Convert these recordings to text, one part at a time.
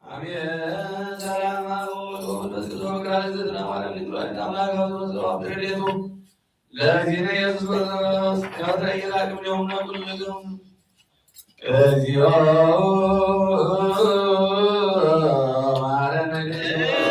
አሜን። ሰላም አብ ወወልድ ወመንፈስ ቅዱስ ወመካነ ዘትነ ማርያም ድንግል ወላዲተ አምላክ አብ ዘወትር ረድኤቱ ለእግዚእነ ኢየሱስ ክርስቶስ ከመ ትረኢ ላዕሌነ ኩልክም። እግዚኦ መሐረነ ክርስቶስ።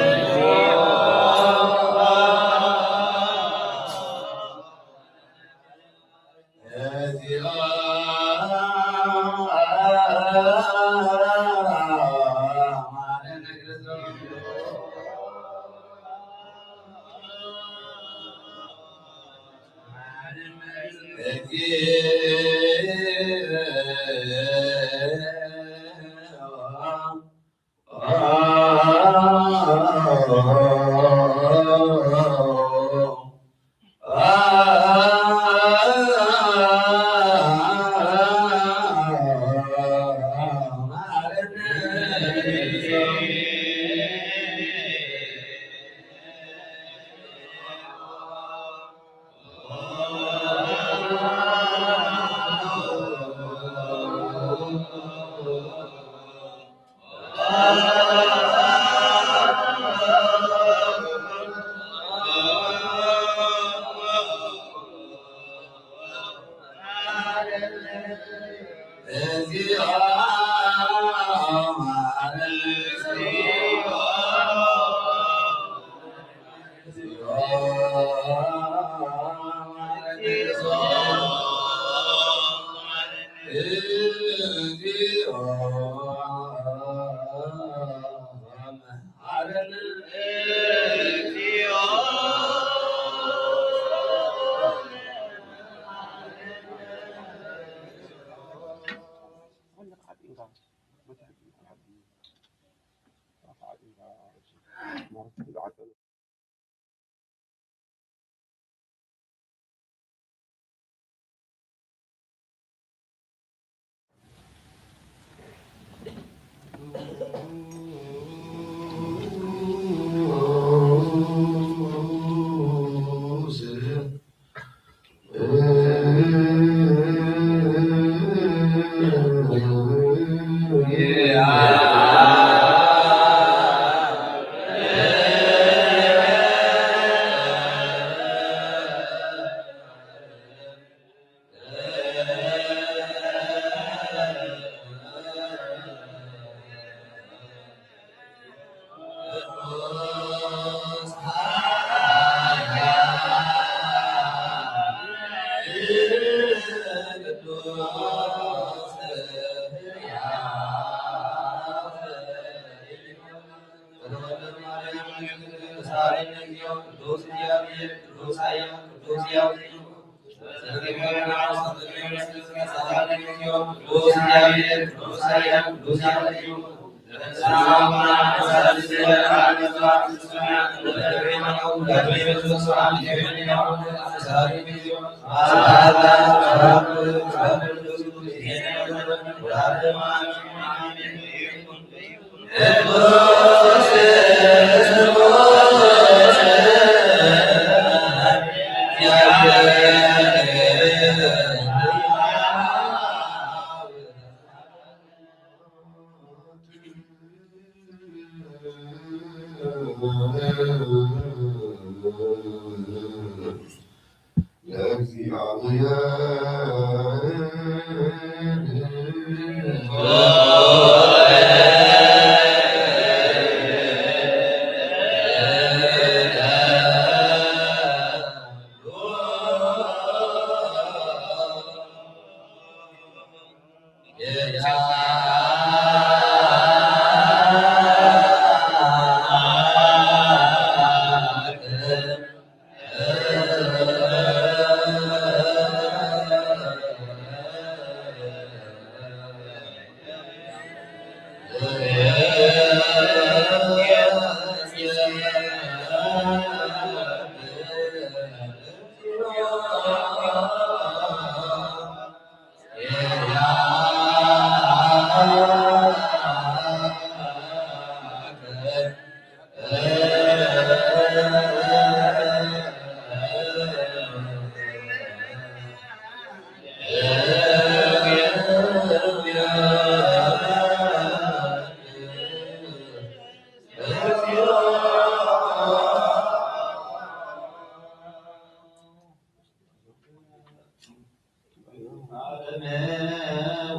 ዓለመ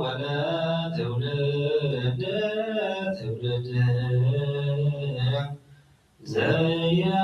ወለ ትውልድ ትውልድ ዘያድግና።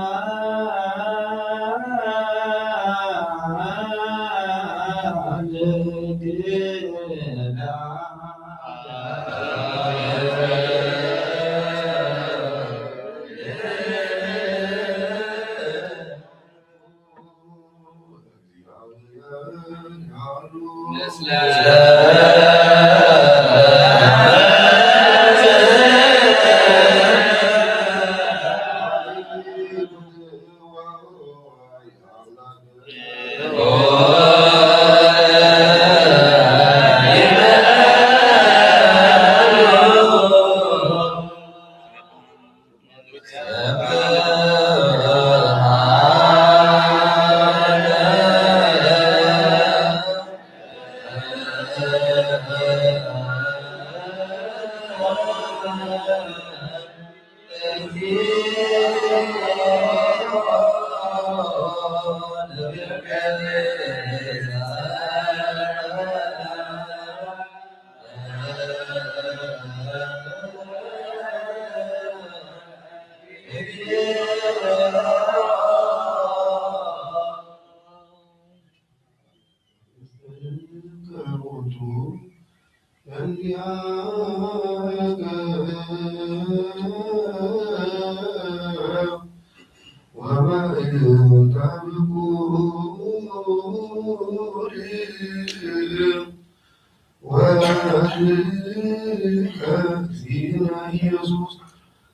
ወእግዚእነ ኢየሱስ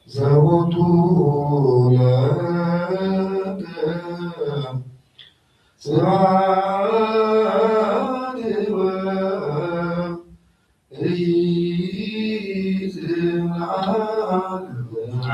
ዘወቱ ለከ ስብሐት ወእይዝም ለዓለመ።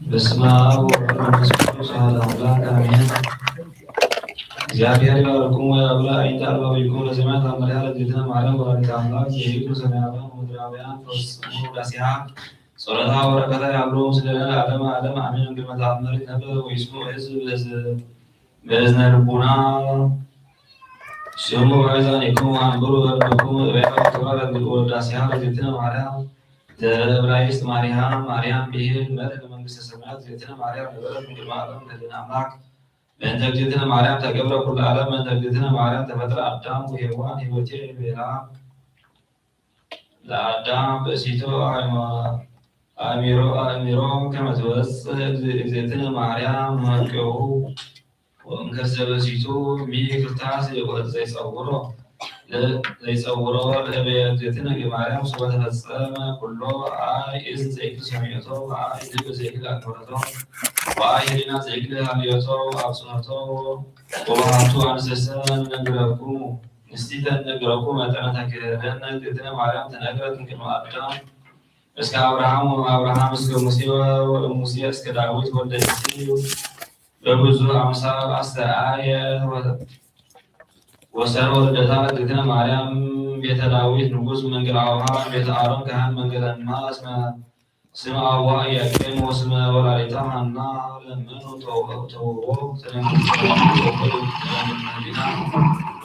በስመ አብ ወወልድ ወመንፈስ ቅዱስ አሐዱ አምላክ አሜን። እግዚአብሔር ይባርክሙ ወያብላ አይንተ አልባቢኩም ለዘመናት አመሪያ ለእግዝእትነ ማርያም ወላዲተ አምላክ የይቱ ሰማያውያን ወምድራውያን ፈጽሙ ውዳሴሃ ጸሎታ ወበረከታ ያብሎ ምስለ ለዓለመ ዓለም አሜን። እንግዲህ መተአምር ነበር ወይስሙ ህዝብ በእዝነ ልቡና ስሙ በአዛኒክሙ አንብሩ በልብክሙ እበያ ክብራ ለእግዚኦ ወዳሴሃ ለእግዝእትነ ማርያም ዘዕብራይስጥ ማሪሃ ማርያም ብሄል መርህ ለመንግስተ ሰማያት እግዝእትነ ማርያም ነበረ እምቅድመ ዓለም ለድነ አምላክ በእንተ እግዝእትነ ማርያም ተገብረ ኩሉ ዓለም። በእንተ እግዝእትነ ማርያም ተፈጥረ አዳም ወሔዋን ህይወቴ ቤላ። ለአዳም ብእሲቱ አእሚሮ አእሚሮ ከመ ትወፅእ እግዝእትነ ማርያም መርቅሁ። ወእንከሰ ብእሲቱ ሚ ክርታስ ዘይጸውሮ ዘይጸውሮ ለእበየ እግዝእትነ ማርያም ሶበ ተፈጸመ ኩሎ። አይ እዝን ዘይክል ሰሚዕቶ ወአይ ልብ ዘይክል አክብረቶ ወአይ ህሊና ዘይክል ሃልዮቶ አብጽሖቶ። ወባህቱ አንሰሰ ነግረኩሙ ንስቲተ ነግረኩሙ መጠነ ተክህደነ እግዝእትነ ማርያም ተነግረት እምቅድመ አዳም እስከ አብርሃም ወእምአብርሃም እስከ ሙሴ ወእምሙሴ እስከ ዳዊት ወልደ እሴይ በብዙ አምሳል አስተርአየ ወሰነ ወልደታ እግዝእትነ ማርያም ቤተ ዳዊት ንጉስ መንገለ አውሃ ቤተ አሮን ካህን መንገለ እማ እስመ ስመ አዋ ኢያቄም ወስመ ወላዲታ ሐና ለመኑ ተውቦ ተለመዲና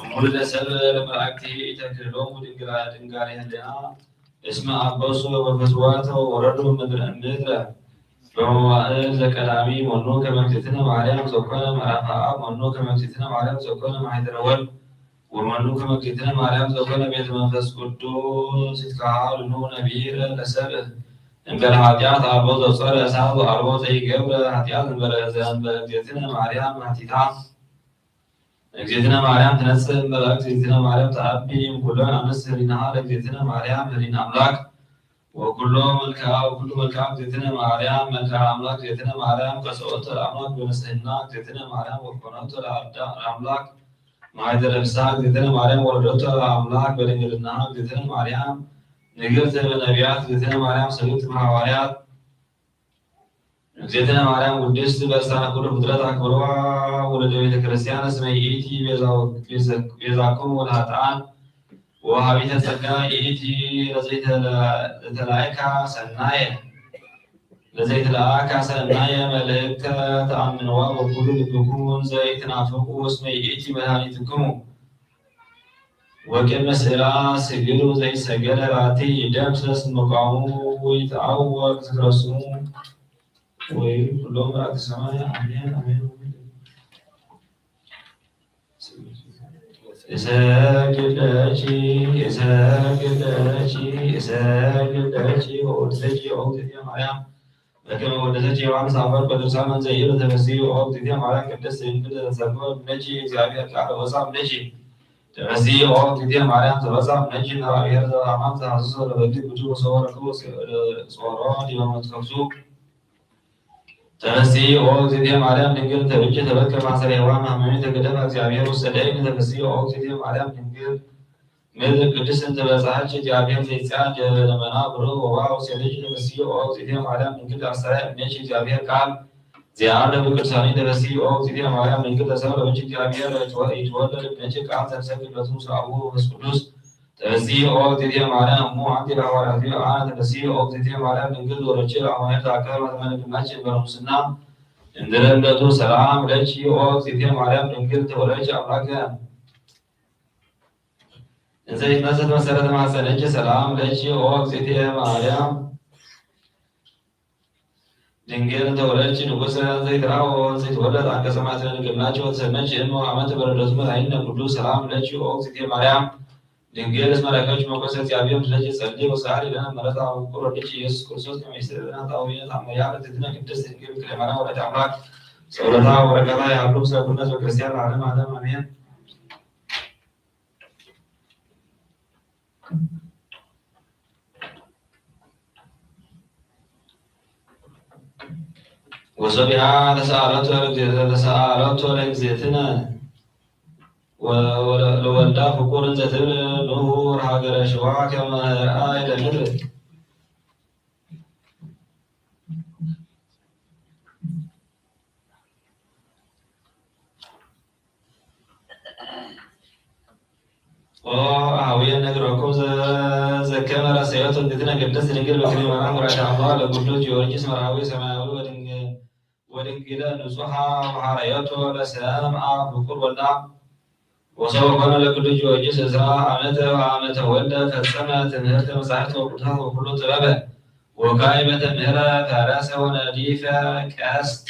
ሙሉ ለሰብ ለመላእክቲ ኢተክልሎሙ ድንግላ ድንጋሌ ህሊና እስመ አበሱ ወፈትዋተ ወረዱ ምድረ ምድረ በመዋእል ዘቀዳሚ መኑ ከመ እግዝእትነ ማርያም ዘኮነ ምዕራፈ አብ መኑ ከመ እግዝእትነ ማርያም ዘኮነ ማሕደረ ወልድ ወመኑ ከመ እግዝእትነ ማርያም ዘኮነ ቤተ መንፈስ ቅዱስ ይትከሃሉ ነቢረ ለሰብእ እንበለ ኃጢአት አልቦ ዘብጸረ እሳት ወአልቦ ዘይገብረ ኃጢአት እንበለ ዘእንበለ እግዝእትነ ማርያም ኃቲታ እግዝእትነ ማርያም ትነጽእ እምበለ እግዝእትነ ማርያም ተአቢ እምኩለን አንስት ህሊናሃ ለእግዝእትነ ማርያም ህሊና አምላክ ወኩሎ መልክዓ ወኩሉ መልክዓ እግዝእትነ ማርያም መልክዓ አምላክ እግዝእትነ ማርያም ቀጸወቶ ለአምላክ በንጽህና እግዝእትነ ማርያም ወኮነቶ ለአዳ- ለአምላክ ማይደረ ፍስሐ እግዝእትነ ማርያም ወለደቶ ለአምላክ በድንግልናሃ እግዝእትነ ማርያም ንግርት በነቢያት እግዝእትነ ማርያም ሰግድት በሐዋርያት እግዝእትነ ማርያም ውድስት በልሳነ ኩሉ ፍጥረት አክብርዋ ወለደ ቤተ ክርስቲያን እስመ ይእቲ ቤዛው- ቤዘ- ቤዛኩም ወለኃጥአን ወሃቢተ ጸጋ ይእቲ ለዘይተለ- ለተላእካ ሰናየ ለዘይተላእካ ሰናየ መልእክተ ተአምንዋ በኩሉ ልብኩም ዘይትናፍቁ እስመ ይእቲ መድኃኒትክሙ ወቅድመ ስእላ ስግዱ ዘይሰገደ ላቲ ይደምሰስ ምቃሙ ወይትአወቅ ዝክረ ስሙ ወይ ኩሎም መላእክተ ሰማይ አሜን አሜን። እሰግድ ለኪ እሰግድ ለኪ እሰግድ ለኪ ወእወድሰኪ ኦ እግዝእትየ ማርያም በከመ ወደሰኪ ዮሐንስ አፈወርቅ በድርሳኑ እንዘ ይብል ተፈስሒ ኦ እግዝእትየ ማርያም ቅድስት ድንግል ዘተሰብከ እምኔኪ እግዚአብሔር ቃል ወፃ እምኔኪ። ተፈስሒ ኦ እግዝእትየ ማርያም ተወፃ እምኔኪ ነባብሔር ዘበአማን ዘሐስሶ ለበግ ብቱ ወሰወ ረክቦ ጾሮ ዲበ መትከፍቱ። ተፈስሒ ኦ እግዝእትየ ማርያም ድንግል ተብኪ ተበከ ማሰረ ሔዋን ማመሚ ተገደፈ እግዚአብሔር ውስተ ደይን። ተፈስሒ ኦ እግዝእትየ ማርያም ድንግል ምድር ቅድስት እንተ በጻሐች እግዚአብሔር ዘይጽአን ዲበ ደመና ብሩህ ወውሃ ውስቴትኪ። ተፈስሒ ኦ እግዝእትየ ማርያም ድንግል አስተርአየ እምኔኪ እግዚአብሔር ቃል ዘየዐርግ በቅዱሳኑ። ተፈስሒ ኦ እግዝእትየ ማርያም ድንግል ተሰብረ በኪ እግዚአብሔር ይትወለድ እምኔኪ ቃል ዘንሰግድ ለቱ ምስለ አቡሁ ወመንፈስ ቅዱስ። ተፈስሒ ኦ እግዝእትየ ማርያም እሙ አንቲ ለሐዋርያቲሁ አነ። ተፈስሒ ኦ እግዝእትየ ማርያም ድንግል ዘወለድኪ ለአማኑኤል ተአቀበ ማተመ ድንግልናኪ እንበለ ሙስና እንድረ ልደቱ ሰላም ለኪ ኦ እግዝእትየ ማርያም ድንግል ተወለድኪ አምላከ እንዘ ይትመሰል መሰረተ ማህፀነኪ ሰላም ለኪ ኦ እግዝእትየ ማርያም ድንግል ተወለድኪ ንጉሰ ዘይትራኦ ዘይትወለድ አንቀጸ ማትነ ድንግልናኪ ወተሰነኪ እሞ አመት በረደቱ መድኃኒነ ኩሉ ሰላም ለኪ ኦ እግዝእትየ ማርያም ድንግል እስመ ረከብኪ ሞገሰ እግዚአብሔር ምስሌኪ ጸልዪ ወሰአሊ ለነ ምሕረተ አብ ፍቁር ወልድኪ ኢየሱስ ክርስቶስ ከመ ይስዕር ለነ ኃጣውኢነ። ተአምረያ ለትትነ ቅድስት ድንግል ክለ ማርያም ወላዲተ አምላክ ጸሎታ ወበረከታ ይሃሉ ምስለ ኩልነ ህዝበ ክርስቲያን ለዓለመ ዓለም አሜን። ወሶቢሃ ተሰአለቶ ለእግዝእትነ ተሰአለቶ ለእግዝእትነ ወ- ወለ- ለወልዳ ፍቁር እንዘ ትብል ኑር ሀገረ ሽዋ ከመ ርአይ ለምድር። ኦ አሃውየ ነግረኩም ዘ- ዘከመ ረሰዮት እግዝእትነ ቅድስት ድንግል በክልኤ ማርያም ወላዲተ አምላክ ለቅዱስ ጊዮርጊስ መርሃዊ ሰማያዊ ወድንግ- ወድንግለ ንጹሐ ወሐረዮቶ ለሰምአ ፍቁር ወልዳ። ወሰው ኮነ ለቅዱስ ጊዮርጊስ ዕስራ ዓመተ ወዓመተ ወልደ ፈጸመ ትምህርተ መጻሕፍት ወቅዱሳት ወኩሉ ጥበበ ወካዕበተ ምህረ ፈረሰ ወነዲፈ ቀስት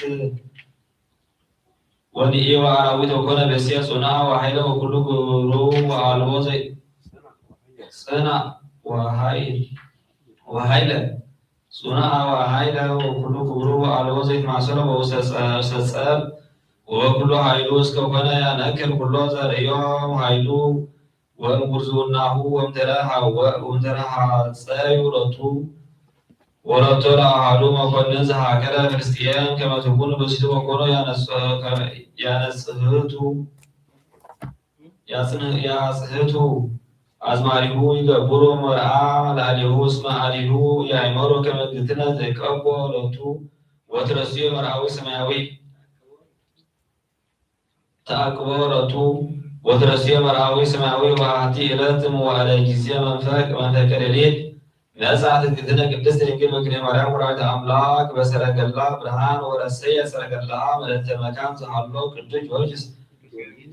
ወንኢ ወአራዊት ወኮነ ቤስየ ጽኑዓ ወኃይለ ወኩሉ ግብሩ ወአልቦ ዘይ-፣ ጽና ወኃይል፣ ወኃይለ ጽኑዓ ወኃይለ ወኩሉ ግብሩ ወአልቦ ዘይትማሰሎ በውስተ ጸ-፣ ውስተ ጸብ ወበኩሉ ኃይሉ እስከ ኮነ ያነክር ኩሎ ዘርእዮ ኃይሉ ወእምጉርዝውናሁ ወምድረ ሐወ-፣ ወምድረ ሐጸዩ ሎቱ ወሎቶ ለአሐዱ መኮንን ዘሃገረ ፍልስጥኤም ከመ ትኩን ርእሲቱ ወኮኖ ያነጽ-፣ ያነጽህቱ፣ ያጽን-፣ ያጽህቱ አዝማሪሁ ይገብሩ መርአ ለአሊሁ እስመ አሊሁ የአእመሮ ከመ ግትነ ዘይቀቦ ሎቱ ወትረስዮ መርአዊ ሰማያዊ ተአቅቦ ሎቱ ወትረስዮ መርአዊ ሰማያዊ በአሐቲ ዕለት እምወአለ ጊዜ መንፈቅ መንፈቀ ሌሊት መጽአት እግዝእትነ ቅድስት ድንግል በክልኤ ማርያም ወላዲተ አምላክ በሰረገላ ብርሃን ወረሰየ ሰረገላ ምልዕተ መካን ዘሃሎ ቅዱስ ጊዮርጊስ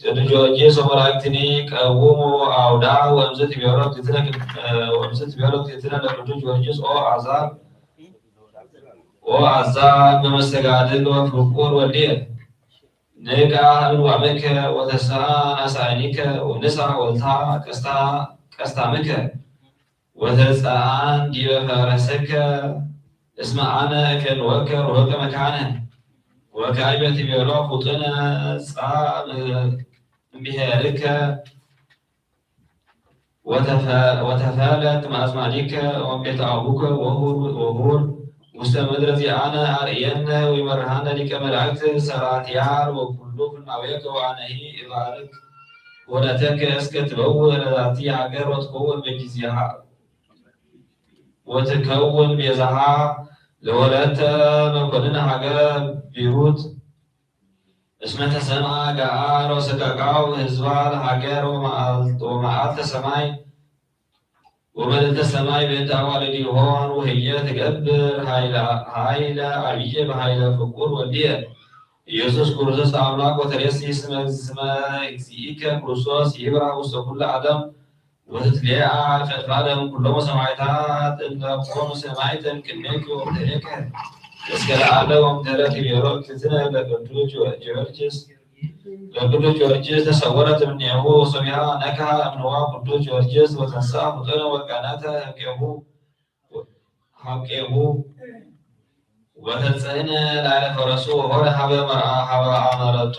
ቅዱስ ጊዮርጊስ ወመላእክትኒ ቀውሙ አውዳ ወእምዝ ትቤሎ እግዝእትነ ቅድ-፣ ወእምዝ ትቤሎ እግዝእትነ ለቅዱስ ጊዮርጊስ ኦ አዛር ኦ አዛር በመስተጋድል ወፍቁር ወልድየ ንቃ እንዋመከ ወተሳን አሳኒከ ወንሳ ወልታ ቀስታ ቀስታምከ ወተጻን ዲበ ፈረሰከ እስመ አነ እፌንወከ ርሁቀ መካነ ወካዕበ ትቤሎ ፉጥነ ጻ እምብሔርከ ወተፈ-፣ ወተፈለጥ ማዝማዲከ ወቤተ አቡከ ወሁር፣ ወሁር ውስተ ምድረ ዚአነ አርእየነ ወይመርሃነ ሊቀ መላእክት ሰራትያል ወኩሉ ፍናዌከ ወአነሂ እባርክ ወለተከ እስከ ትበውእ ለዛቲ ሀገር ወትከውን በጊዜሃ ወትከውን ቤዛሃ ለወለተ መኮንን ሀገረ ቢሩት እስመ ተሰምዐ ገአር ወሰቀቃው ህዝባ ለሀገር ወመዓል-፣ ወመዓልተ ሰማይ ወመልዕልተ ሰማይ በእንተ አዋልድ ይሆን ወህየ ትገብር ኃይለ፣ ኃይለ አብየ በኃይለ ፍቁር ወልድየ ኢየሱስ ክርስቶስ አምላክ ወተሬሲ ስመ፣ ስመ እግዚእከ ክርስቶስ ይብራ ውስተ ኩሉ ዓለም ወትትሌአ ፈድፋደ እምኩሎሙ ሰማዕታት እለ ኮኑ ሰማዕተ እምቅድሜኪ ወእምድሬከ እስከ ለዓለም ወምድረ ትቤሎ እግዝእትነ ለቅዱስ ጊዮርጊስ፣ ለቅዱስ ጊዮርጊስ ተሰወረት እምኔሁ ወሶቢሃ ነክሐ እምንዋ ቅዱስ ጊዮርጊስ ወተንሳ ፍጡነ ወቀነተ እምቄሁ ሀብቄሁ ወተጸዕነ ላዕለ ፈረሱ ወሆረ ሀበ መርአ-፣ ሀበ አመረቶ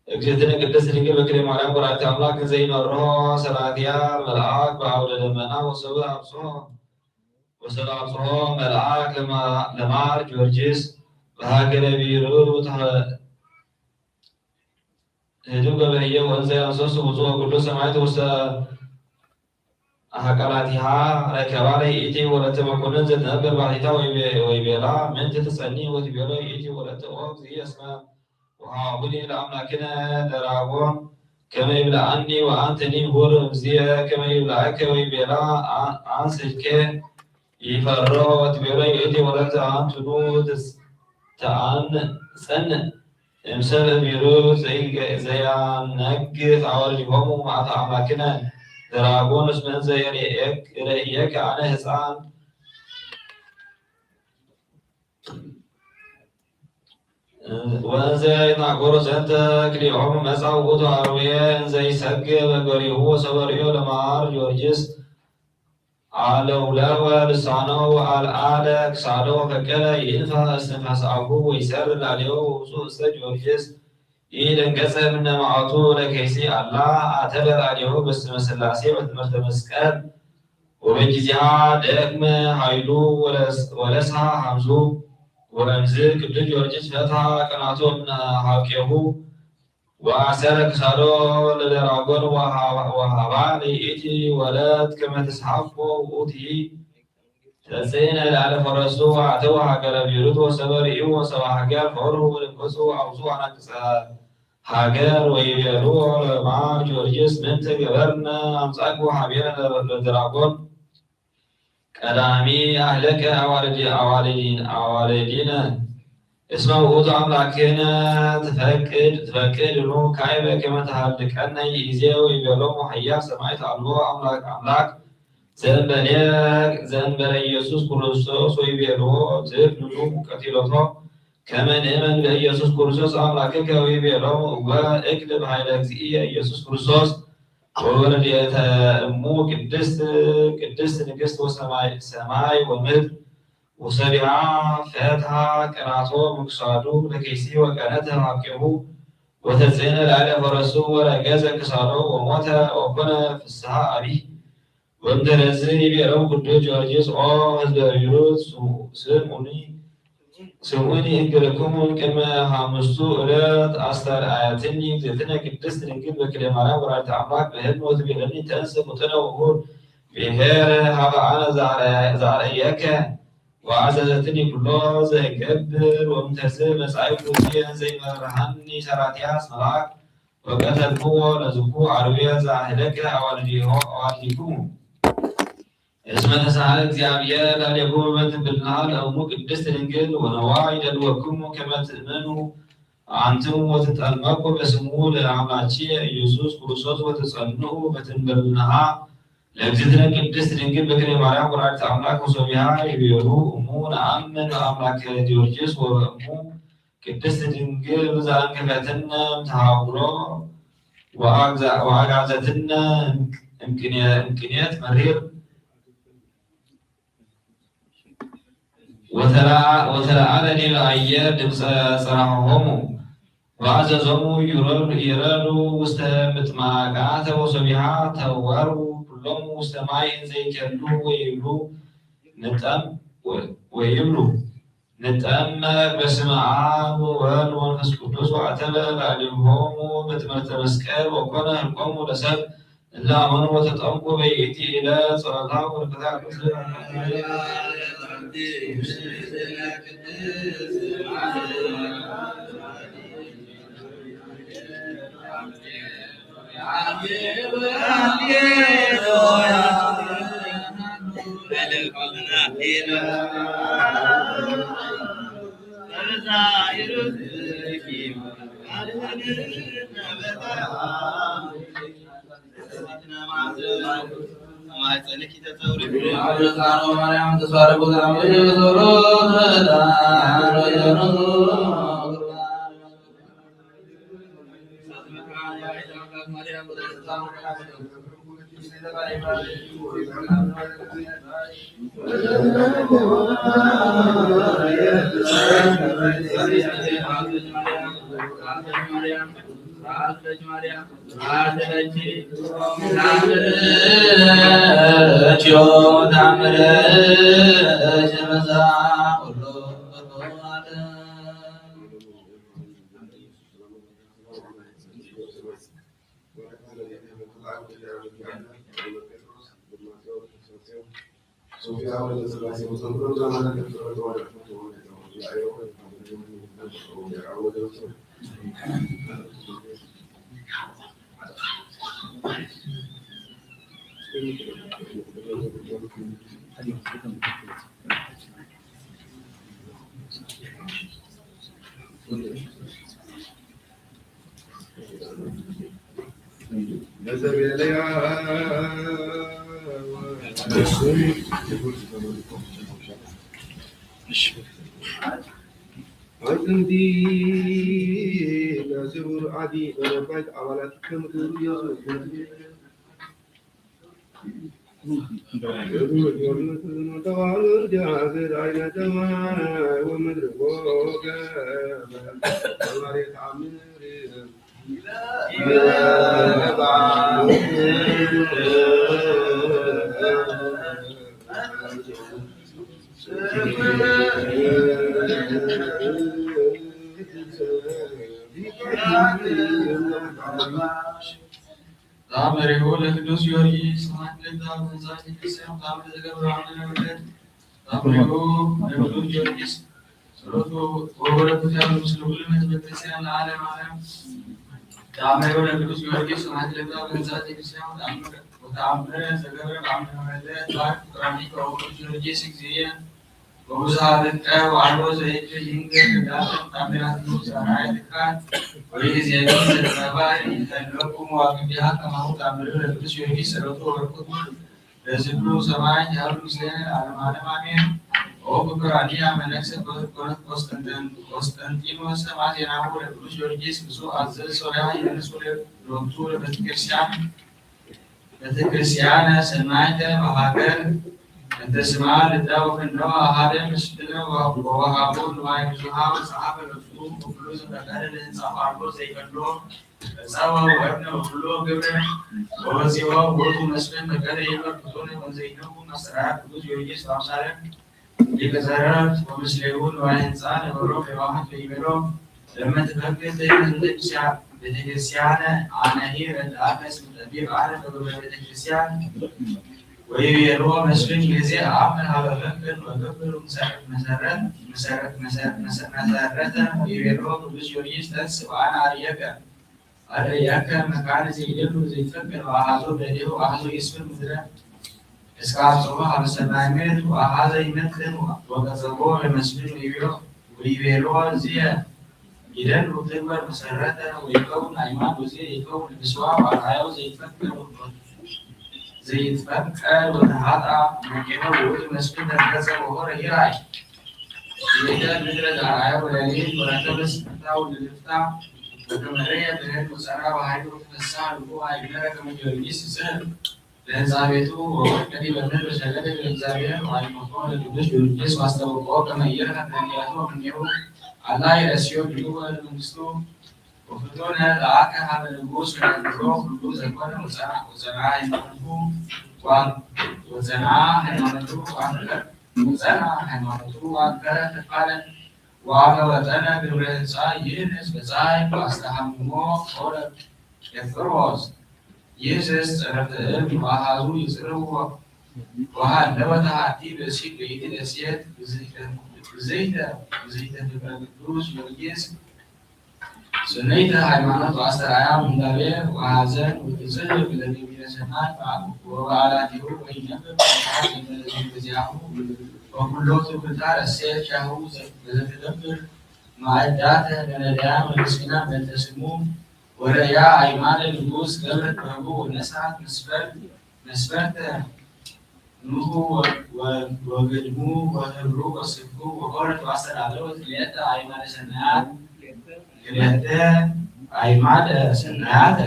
እግዝእትነ ቅድስት ድንግል በክልኤ ማርያም ወላዲተ አምላክ እንዘ ይመርሖ ሰራትያል መልአክ በአውደ ደመና ወሶበ አብጽሖ፣ ወሶበ አብጽሖ መልአክ ለማ-፣ ለማር ጊዮርጊስ በሀገረ ቢሩት ህድግ በበህየ ወእንዘ ያንሰሱ ብፁዕ ወቅዱስ ሰማዕት ውስተ አህቀላቲሃ ረከባ ለይእቲ ወለተ መኮንን ዘትነብር ባሕቲታ ወይቤ-፣ ወይቤላ ምንት ትጸኒ ወትቤሎ ይእቲ ወለተ ኦ እግዚእ እስመ ወሃቡኒ ለአምላክነ ደራጎን ከመ ይብልዓኒ ወአንትኒ ሁር እምዝየ ከመ ይብልዓከ ወይቤላ አ-፣ አንስኬ ይፈርሆ ወትቤሎ ይእቲ ወለተ አንትኑ ትስ-፣ ተአን-፣ ጸንዕ እምሰለ ቢሩ ዘይ-፣ ዘያነግፍ አዋልዲሆሙ መዓተ አምላክነ ድራጎን እስመ እንዘ የርእየክ-፣ የርእየከ አነ ህፃን ወእንዘ ይትናገሩ ዘንተ ክልኤሆሙ መጻ ውእቱ አርዌ እንዘ ይሰግድ በገሪሁ ወሰበሪዮ ለማር ጊዮርጊስ አለውለወ ልሳኖ ወአልዓለ ክሳዶ ፈቀደ ይንፋ እስትንፋስ አፉ ወይሰር ላሌው ውጹእ እስተ ጊዮርጊስ ኢደንገጸ ምነ መዓቱ ለከይሲ አላ አተለ ላሌው በስመ ሥላሴ በትምህርተ መስቀል ወበጊዜሃ ደክመ ኃይሉ ወለስ-፣ ወለስሃ ሐምሱ ወረምዝ ቅዱስ ጊዮርጊስ ፈትሃ ቀናቶ እምነ ሀብቄሁ ወአሰረ ክሳዶ ለደራጎን ወሃ-፣ ወሃባ ለይእቲ ወለት ከመ ተስሓፎ ውእቲ ተጽዕነ ላዕለ ፈረሱ ወአተው ሀገረ ቢሩት ወሰበ ርእዩ ወሰብአ ሀገር ፈርሁ ወደንገጹ አውጹ አናቅጸ ሀገር ወይቤሉ ለማር ጊዮርጊስ ምንት ገበርነ አምጻእኩ ሀቤነ ለድራጎን ቀዳሚ አህለከ አዋልዲ አዋልዲን አዋልዲነ እስመ ውእቱ አምላክነ ትፈቅድ ትፈቅድ ኑ ካይበ ከመ ተሃልቀነ ይእዜ ወይቤሎሙ ሀያል ሰማዕት አልቦ አምላክ አምላክ ዘእንበሌ ዘእንበለ ኢየሱስ ክርስቶስ ወይቤልዎ ትብልኑ ቀቲሎቶ ከመ ንእመን በኢየሱስ ክርስቶስ አምላክከ ወይቤሎሙ እወ እክል በኃይለ እግዚእየ ኢየሱስ ክርስቶስ ወበረድኤተ እሙ ቅድስት ቅድስት ንግሥት ወሰማይ ሰማይ ወምድር ወሰቢሃ ፈትሃ ቀናቶ ምክሳዱ ለከይሲ ወቀነተ ሀብኬሁ ወተጽዕነ ላዕለ ፈረሱ ወረገዘ ክሳዶ ወሞተ ወኮነ ፍስሃ አቢይ። ወእምድረዝ ይቤሎም ቅዱስ ጊዮርጊስ ኦ ህዝበ ቢሩት ስምዑኒ ስምዑኒ እንግርክሙ ቅድመ ሐሙስቱ ዕለት አስተርአየትኒ እግዝእትነ ቅድስት ድንግል በክለ ማርያም ወላዲተ አምላክ በሕልም ወትቤለኒ ተንስ ቁጥነ ወሁር ብሔር ሀበ አነ ዛዕረየከ ወአዘዘትኒ ኩሎ ዘይገብር ወምተዝ መጻእኩ ዘይመርሃኒ ሰራትያስ መልአክ ወቀተልክዎ ለዝኩ አርዌ ዘአህለከ አዋልዲኩሙ። እስመ ተሳህለ እግዚአብሔር ላዕሌኩም በትብልና ለእሙ ቅድስት ድንግል ወነዋ ይደልወክሙ ከመ ትእመኑ አንትሙ ወትጠመቁ በስሙ ለአምላኪ ኢየሱስ ክርስቶስ ወትጸንዑ በትንበልናሃ ለእግዝእትነ ቅድስት ድንግል በክለ ማርያም ወላዲተ አምላክ ወሶቢሃ ይቤሉ እሙ ነአምን በአምላክ ጊዮርጊስ ወበእሙ ቅድስት ድንግል ዘአንገፈትነ እምተሃጉሎ ወአግዛእትነ እምቅኔት መሪር ወተለዓለ ዲበ አየር ድምፀ ጽራሖሆሙ ወአዘዞሙ ይረዱ ውስተ ምጥማቃተ ወሶቢሃ ተወሩ ኩሎሙ ውስተ ማይ እንዘ ይከሉ ወይብሉ ንጠም ወይብሉ ንጠመቅ በስመ አብ ወወልድ ወመንፈስ ቅዱስ ወአተበ ላዕሌሆሙ በትምህርተ መስቀል ወኮነ ህልቆሙ ለሰብ እለ አመኑ ወተጠምቁ በይእቲ ዕለት ጸሎታ ወበረከታ ቅዱስ አጥንቲ ለዝቡር ዓዲ በነባይት አባላት ከም ክብሩ የዝቡ ተዋህዶ ዲያብር አይነ ሰማይ ወምድር ወገ ተማሪ ተአምር ዛመሪሁ ለቅዱስ ጊዮርጊስ ማክለታ በንሳት ቤተክርስቲያን ታምር ዘገብረ አምደ ምህረት ዛመሪሁ ለቅዱስ ጊዮርጊስ ጸሎቱ ወበረከቱ ያሉ ምስለ ኩሉ ህዝበ ክርስቲያን ለዓለመ ዓለም። ዛመሪሁ ለቅዱስ ጊዮርጊስ ማክለታ በንሳት ቤተክርስቲያን ታምር ወተአምር ዘገብረ አምደ ምህረት ባርክ ቁራኒ ከወቅዱስ ጊዮርጊስ እግዚእየ ወብዙኃ ርቀ ወአልቦ ዘይክል ይንገር ህዳሰ ተአምራቱ ሰማይ ልካት ወይእዜኒ ዘተባይ ይተለቁ መዋክቢሃ ከማሁ ተአምር ለቅዱስ ጊዮርጊስ ጸሎቱ ወበረከቱ ለዝብሉ ሰማይ ያሉ ምስሌነ ለዓለመ ዓለም አሜን። ኦ ወእኩ ብራንያ መነግሰ በ-፣ በ-፣ ቆስጠንጢን-፣ ቆስጠንጢኖስ ሰማዕት የናሁ ለቅዱስ ጊዮርጊስ ብፁዕ አዘዝ ሶርያ ይመልሱ ለ-፣ ሎቱ ለቤተክርስቲያን፣ ቤተክርስቲያነ ሰናይተ በሀገር እንተ ስማ ልዳ ወፍኖ አሃደ መስፍነ ወ-፣ ወወሃቡ ንዋይ ብዙሃ ወጸሐፈ ሎቱ ወኩሉ ዘፈቀደ ለህንጻ ፋርጎ ዘይቀድሎ ጸባ ወእብነ ወኩሎ ግብረ ወወፂኦ ውእቱ መስፍን ፈቀደ ይበር ፍጡነ ወዘይነቡ መሰራት ቅዱስ ጊዮርጊስ በአምሳለ ሊቀ ዘረት ወምስሌሁ ንዋየ ህንፃ ነበሮ በዋህት ወይቤሎ ለመትፈቅድ ቤተክርስቲያነ አነሂ ረድአከ ስም ጠቢብ አነ በግብረ ቤተክርስቲያን ወይቤሎ መስፍን ጊዜ አምን ሀበ ፈቅድ ወገብር መሰረት መሰረት መሰረት መሰረተ ወይቤሎ ቅዱስ ጊዮርጊስ ተንስ ወአነ አርየከ አርያከ መካነ ዘይደሉ ዘይፈቅድ ወአሃዞ በዴሁ አሃዞ ይስፍር ምድረ እስከ አብጽሖ ሀበ ሰማይ ምድር ወአሃዘ ይመጥን ወቀጸቦ ለመስፍን ወይቤሎ ወይቤሎ ዝየ ይደሉ ትግበር መሰረተ ወይከውን አይማን ወዝየ ይከውን ንስዋ ወአርአያው ዘይፈቅድ ዘይትፈቀድ ወተሃጣ መቄኖ ውእቱ መስፍን ተገጸ ወሆረ ይራይ ይእተ ምድረ ዘአርአያው ለሊት ወረከበ ስፍታ ወለልፍታ ወከመረየ ብህል ወፀራ በሃይሉ ተፈሳ ልቡ አይመረ ከመ ጊዮርጊስ ይስህር ለህንፃ ቤቱ ወወድቀ ዲበ ምድር ሰገደ ለእግዚአብሔር ወአይመኮ ለቅዱስ ጊዮርጊስ ዋስተበቆ ከመ ይርሀብ ለእንዲያቱ ወምኔሁ አላ ይረስዮ ድልዎ ለመንግስቱ ወፍጡነ ለአከ ሀበ ንጉስ ወነግሮ ኩሉ ዘኮነ ወፀና ወፀና ሃይማኖቱ ወአን- ወፀና ሃይማኖቱ ወአንከረ ወፀና ሃይማኖቱ ወአንከረ ተፋለ ወአመ ወጠነ ግብረ ህንፃ ይህንስ በፀሐይ ወአስተሃምሞ ሆረ ኤፍሮስ ይህስስ ጸረፍተ እብ ወአሃዙ ይጽርዎ ወሃለወ ተሃቲ ብእሲት ወኢትርእስየት ብዝይተ ብዝይተ ብዝይተ ፍቅረ ቅዱስ ጊዮርጊስ ስነይተ ሃይማኖት ወአስተርአያ ምንዳቤ ወሐዘን ወትጽህፍ ለገቢረ ሰናይ ወበዓላቲሁ ወይነብር ወይትሐዝ እንተ ለዘይበዚአሁ ወኩሎ ትውልዳ ረሴት ሻሁ ዘተገብር ማዕዳተ ለነዳያን ወለምስኪናን በእንተ ስሙ ወርእያ አዕማደ ንጉስ ገብረት በህቡ ወነስአት መስፈርት መስፈርተ ኑሁ ወ- ወ- ወግድሙ ወህብሩ ወስፍሩ ወሆረት ወአስተዳለወት ክልኤተ አዕማደ ሰናያት ክልኤተ አዕማደ ሰናያተ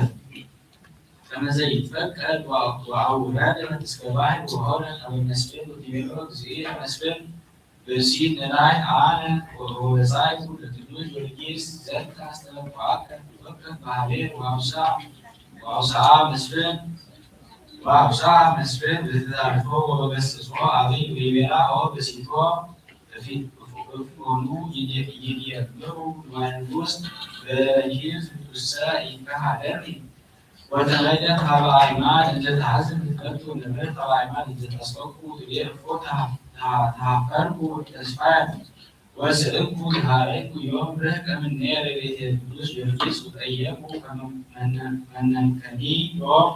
ከመ ዘይትፈቀድ ወ- ወአውረደ እስከ ባሕር ወሆረ ሀበ መስፍን ወትቤሎ እግዚእ መስፍን ብእሲት ነዳይ አነ ወወፃይኩ ለቅዱስ ጊዮርጊስ ዘንተ አስተበቅዓከ ወከ ባህሌ ወአውሳ ወአውሳ መስፍን ወአውሳ መስፍን ብትዛርፎ ወበገስጾ አብይ ወይቤላ ኦ ብእሲቶ እፎኑ ይድየምሩ ንዋይ ንጉስ በኪር ፍቱሰ ይከሃደኒ ወተመይጠት ሀበ አዕማድ እንተ ተሐዝን ትትረቱ ነብረት ሀበ አዕማድ እንተ ተስፈኩ ትቤ እፎ ተሃፈርኩ ተስፋየ ወስእኩ ተሃረይኩ ዮም ርህቅ እምኔ ለቤተ ቅዱስ ጊዮርጊስ ወጠየቁ ከመ መነንከኒ ዮም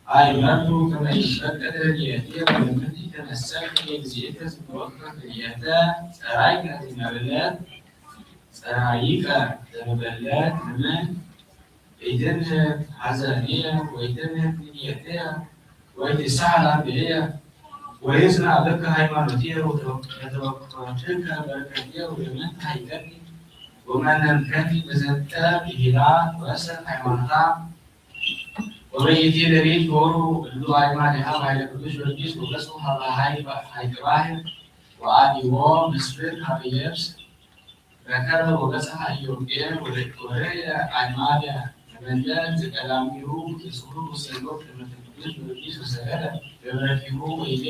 አይመርቱ ከመ ይትፈቀደ ዲየቴ ወለምንቲ ተመሰል ጊዜ ተዝብሮት ከፍልየተ ጸራይ ከዝመብለት ጸራይቀ ዘመበለት ምን ኢትንህብ ሐዘንየ ወኢትንህብ ንድየትየ ወኢትሳህል አብየ ወይጽናዕ በከ ሃይማኖትየ ወተወከልከ በረከትየ ወለምን ተሃይከኒ ወመነንከኒ በዘንተ ብሂላ ወሰን ሃይማኖታ ወበይቲ ለሊት ሆሩ እሉ አዕማዲሃ በኃይለ ቅዱስ ጊዮርጊስ ወገጹ ሀበ ሀይቅ ባሕር ወአድይዎ ምስፍን ሀበ የብስ ረከበ ወበጽሐ ኢዮጴ ወርእየ አዕማደ መበለት ዘቀዳሚሁ ንጹሑ ውስተ ሎት ለመንፈስ ቅዱስ ጊዮርጊስ ወሰገደ በብረኪሁ ወይቤ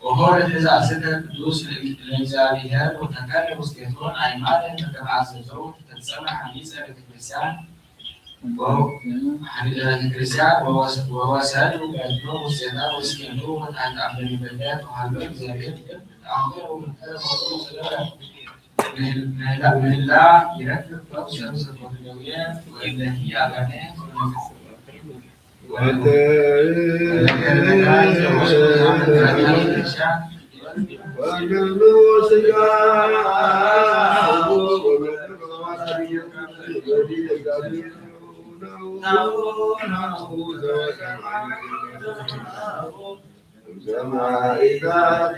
ኦሆ ለትእዛዝከ ቅዱስ ለእግዚአብሔር ወተከለ ውስቴቶን አዕማደ በከመ አዘዘው ተፈጸመ ሐዲሰ ቤተክርስቲያን ወሐዲሰ ቤተክርስቲያን ወወሰዱ ገድሎ ውስቴታ ወስኬኑ ወታንጣ በመበለት ወሃሎ እግዚአብሔር ይገብር ተአምር ወመከረ ወሰገደ ምህላ ይረክብ ፈውሰ ዘኮነ ደዌ ወእለሂ አጋንንት ሰማዕታት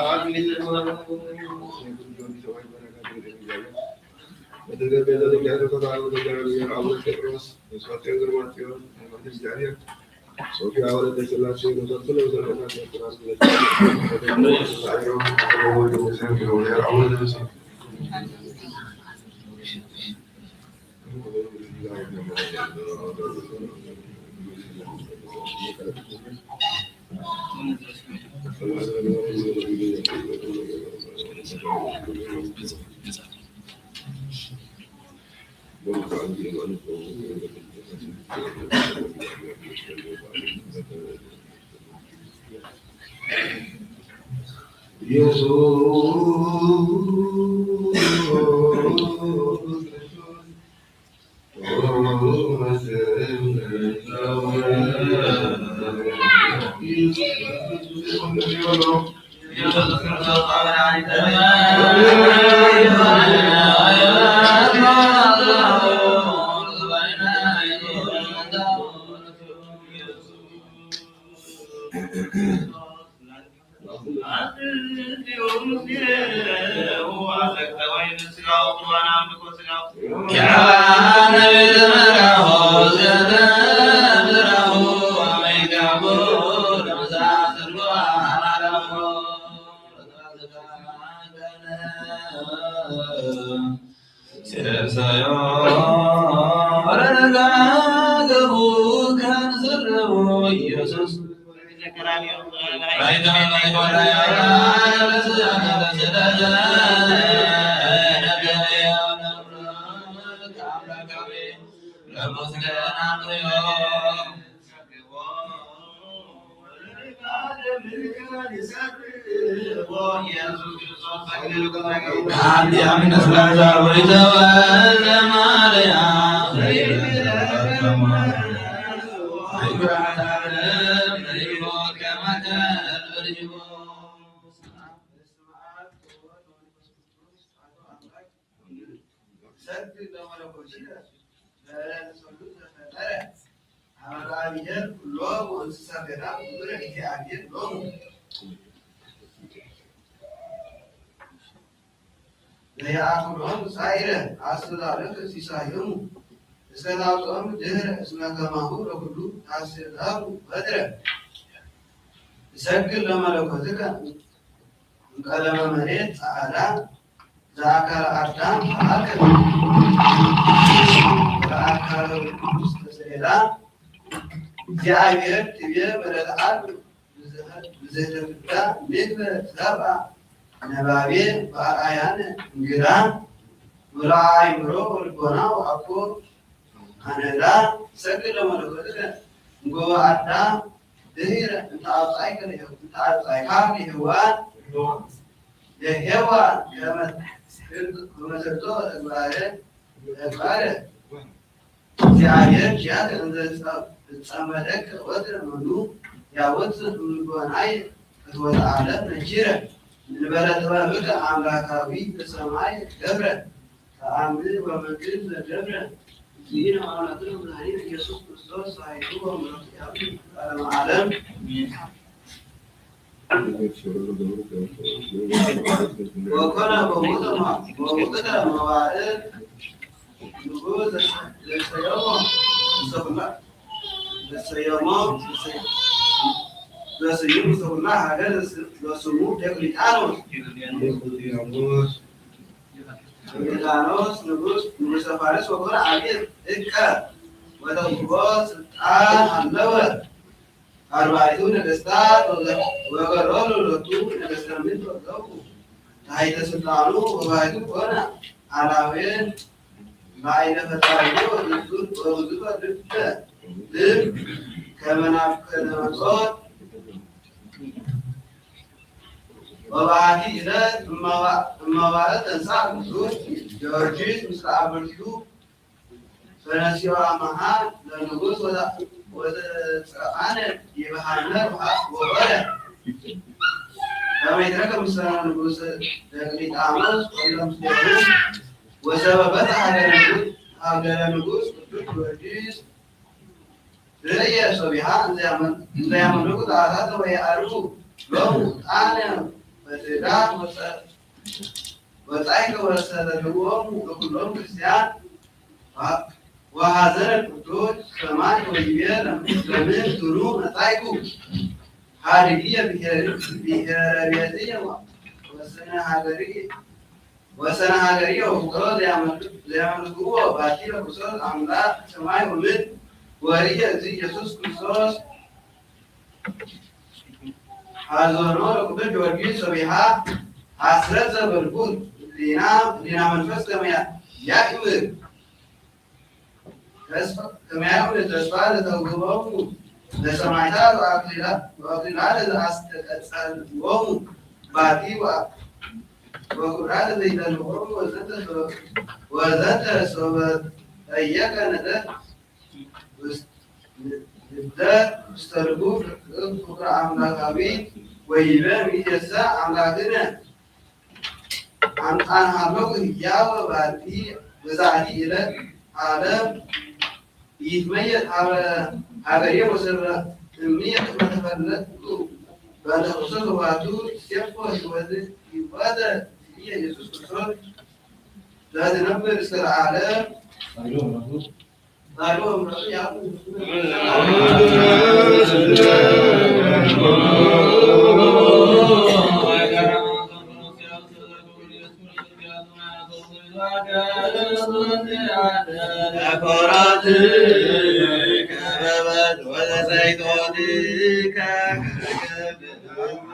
ኣሚን። ሶፊያ ወለተ ስላሴ፣ ሰግድ ለመለኮትከ፣ ለሰሉ ዘፈጠረ፣ አመልክአ ብሔር ኩሎ ወእንስሳ ገዳም ግብረ እግዚአብሔር ሎሙ። ለየአክሎሙ ሳይረ አስተዳለከ ሲሳዮሙ፣ እስከ ታውፅኦም ድህረ እስመ ከማሁ ለኩሉ ታስተዳሉ በድረ። እሰግድ ለመለኮትከ እምቀለመ መሬት ጸዓዳ ዘአካለ አዳም ተአከለ ወአካለ ቅዱስ ተሰሌዳ። እግዚአብሔር ትቤ በለተአሉ ብዝህተ ፍዳ ንግበ ሰብአ ነባቤ በአርአያነ እንግዳ ምሉአ አእምሮ ወልቦና ወአኮ አነዳ ሰግድ ለመለኮትከ እንጎ አዳም ድህረ እንተ አብጻይከ ለሔ-፣ እንተ አብጻይካ ለሔዋን ለሔዋን ከመ ትርጾ ተግባረ ተግባረ እግዚአብሔር ኪያከ እንዘ ጸመደከ ወትረ መኑ ያወፅእ እምልቦናየ ፍትወተ ዓለም ነኪረ እንበለ ጥበብከ አምላካዊ በሰማይ ገብረ ተአምር ወመንክር ዘገብረ እግዚእነ ወአምላክነ ወመድኃኒነ ኢየሱስ ክርስቶስ ኃይሉ ወምሕረቱ ያሉ ለዓለመ ዓለም። ወኮነ በውእቱ መ-፣ በውእቱ መዋዕል ንጉሥ ዘሰ-፣ ዘሰየሞ ዘሰኩላ-፣ ዘሰየሞ ዘሰ-፣ ዘስዩም ዘኩላ ሀገር ዘስ-፣ ዘስሙ ዲዮቅልጥያኖስ። ዲዮቅልጥያኖስ ንጉሥ፣ ንጉሠ ፋርስ ወኮነ አብየ እቀ ወተውህቦ ስልጣን አለወ። አርባዕቱ ነገሥታት ወገ-፣ ወገሮን ሎቱ ነገሥተ ምድር ወገቡ ታሕተ ስልጣኑ ወባሕቱ ኮነ አላዌን ላዕለ ፈጣሪሁ ወግዙፍ ወግዙፈ ልበ ልብ ከመ ናፍቆተ መጾት ወበአቲ ዕለት እመዋ-፣ እመዋዕል ተንሥአ ቅዱስ ጊዮርጊስ ምስለ አበርቲሁ ፈነሲኦ አመሃ ለንጉሥ ወተ-፣ ወተጸርዓነ ዲበ ሐመር ወሐ-፣ ወወረ። ከመ ይትረከብ ምስለ ንጉሥ ዲዮቅልጥያኖስ ወእለ ምስሌሁ ወሰበ በጽሐ ሀገረ ንጉሥ፣ ሀገረ ንጉሥ ቅዱስ ጊዮርጊስ ርእየ ሶቢሃ እንዘያመልኩ ተኣታተ ወየዐርጉ ሎሙ ጣነ በትዳ ወፀ ወጻይከ ወሰደድዎም ለኩሎም ክርስቲያን ወሃዘነ ቅዱስ ሰማይ ወይቤ ለምን ትኑ መጻይኩ ሀድግየ ብሔረ ቤትየ ወሰነ ሀገርየ ወሰነ ሀገርየ ወፍቅሮ ዘያመልክዎ ባቲ ለኩሶ አምላክ ሰማይ ወምድር ወርእየ እዚ ኢየሱስ ክርስቶስ ሐዞኖ ለቅዱስ ጊዮርጊስ ሶቢሃ ሐስረት ዘበልኩት ሊና ሊና መንፈስ ከመያ ያእምር ተስፋ ከመያእምር ተስፋ ለተውህቦሙ ለሰማዕታት ወአክሊላ ወአክሊላ ለዘአስተቀጸልዎሙ ባቲ ወአ- ወክብራ ለዘይጠልቦሙ ወዘንተ ሶ- ወዘንተ ሶበ ጠየቀ ነደ ንደ ውስተ ልቡ ፍቅር ፍቅር አምላካዊ ወይበ ሚእዜሰ አምላክነ አምጣንሃሎ ህያወ ባቲ በዛቲ ዕለት ዓለም ይትመየጥ ሀበ ሀበየ ወሰበ እምኒ መተፈለጥኩ በእንተ ክርስቶስ ወባቱ ሴፎ ህይወት ህይወተ ኢየሱስ ክርስቶስ ለትነብር እስከ ለዓለም።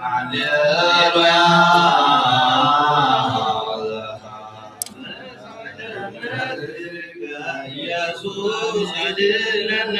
ሃሌሉያ። ኢየሱስ አድነነ።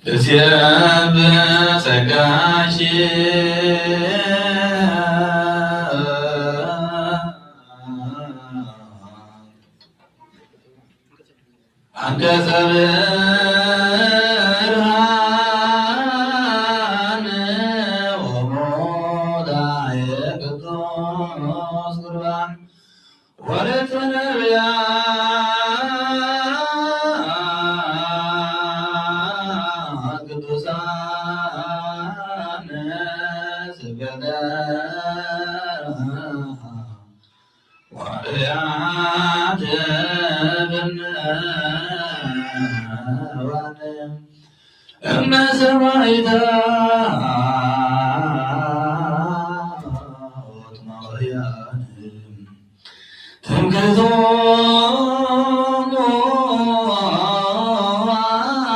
እስየብ ጸጋሽ አንቀጸ ብርሃን ወሞዳየ ቅዱስ ቁርባን ወለተ ነቢያት ቅዱሳን ስብሐተ ወርያት ብንዋን እመ ሰማዕታት ማርያም ትምክሕቶሙ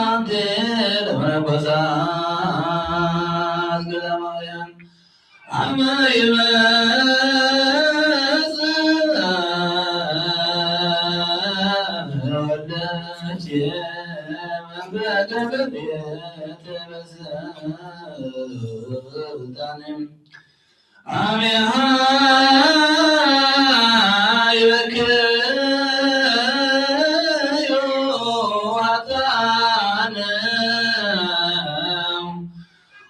አንቲ ለመነኮሳት ገዳማውያን አመ ይመጽእ ወልደኪ መንበረ ቤት በስልጣን አሜሃ ይበክዩ ኃጥኣን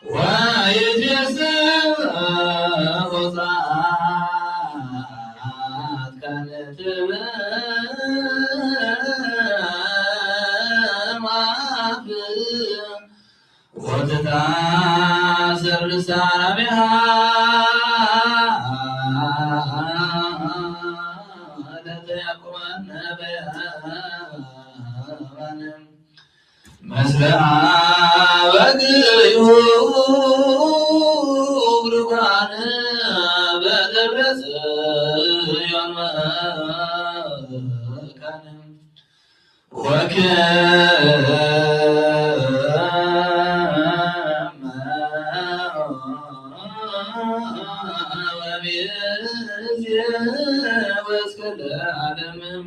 ወይትቤስሑ ጻድቃን ትብል ማፍ ወትታሰር ልሳን አሜሃ ለተያቁመነ በያማነ መስለ አበግዩ ብርሃን በደብረ ጽዮን መካነ ወክመ ወምዝየ ወእስከ ለዓለም።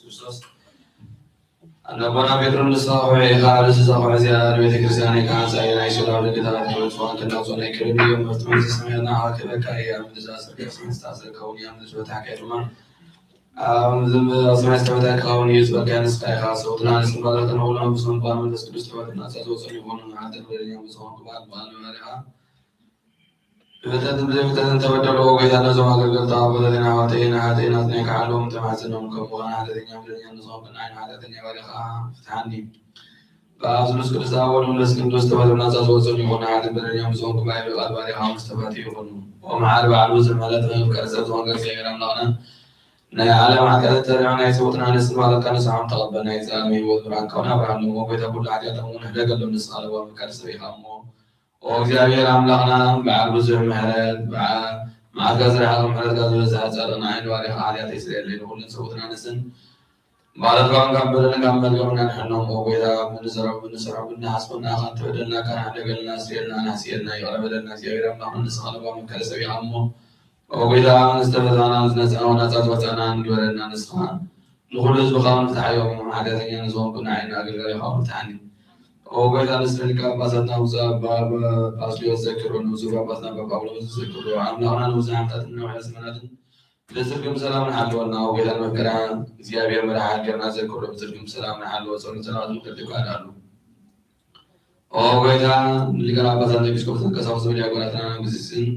ክርስቶስ ኣቦና ጴጥሮስ ንስኻ ኩሒ ኢኻ፣ ኣብ ርእሲ እዛ ኩሒ እዚኣ ንቤተ ክርስቲያን ኢኻ። ኣንጻይ ናይ ስጋ ወለድታት ክብረት ዝኾንክ እናውፅኡ ናይ ክብሪ እዮም። መፍትሒ መንግስቲ ሰማያት ንዓኻ ክህበካ እያ። ኣብ ምድሪ ዝኣሰርካዮ ኣብ ሰማይ ዝተኣሰረ ክኸውን እዩ፣ ኣብ ምድሪ ዝፈታሕካዮ ድማ ኣብ ሰማይ ዝተፈትሐ ክኸውን እዩ። ዝበልካዮ ንስኻ ኢኻ። ሰውትና ንስምባለካ ንኹሎም ብስም ኣብ መንፈስ ቅዱስ ተባረኽ። ናጻ ዝወፅኡ ይኹኑ። ንሓጢኣት በደለኛ ብዝኾንኩ በዓል በዓል መባሪኻ ብፍልጠትን ብዘይፍልጠትን ተበደሉ። ኦ ጐይታ፣ ነዞም ኣገልገልቲ ኣቦታትና ኣሕዋተይን ኣሓተይን ኣጽኒዕካ ሓልዎም ተማሕጽኖም። ከም ብዃን ሓጢኣተኛ በደለኛ ንዝኾንኩ ንዓይ ንሓጢኣተኛ ባሪኻ ፍትሓኒ። በኣብ ስሉስ ቅዱስ ኣብ ወልድ መንፈስ ቅዱስ ተባሂሉ ናጻ ዝወጽኡን ይኹን። ሓጢኣት በደለኛ ንዝኾንኩ ብኣይ ብቓል ባሪኻ ምስ ተፋትሑ ይኹኑ። ኦ መሓሪ በዓል ብዙሕ ምሕረት መፍቀሪ ሰብ ዝኾንካ እግዚኣብሔር ኣምላኽና፣ ናይ ዓለም ሓጢኣት ተሪዖ ናይ ሰውትና ንስን ማለትካ ንስሓም ተቐበል። ናይ ዘላለም ህይወት ብርሃን ከውን ኣብርሃሎም። ኦ ጐይታ፣ ኩሉ ሓጢኣቶም እውን ሕደገሎም። ንስኻ ለዋህ መፍቀሪ ሰብ ኢኻ እሞ ኦ እግዚኣብሔር ኣምላኽና፣ በዓል ብዙሕ ምሕረት፣ በዓ-፣ መዓትካ ዝረሓቐ ምሕረትካ ዝበዝሐ ጻድቕ ንዓይ ንባሪኻ ሓጢኣተይ ስረየለይ፣ ንኹለን ሰብኡትና ንስን ባረትካ እውን ካብ በደልን ካብ መርገምን ኣድሕኖም። ኦ ጐይታ፣ ብንዘረቡ፣ ብንሰርሖ፣ ብንሓስቦ ንኣኻ እንተበደልና፣ ካን ሕደገልና፣ ስረየልና፣ ኣናሕስየልና፣ ይቕረ በለልና። እግዚኣብሔር ኣምላኽና፣ ንስኻ ለዋህ መፍቀሪ ሰብ ኢኻ እሞ፣ ኦ ጐይታ፣ ዝተፈታና፣ ዝነጻና፣ ናጻ ዝወጻና ንግበረልና። ንስኻ ንኹሉ ህዝብኻ እውን ፍትሓዮም። ሓጢኣተኛ ንዝኾንኩ ንዓይ ንኣገልጋሊኻ እውን ፍትሓኒ። ኦ ጐይታ፣ ንስኻ ሊቀ ጳጳሳትና ብፁዕ ኣባ ባስልዮስ ዘክሮ፣ ንብፁዕ ጳጳስና ኣባ ጳውሎስ ዘክሮ። ኣምላኽና ንብዙሕ ዓመታትን ነዊሕ ዘመናትን ብጽድቅን ብሰላምን ሓልወና። ኦ ጐይታ፣ ንመፍቀርያ እግዚኣብሔር መርሓ ሃገርና ዘክሮ፣ ብጽድቅን ብሰላምን ሓልዎ። ጸሎት ሰላማት ምክር ይባላሉ። ኦ ጐይታ፣ ሊቃነ ጳጳሳት ኤጲስቆጶሳት ቀሳውስት ወዲያቆናትና መነኮሳትን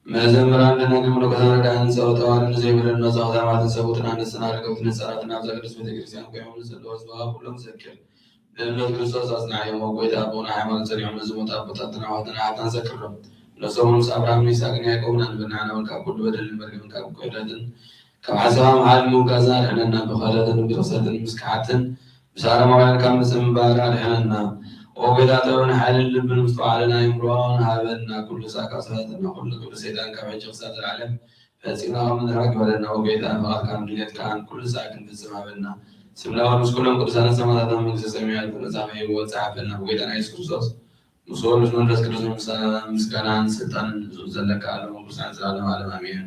መዘምራን ደናግል መነኮሳት ረዳእን ጸወታዋርን ዘይብለን መጻወታ ማትን ሰቡትን ኣንስትን ኣረጋውትን ህጻናትን ኣብዛ ቅድስት ቤተ ክርስቲያን ቆይሞም ንዘለዉ ህዝብኻ ኩሎም ዘክር። ብእምነት ክርስቶስ ኣጽንዓዮም። ኦ ጐይታ፣ ብቕኑዕ ሃይማኖት ጸኒዖም ንዝሞቱ ኣቦታትና ኣሕዋትና ኣሓትና ዘክሮም። ነሶም ምስ ኣብርሃምን ይስሐቅን ያዕቆብን ኣንብርና፣ ንዓና እውን ካብ ኩሉ በደልን መርገምን ካብ ክሕደትን ካብ ሓሳባም ሓይል ምውጋዝና ኣድሕነና። ብኽህደትን ብርኽሰትን ምስ ከሓድትን ምስ ኣረማውያን ካብ ምጽንባር ኣድሕነና። ኦ ጐይታ፣ ጥበብን ሓይልን ልብን ምስትውዓልን ኣእምሮን ሃበና። ኩሉ ሳዕ ካብ ስሕተትና፣ ኩሉ ግብሪ ሰይጣን ካብ ሕጂ ክሳብ ዘላለም ፈጺምና ከም ንርሕቕ ግበረና። ኦ ጐይታ፣ ፍቓድካን ድሌትካን ኩሉ ሳዕ ክንፍጽም ሃበና። ስምና ምስ ኩሎም ቅዱሳንን ሰማዕታትን ኣብ መንግስተ ሰማያት ብመጽሓፈ ህይወት ጸሓፈልና። ብጐይታና የሱስ ክርስቶስ ምስ ወልድ መንፈስ ቅዱስ ምስጋናን ስልጣንን ንሱ ዘለካ ኣለሙ ቅዱሳን ዘላለም ዓለም ኣሜን።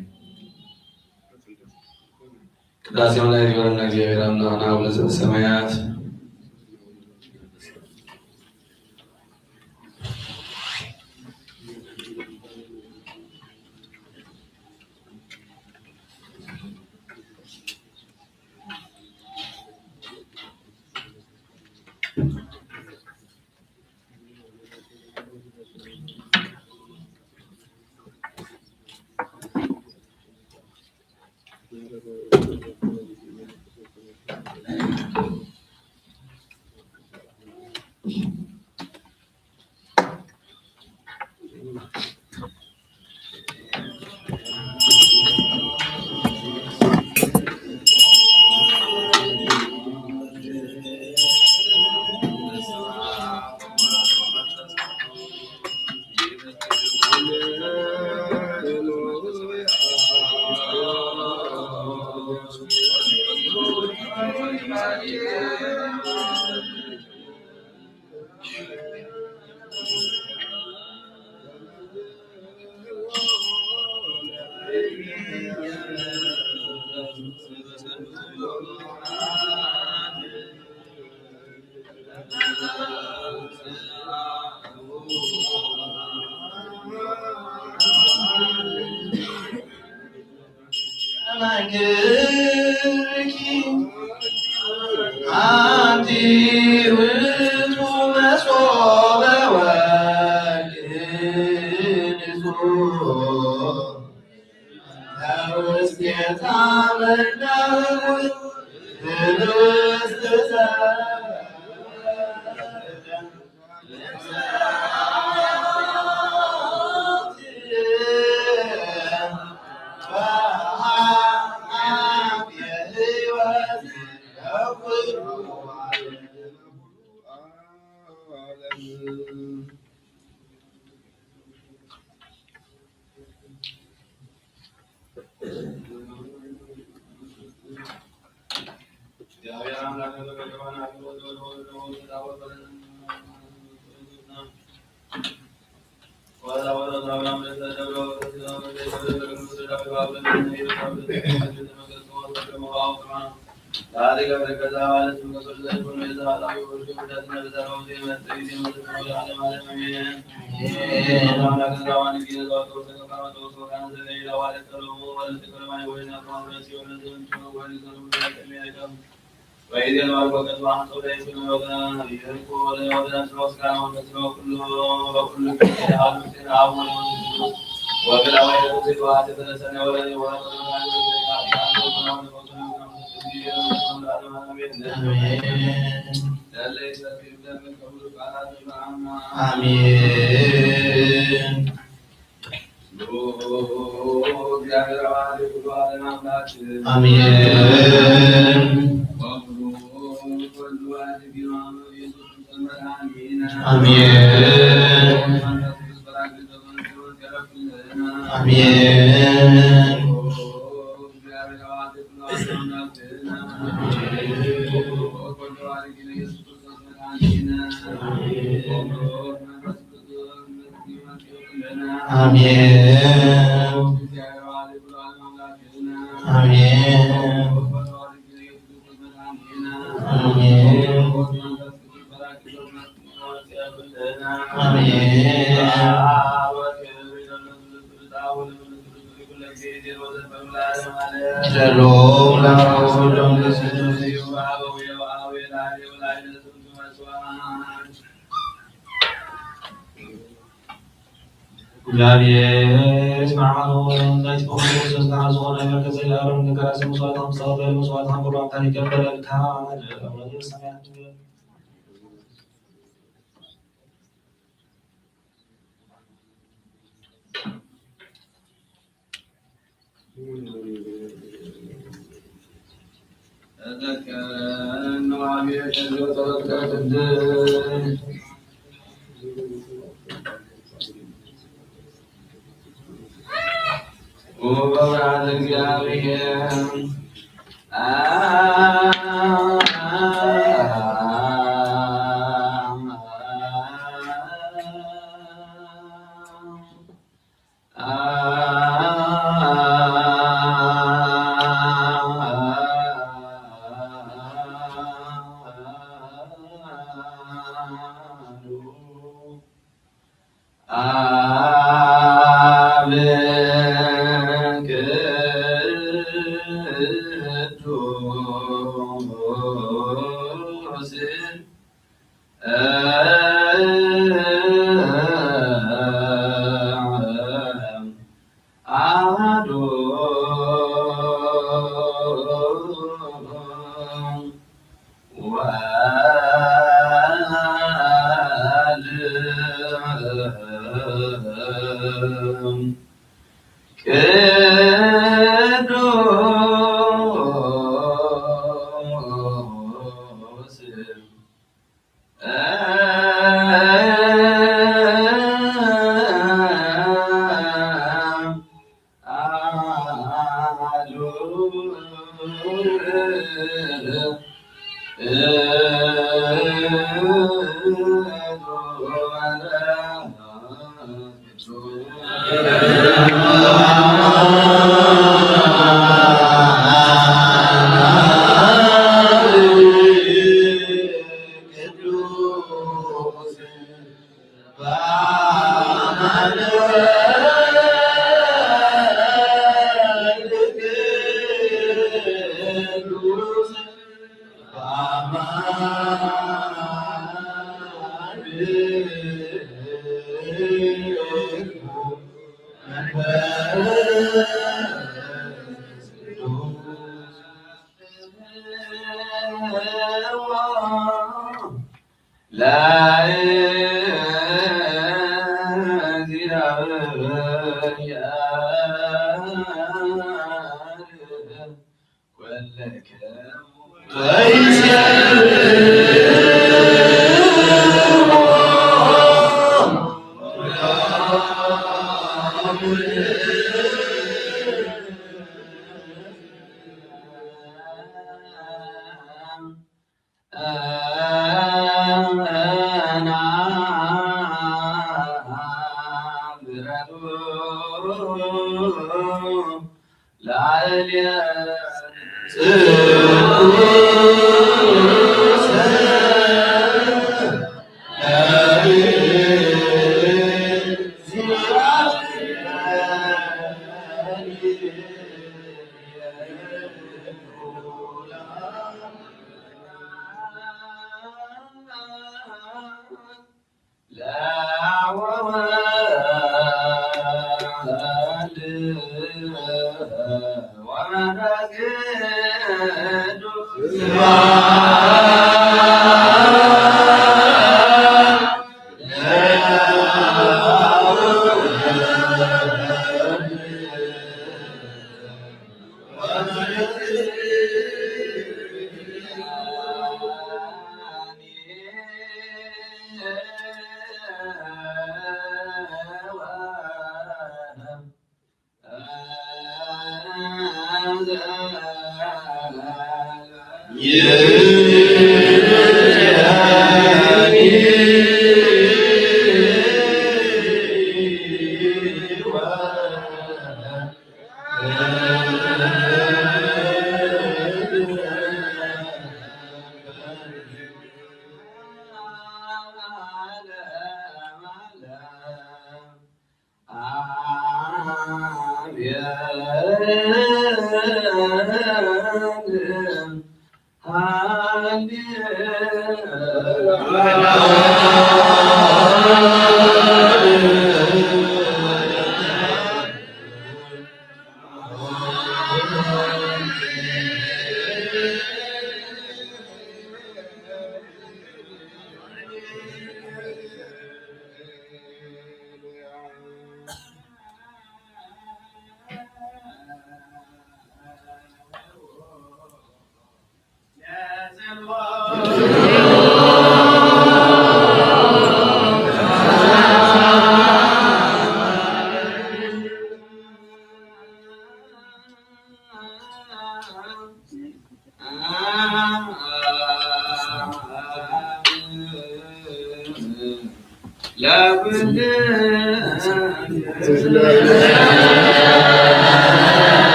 ቅዳሴ መላእክት ይበረና። እግዚኣብሔር ኣምላኽና አቡነ ዘበሰማያት አንቲ ውእቱ መሶበ ወርቅ ንጹሕ ውስቴታ መዳውት ህብስት አሜን። አሜን። አሜን። አሜን። አሜን። አሜን። አሜን። አሜን። ሻሎም ለአብ ወወልድ ወመንፈስ ቅዱስ። እግዚአብሔር ይስማዕኑ። ናይ ተፈጥሮ ክርስቶስ ተሓዝኦ ናይ መርገ ዘይኣርም ነገራት መስዋዕት ኣምሳው በል መስዋዕት ኣንብሮ ኣምታን ይቀበለልካ። ለእውነት ሰማያት ወበብርሃን እግዚአብሔር። አብ ቅዱስ አሐዱ ወልድ ቅዱስ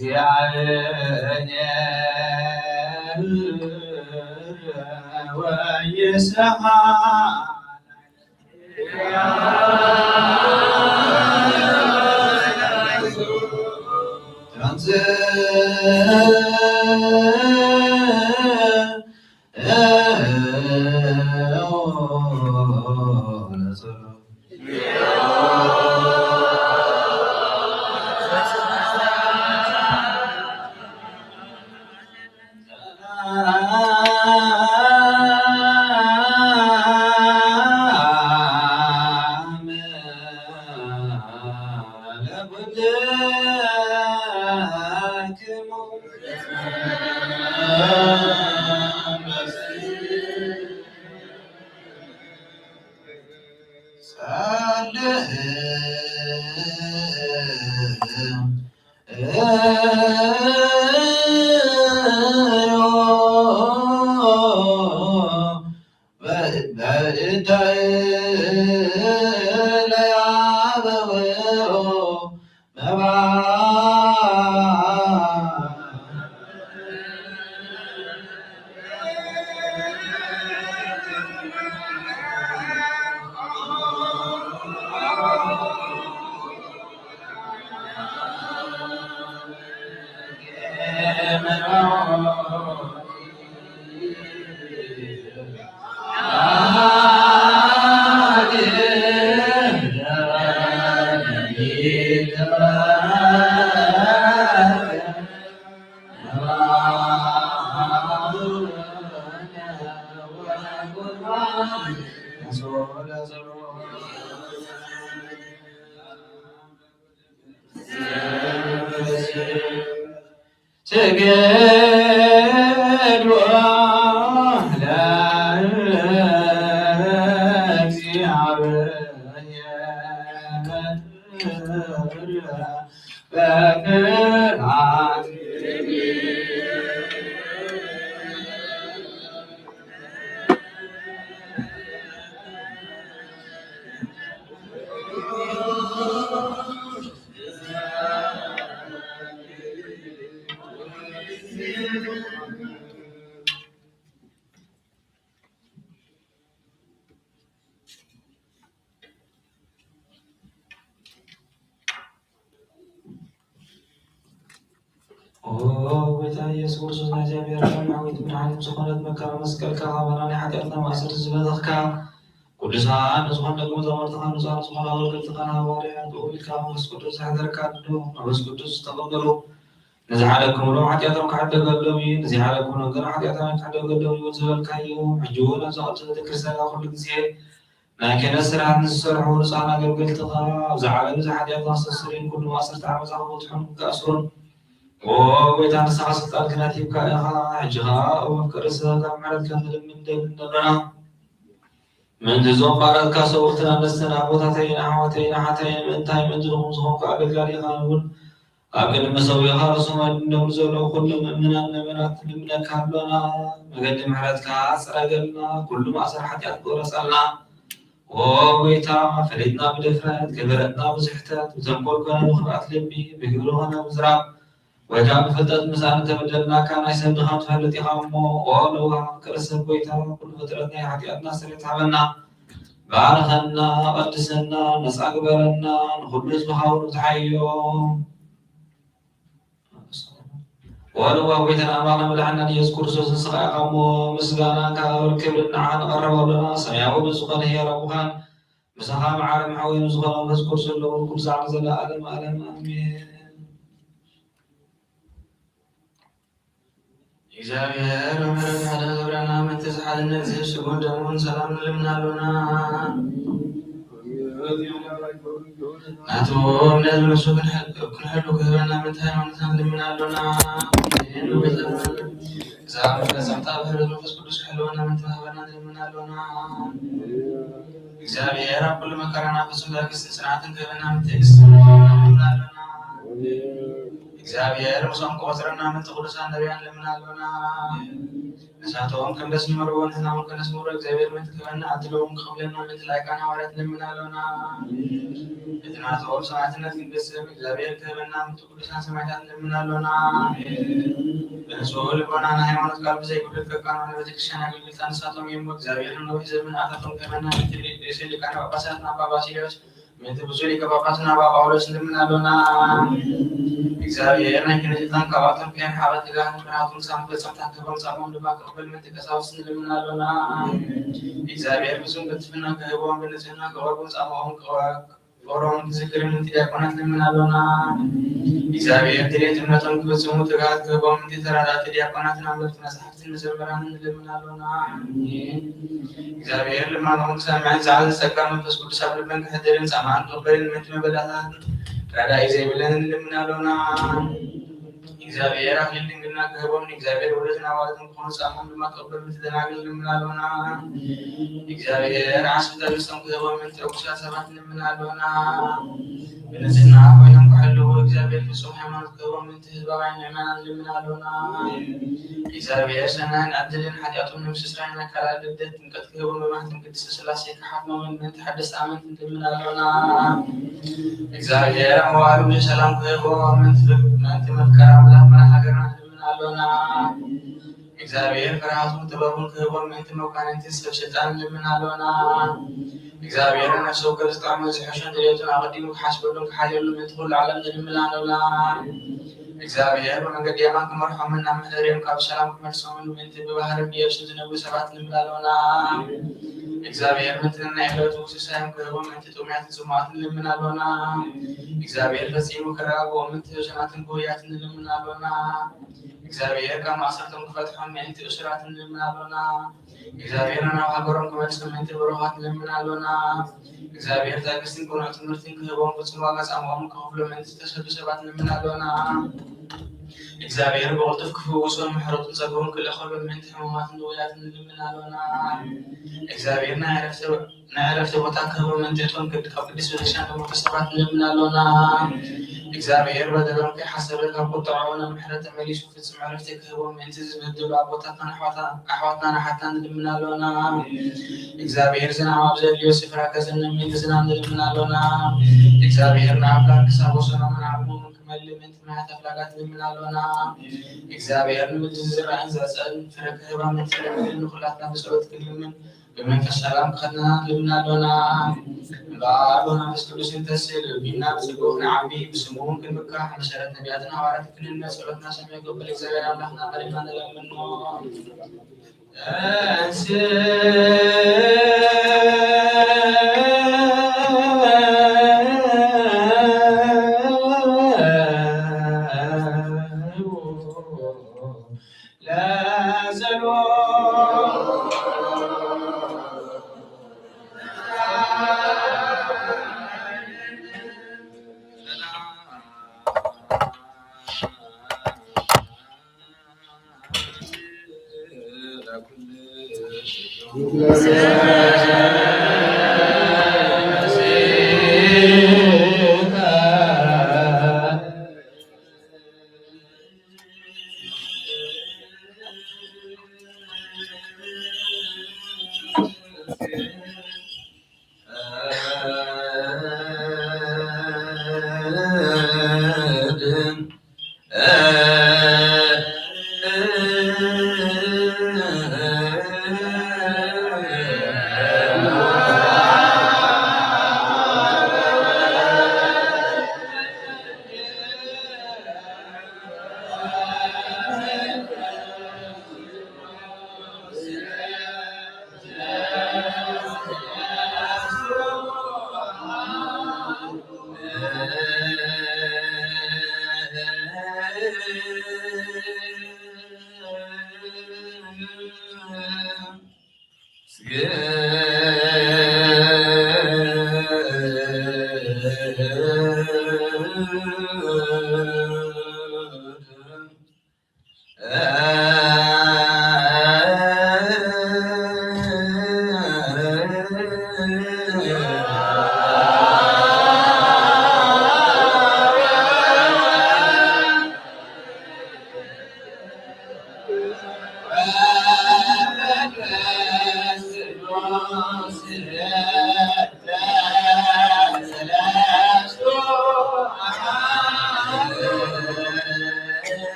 እግዚአብሔር ወይስሐቅ ስግድ ለእግዚአብሔር በፍርሃት። ኦ ጎይታ ኢየሱስ ክርስቶስ፣ ናይ እግዚኣብሔር ከም ሓዊት መድሓኒት ዝኾነት መከራ መስቀልካ፣ ካባና ናይ ሓጢኣትና ማእሰርቲ ዝበተኽካ፣ ቅዱሳን ንዝኾኑ ደቀ መዛሙርትኻ፣ ንጹሃን ዝኾኑ ኣገልገልትኻ፣ ንሃዋርያት ብኡ ኢልካ መንፈስ ቅዱስ ዝሓደረካ፣ ንመንፈስ ቅዱስ ዝተቐበሉ፣ ንዝሓለኩምሎም ሓጢኣቶም ክሕደገሎም እዩ፣ ንዘይሓለኩምሎም ግን ሓጢኣቶም ኣይክሕደገሎም እዩ ዝበልካዮ፣ ሕጂ እውን ኣብዛ ቅድስቲ ቤተክርስትያን ኩሉ ግዜ ናይ ክህነት ስራሕ ንዝሰርሑ ንጹሃን ኣገልገልትኻ፣ ኣብዚ ዓለም እዚ ሓጢኣትና ክሰስርን ኩሉ ማእሰርቲ ዓመፃ ክፈትሑን ክከኣሱን፣ ኦ ጎይታ፣ ንስኻ ስልጣን ክህነት ሂብካ ኢኻ። ሕጂ ኸኣ፣ ኦ መፍቀሪ ሰብ፣ ካብ ምሕረትካ ክንልምን ንደሊ ኣለና። ምእንቲ እዞም ባሮትካ ሰብኡትናን ነስተን ኣቦታተይን ኣሕዋተይን ኣሓተይን፣ ምእንታይ ምእንቲ ድኹም ዝኾንኩ ኣገልጋሊኻ እውን ኣብ ቅድሚ ሰብኡኻ ርእሶም ኣድንዶም ዘለዉ ኩሎም ምእመናን ምእመናት ንልምነካ ኣሎና። መገዲ ምሕረትካ ጽረገልና፣ ኩሉ ማእሰር ሓጢኣት ቁረጸልና። ኦ ጎይታ፣ ፈሊጥና ብድፍረት፣ ከይፈለጥና ብስሕተት፣ ብተንኮል ኮነ ብኽፍኣት ልቢ፣ ብግብሪ ኮነ ብምዝራብ፣ ወይ ከኣ ብፍልጠት ምሳሌ እንተበደልናካ ናይ ሰብ ድኻም ትፈልጥ ኢኻ እሞ፣ ኦ ለዋህ ፍቅር ሰብ ጎይታ፣ ኩሉ ፍጥረት ናይ ሓጢኣትና ስርየት ሃበና። ባርኸና፣ ቀድሰና፣ ነጻ ግበረና፣ ንኹሉ ህዝብኻ እውን ብዝሓዮ። ኦ ለዋህ ጎይታና ኣምላኽና መድሓኒና ኢየሱስ ክርስቶስ፣ ንስኻ ኢኻ እሞ ምስጋና እንካብር ክብሪ ንዓኻ ነቐርብ ኣሎና። ሰማያዊ ብዝኾነ ህያው ኣቦኻን ምሳኻ መዓረ መሓውዮም ዝኾነ መንፈስ ቅዱስ ዘለዎም ኩሉ ዛዕባ ዘለኣለም ኣለም ኣሜን። እግዚኣብሔር ምሕረት ሓደ ገብረና ምእንቲ ዝሓለነ እግዚኣብሔር ስግኡን ደሙን ሰላም ንልምና ኣሎና። ናቱ እምነት ብነፍሱ ክንሕል-፣ ክንሕሉ ክህበና ምእንቲ ሃይማኖትና ንልምና ኣሎና። እዛ መፈጸምታ ብሕረት መንፈስ ቅዱስ ክሕልወና ምእንቲ ሃበና ንልምና ኣሎና። እግዚኣብሔር ኣብ ኩሉ መከራና ፍጹም ትዕግስትን ጽንዓትን ክህበና ምእንቲ ትዕግስቲ ንልምና ኣሎና። እግዚኣብሔር ምስኦም ክቆጽረና ምእንቲ ቅዱሳን ነቢያት ንልምን ኣሎና። ንሳቶም ከም ደስ ንመርዎ ንሕና እውን ከነስምሮ እግዚኣብሔር ምእንቲ ክህበና፣ ዕድል እውን ክኸፍለና ምእንቲ ላይካን ሃዋርያት ንልምን ኣሎና። እቲ ናቶም ሰማዕትነት ክንቅስም እግዚኣብሔር ክህበና ምእንቲ ቅዱሳን ሰማዕታት ንልምን ኣሎና። ብንጹህ ልቦና ንሃይማኖት ቃል ብዘይጉድለት ከቃንዑ ንቤተክርስትያን ኣገልግልታ ንሳቶም እዮም። እግዚኣብሔር ነዊሕ ዘመን ኣታቶም ክህበና ምእንቲ ርእሰ ሊቃነ ጳጳሳት ኣባ ባስልዮስ ምእንቲ ብፁዕ ሊቀ ጳጳስና ኣባ ጳውሎስ ንልምን ኣሎና። እግዚኣብሔር ናይ ክህነት ዕጣን ካብኣቶም ከየርሓቐ ትግሃትን ፍርሃቱን ክሳብ መፈጸምታ ክህቦም ጻምኦም ድማ ክቕበል ምእንቲ ቀሳውስት ንልምን ኣሎና። እግዚኣብሔር ፍጹም ቅልጥፍና ክህቦም ብንጽህና ክቐርቡ ጻምኦም ክቐ-፣ ፍቕሮም ክዝክርን ምእንቲ ዲያቆናት ንልምን ኣሎና። እግዚኣብሔር ድሌት እምነቶም ክፍጽሙ ትግሃት ክህቦም ምእንቲ ተራዳእቲ ዲያቆናትን ኣንበብቲ መጽሓፍትን መዘምራንን ንልምን ኣሎና። እግዚኣብሔር ልማኖም ክሰምዕን ጻዕዳ ጸጋ መንፈስ ቅዱስ ኣብ ልበን ክሕድርን ጻማን ክቕበልን ምእንቲ መበለታትን ረዳኢ ዘይብለን ንልምን ኣሎና። እግዚኣብሔር ኣክሊል ድንግልና ክህቦም ንእግዚኣብሔር ወለድን ኣዋልድን ክኾኑ ጻማን ድማ ክቕበል ምእንቲ ደናግል ንልምን ኣሎና። እግዚኣብሔር ዓስቢ ትዕግስቶም ክህቦም ምእንቲ ዕጉሳት ሰባት ንልምን ኣሎና። ብንጽህና ኮይኖም ክሕልዉ እግዚኣብሔር ፍጹም ሃይማኖት ክህቦም ምእንቲ ህዝባውያን ምእመናን ንልምን ኣሎና። እግዚኣብሔር ሰናይን ዕድልን ሓጢኣቶም ንምስሳይን ኣካላዊ ልደት ጥምቀት ክህቦም ብማሕተም ቅድስት ስላሴ ክሓትሞምን ምእንቲ ሓደስቲ ኣመንቲ ንልምን ኣሎና። እግዚኣብሔር ኣብ መዋእሎም ሰላም ክህቦም ምእንቲ ፍቅ-፣ ምእንቲ ምፍቃር ኣምላኽ መራሒ ሃገርና ንልምን ኣሎና። እግዚኣብሔር ፍርሃቱን ጥበቡን ክህቦም ምእንቲ መኳንንቲ ሰብ ስልጣን ንልምን ኣሎና። እግዚኣብሔር ነፍሲ ወከፍ ዝጥዕሞን ዝሕሾን ድሌቱን ኣቐዲሙ ክሓስበሉን ክሓልየሉን ምእንቲ ኩሉ ዓለም ንልምን ኣሎና። እግዚኣብሔር ብመንገዲ የማን ክመርሖምን ናብ መሕደሪኦም ካብ ሰላም ክመልሶምን ምእንቲ ብባህርን ብየብስን ዝነብሩ ሰባት ንልምን ኣሎና። እግዚኣብሔር ምእንቲ ነናይ ዕለቱ ክስሳዮም ክህቦም ምእንቲ ጥሙያትን ጽሙኣትን ንልምን ኣሎና። እግዚኣብሔር ፈጺሙ ክረጋግኦም ምእንቲ ሕዙናትን ግውያትን ንልምን ኣሎና። እግዚኣብሔር ካብ ማእሰርቶም ክፈትሖም ምእንቲ እሱራት ንልምን ኣሎና። እግዚኣብሔር ናብ ሃገሮም ክመልሶም ምእንቲ ብሩኻት ንልምን ኣሎና። እግዚኣብሔር ትዕግስትን ቅኑዕ ትምህርትን ክህቦም ፍጹም ዋጋ ጻምኦም ክኸፍሎ ምእንቲ ዝተሰዱ ሰባት ንልምን ኣሎና። እግዚኣብሔር ብቕልጡፍ ክፍውሶም ምሕረቱን ጸግኡን ክልእኸሎም ምእንቲ ሕሙማትን ድውያትን ንልምን ኣሎና። እግዚኣብሔር ናይ ዕረፍቲ ናይ ዕረፍቲ ቦታ ክህቦም ምእንቲ እቶም ቅድ-፣ ካብ ቅድስት ቤተክርስትያን ዝሞቱ ሰባት ንልምን ኣሎና። እግዚኣብሔር በደሎም ከይሓሰበ ካብ ቁጥዕኡ ናብ ምሕረት ተመሊሱ ፍጹም ዕረፍቲ ክህቦም ምእንቲ ዝበደሉ ኣቦታትናን ኣሕዋታ-፣ ኣሕዋትናን ኣሓትናን ንልምን ኣሎና። እግዚኣብሔር ዝናም ኣብ ዘድልዮ ስፍራ ከዘንብ ምእንቲ ዝናም ንልምን ኣሎና። እግዚኣብሔር ንኣምላኽ ክሳብ ወሰኖምን ዓቕሞምን ክመልእ ምእንቲ ማያት ኣፍላጋት ንልምን ኣሎና። እግዚኣብሔር ንምድሪ ዝዝራእን ዘዕጸድን ፍረ ክህባ ምእንቲ ፍረ ምድሪ ንኹላትና ብጸሎት ክንልምን ብመንፈስ ሰላም ክኸድነና ንልምን ኣሎና። እምበኣር ብመንፈስ ቅዱስ ንተስእ፣ ልዕል ቢልና ብጸግኡ ክንዓቢ፣ ብስሙ እውን ክንምካሕ፣ መሰረት ነቢያትን ሃዋርያትን ክንህነጽ፣ ጸሎትና ሰሚዑ ክቕበል እግዚኣብሔር ኣምላኽና ቀሪብና ንለምኖ። ተንሥእ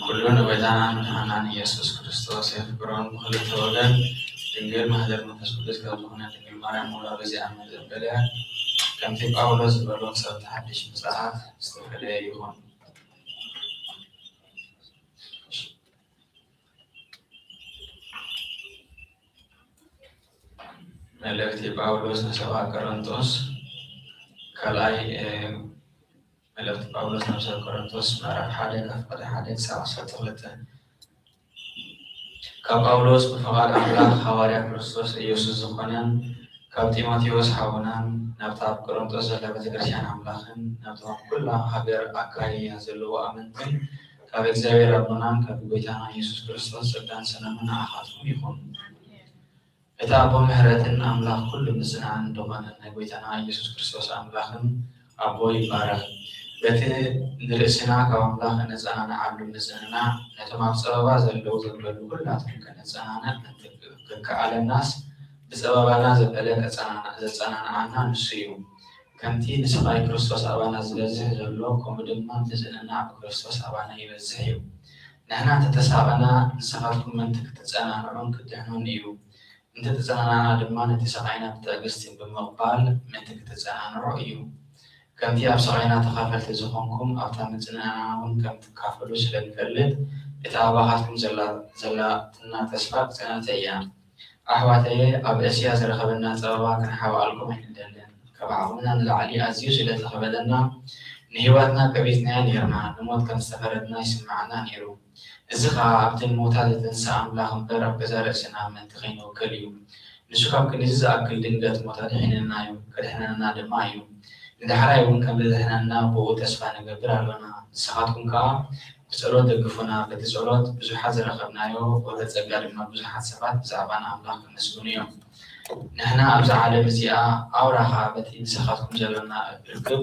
ኩሉ ንጎይታናን መድሓናን ኢየሱስ ክርስቶስ የፍቅሮን ብኽልተ ወገን ድንግል ማህደር መንፈስ ቅዱስ ካብ ዝኾነ ድንግል ማርያም ውላዱ ዚኣምን ዘበለ ከምቲ ጳውሎስ ዝበሎ ክሳብ እቲ ሓድሽ ምጽኣት ዝተፈለየ ይኹን። መልእኽቲ ጳውሎስ ንሰብኣ ቆሮንቶስ ካልኣይ መልእኽቲ ጳውሎስ ናብ ሰብ ቆሮንቶስ ምዕራፍ ሓደ ካብ ፍቕዲ ሓደ ክሳብ ዓሰርተ ክልተ። ካብ ጳውሎስ ብፍቓድ ኣምላኽ ሃዋርያ ክርስቶስ ኢየሱስ ዝኾነን ካብ ጢሞቴዎስ ሓውናን ናብታ ኣብ ቆሮንቶስ ዘላ ቤተ ክርስቲያን ኣምላኽን ናብቶም ኣብ ኩላ ሃገር ኣካይያ ዘለዉ ኣመንትን ካብ እግዚኣብሔር ኣቦናን ካብ ጎይታና ኢየሱስ ክርስቶስ ጸጋን ሰላምን ንዓኻትኩም ይኹን። እቲ ኣቦ ምሕረትን ኣምላኽ ኩሉ ምጽንናዕን ዝኾነ ናይ ጎይታና ኢየሱስ ክርስቶስ ኣምላኽን ኣቦ ይባረኽ። በቲ ንርእስና ካብ ኣምላኽ እነጸናንዓሉ ምጽንናዕ ነቶም ኣብ ጸበባ ዘለዉ ዘበሉ ኩላቶም ከነጸናንዕ እንተ ከከኣለናስ ብጸበባና ዘበለ ከጸናንዕ ዘጸናንዓና ንሱ እዩ። ከምቲ ንስቓይ ክርስቶስ ኣባና ዝበዝሕ ዘሎ ከምኡ ድማ ምጽንናዕ ብክርስቶስ ኣባና ይበዝሕ እዩ። ንሕና እንተተሳቐና ንስኻትኩም ምእንቲ ክትጸናንዑን ክትድሕኑን እዩ። እንተተጸናናዕና ድማ ነቲ ስቓይና ብትዕግስቲ ብምቕባል ምእንቲ ክትጸናንዑ እዩ። ከምቲ ኣብ ስቓይና ተኻፈልቲ ዝኾንኩም ኣብታ ምጽንናዕና እውን ከም ትካፈሉ ስለ ንፈልጥ እታ ኣባኻትኩም ዘላትና ተስፋ ጽንዕቲ እያ። ኣሕዋተየ ኣብ እስያ ዝረኸበና ጸበባ ክንሓብኣልኩም ኣይንደልን። ካብ ዓቕምና ንላዕሊ ኣዝዩ ስለ ዝኸበደና ንህይወትና ቀቢጽናያ ኔርና፣ ንሞት ከም ዝተፈረድና ይስምዓና ኔሩ። እዚ ኸኣ ኣብቲ ንሞታ ዘተንስኣ ኣምላኽ እምበር ኣብ ገዛእ ርእስና ምእንቲ ከይንውከል እዩ። ንሱ ካብ ክንድዚ ዝኣክል ድንገት ሞት ኣድሒንና እዩ፣ ከድሕነና ድማ እዩ። ንዳሕራይ እውን ከም ዘድሕነና ብእኡ ተስፋ ንገብር ኣሎና። ንስኻትኩም ከኣ ብጸሎት ደግፉና። በቲ ጸሎት ብዙሓት ዝረኸብናዮ ወረ ጸጋ ድማ ብዙሓት ሰባት ብዛዕባ ንኣምላኽ ከመስግኑ እዮም። ንሕና ኣብዛ ዓለም እዚኣ ኣውራ ኸኣ በቲ ንስኻትኩም ዘሎና ርክብ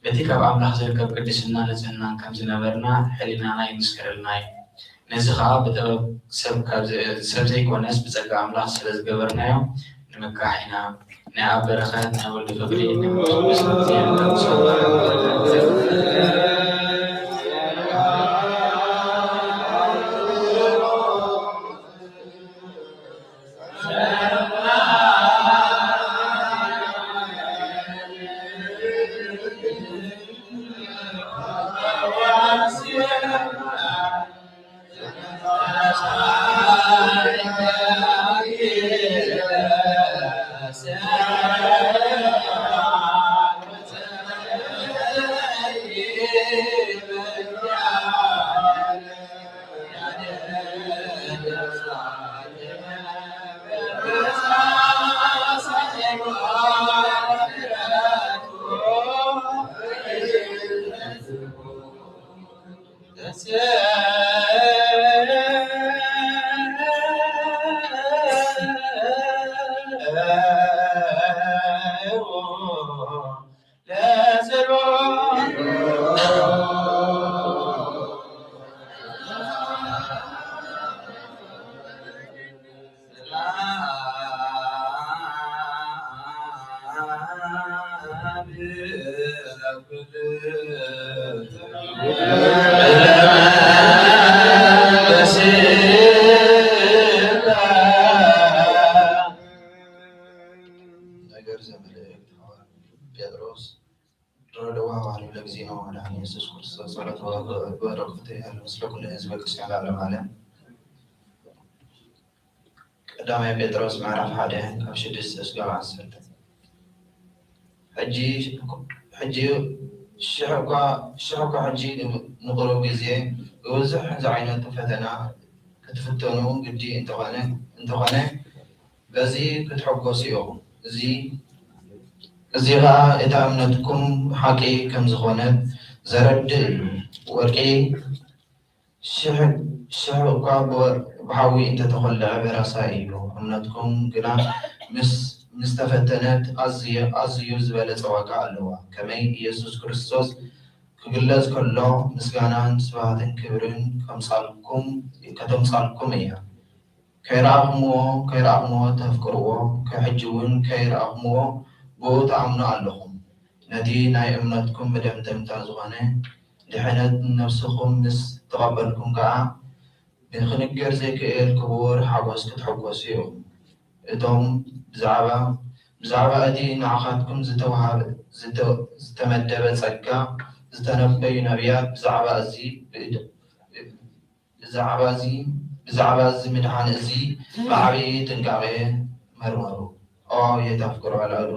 በቲ ካብ ኣምላኽ ዝርከብ ቅድስና ንጽህናን ከም ዝነበርና ሕሊናና ይምስክረልና እዩ። ነዚ ኸኣ ብጥበብ ሰብ ካብ ዘ-፣ ሰብ ዘይኮነስ ብጸጋ ኣምላኽ ስለ ዝገበርናዮ ንምካሕ ኢና። ናይ ኣብ በረኸት፣ ናይ ወልድ ፍቕሪ፣ ናይ መንፈስ ቅዱስ ፍቕሪ የለውም። ነገር ዘመልእክት ሐዋርያ ጴጥሮስ ድሮ ለዋህ ባህሪው ለጊዜ ነው መድኃኔ ኢየሱስ ክርስቶስ ጸሎት ወበረከቱ ይሃሉ ምስለ ኩሉ ህዝበ ክርስቲያን ለዓለመ ዓለም። ቀዳማይ ጴጥሮስ ምዕራፍ ሓደ ካብ ሽዱሽተ እስካብ ዓሰርተ። ሕጂ፣ ሕጂ ሽሕ እኳ፣ ሽሕ እኳ ሕጂ ንቁሩብ ግዜ ብብዙሕ ከምዚ ዓይነት ፈተና ክትፍተኑ ግዲ እንተኾነ፣ እንተኾነ በዚ ክትሕጎሱ ኢኹም። እዚ፣ እዚ ኸኣ እታ እምነትኩም ሓቂ ከም ዝኾነት ዘረድእ እዩ። ወርቂ ሽሕ ሽሕ እኳ ብወርቂ ብሓዊ እንተተኾልዐ በራሳይ እዩ። እምነትኩም ግና ምስ ምስ ተፈተነት ኣዝዩ ኣዝዩ ዝበለጸ ዋጋ ኣለዋ። ከመይ ኢየሱስ ክርስቶስ ክግለጽ ከሎ ምስጋናን ስብሃትን ክብርን ከምጻልኩም ከተምጻልኩም እያ። ከይረኣኹምዎ ከይረኣኹምዎ ተፍቅርዎ፣ ሕጂ እውን ከይረኣኹምዎ ብኡ ትኣምኑ ኣለኹም። ነቲ ናይ እምነትኩም መደምደምታ ዝኾነ ድሕነት ንነፍስኹም ምስ ተቐበልኩም ከኣ ብክንገር ዘይክእል ክቡር ሓጎስ ክትሕጎሱ ኢኹም። እቶም ብዛዕባ ብዛዕባ እቲ ንዓኻትኩም ዝተዋሃበ ዝተ- ዝተመደበ ጸጋ ዝተነበዩ ነቢያት ብዛዕባ እዚ ብእድ- ብዛዕባ እዚ ብዛዕባ እዚ ምድሓን እዚ ብዓብዪ ጥንቃቄ መርምሩ። ኦ የታፍቅሮ ኣላሉ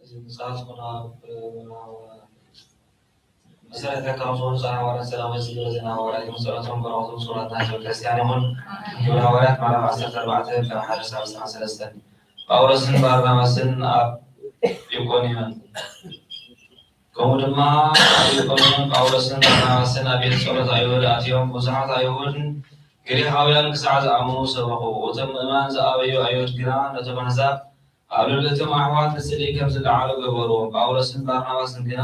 እዚ መጽሓፍ ዝኾነ ኣብ መሰረተ ካብ ዝኾኑ ጻና ሃዋርያት ሰላም ዝብል ዜና ሃዋርያት ይኹን ጸሎቶም በረኸቶም ስውራትና ህዝበ ክርስቲያን ይኹን። ግብረ ሃዋርያት ምዕራፍ ዓሰርተ ኣርባዕተ ካብ ሓደ ሳብ ዕስራን ሰለስተን። ጳውሎስን ባርናባስን ኣብ ኢቆንዮን። ከምኡ ድማ ኣብ ኢቆንዮን ጳውሎስን ባርናባስን ኣብ ቤት ጸሎት ኣይሁድ ኣትዮም፣ ብዙሓት ኣይሁድን ግሪኻውያን ክሳዕ ዝኣምኑ ሰበኹ። እቶም ምእማን ዝኣበዩ ኣይሁድ ግና ነቶም ኣህዛብ ኣብ ልዕሊ እቶም ኣሕዋት ንጽልኢ ከም ዝለዓሉ ገበርዎም። ጳውሎስን ባርናባስን ግና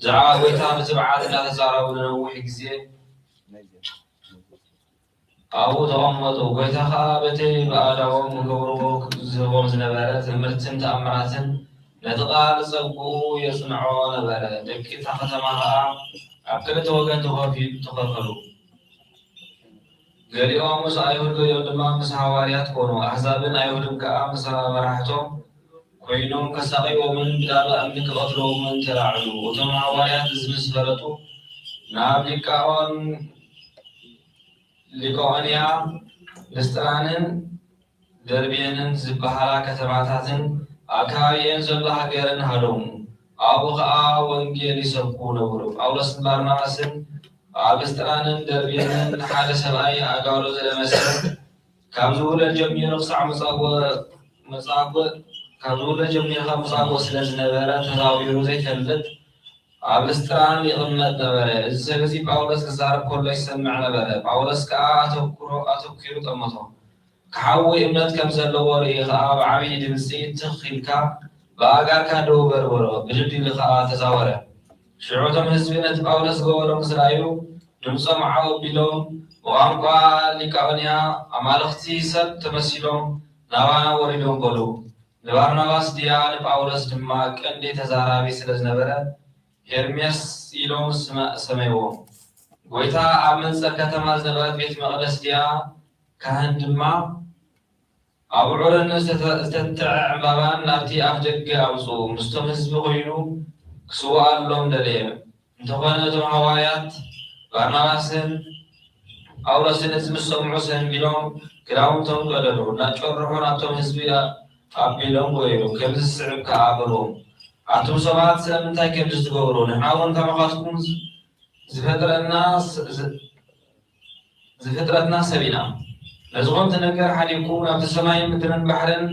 ብዛዕባ ጐይታ ብትብዓት እናተዛረቡ ንነዊሕ ግዜ ኣብኡ ተቐመጡ። ጐይታ ኸኣ በቲ ብኣእዳዎም ክገብርዎ ዝህቦም ዝነበረ ትእምርትን ተኣምራትን ነቲ ቃል ጸግኡ የጽንዖ ነበረ። ደቂ እታ ከተማ ኸኣ ኣብ ክልተ ወገን ተኸፊ- ተኸፈሉ። ገሊኦም ምስ ኣይሁድ ገሊኦም ድማ ምስ ሃዋርያት ኮኑ። ኣህዛብን ኣይሁድን ከኣ ምስ መራሕቶም ኮይኖም ከሳቕይዎምን ብዳርባ እምኒ ክቐትልዎምን ተላዕሉ። እቶም ሃዋርያት እዚ ምስ ፈለጡ ናብ ሊቃኦን ሊቃኦንያ ልስጥራንን ደርቤንን ዝበሃላ ከተማታትን ኣብ ከባቢኤን ዘሎ ሃገርን ሃደሙ። ኣብኡ ኸኣ ወንጌል ይሰብኩ ነበሩ። ጳውሎስን ባርናባስን ኣብ ልስጥራንን ደርቤንን ሓደ ሰብኣይ ኣእጋሩ ዝለመሰ ካብ ዝውለድ ጀሚሩ ክሳዕ መጻጉዕ መጻጉዕ ካብ ዝውለድ ጀሚሩ ካብ መጻጉዕ ስለ ዝነበረ ተዛዊሩ ዘይፈልጥ ኣብ ልስጥራን ይቕመጥ ነበረ። እዚ ሰብ እዚ ጳውሎስ ክዛረብ ከሎ ይሰምዕ ነበረ። ጳውሎስ ከኣ ኣተኩሮ ኣተኲሩ ጠመቶ። ክሓዊ እምነት ከም ዘለዎ ርእዩ ኸኣ ብዓብዪ ድምጺ ትኽ ኢልካ ብኣእጋርካ ደው በል በሎ። ብድድ ኢሉ ኸኣ ተዛወረ። ሽዑ እቶም ህዝቢ ነቲ ጳውሎስ ዝገበሮ ምስ ረኣዩ ድምጾም ዓው ኣቢሎም ብቋንቋ ሊቃኦንያ ኣማልኽቲ ሰብ ተመሲሎም ናባና ወሪዶም በሉ። ንባርናባስ ድያ ንጳውሎስ ድማ ቀንዲ ተዛራቢ ስለ ዝነበረ ሄርሜስ ኢሎም ስመ- ሰመይዎ። ጐይታ ኣብ መንጸር ከተማ ዝነበረት ቤት መቕደስ ድያ ካህን ድማ ኣብዑርን ዝተተ- ዝተትዐ ዕምባባን ናብቲ ኣፍ ደገ ኣውጽኡ። ምስቶም ህዝቢ ኮይኑ ክስውኣሎም ደለየ። እንተኾነ እቶም ሃዋርያት ባርናባስን ጳውሎስን እዚ ምስ ሰምዑ ሰንቢዶም ክዳውንቶም ቀደዱ፣ እናጨርሑ ናብቶም ህዝቢ ኣቢሎም ጎየዩ፣ ከምዚ ዝስዕብ ከኣ በልዎም፣ ኣቱም ሰባት ስለምንታይ ከምዚ ትገብሩ? ንሕና እውን ከማኻትኩም ዝፈጥረና ስ-፣ ዝ-፣ ዝፍጥረትና ሰብ ኢና። ነዚ ኹምቲ ነገር ሓዲግኩ ናብቲ ሰማይን ምድርን ባሕርን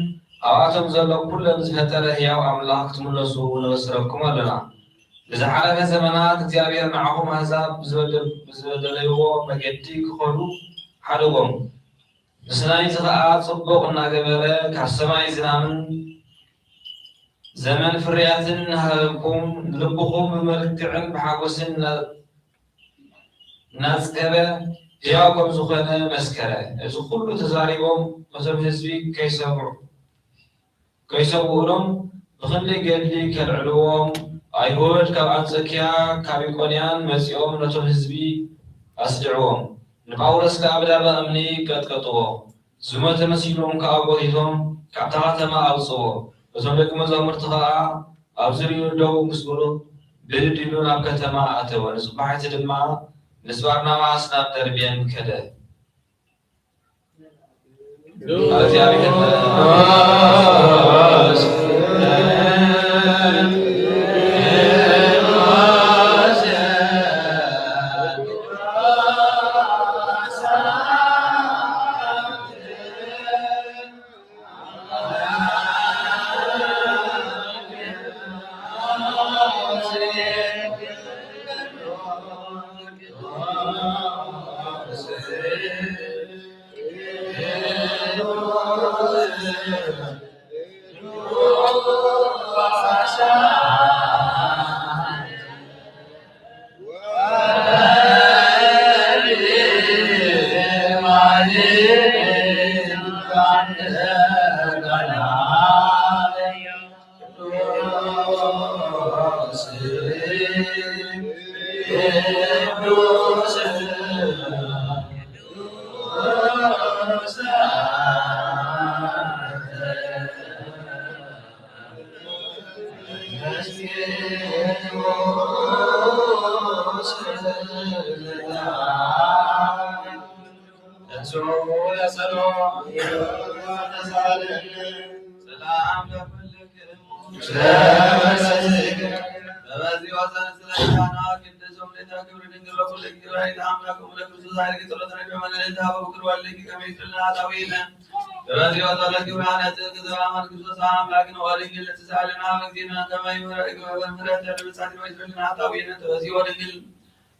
ኣብኣቶም ዘሎ ኩለን ዝፈጠረ ህያው ኣምላኽ ክትምለሱ ነበስረኩም ኣሎና። ብዝሓለፈ ዘመናት እግዚኣብሔር ንዓኹም ኣህዛብ ብዝበደል-፣ ብዝበደለይዎ መገዲ ክኸዱ ሓደጎም። ምስ ናይዚ ኸኣ ጽቡቕ እናገበረ ካብ ሰማይ ዝናምን ዘመን ፍርያትን እናሃበኩም፣ ንልብኹም ብመልክዕን ብሓጎስን እናጸበ፣ ሕያው ከም ዝኾነ መስከረ። እዚ ኩሉ ተዛሪቦም፣ ነቶም ህዝቢ ከይሰምዑ፣ ከይሰምዑሎም ብኽንደይ ገድሊ ከልዕልዎም፣ ኣይሁድ ካብ ኣንጾኪያ ካብ ኢቆንያን መጺኦም ነቶም ህዝቢ ኣስድዕዎም። ንጳውሎስ ከኣ ብዳርባ እምኒ ቀጥቀጥዎ። ዝሞተ መሲሎም ከኣ ጎቲቶም ካብታ ከተማ ኣውጽዎ። እቶም ደቂ መዛሙርቲ ከኣ ኣብ ዙርያኡ ደው ምስ በሉ፣ ብድድ ኢሉ ናብ ከተማ ኣተወ። ንጽባሒቱ ድማ ምስ ባርናባስ ናብ ደርቤን ከደ። እግዚኣብሔር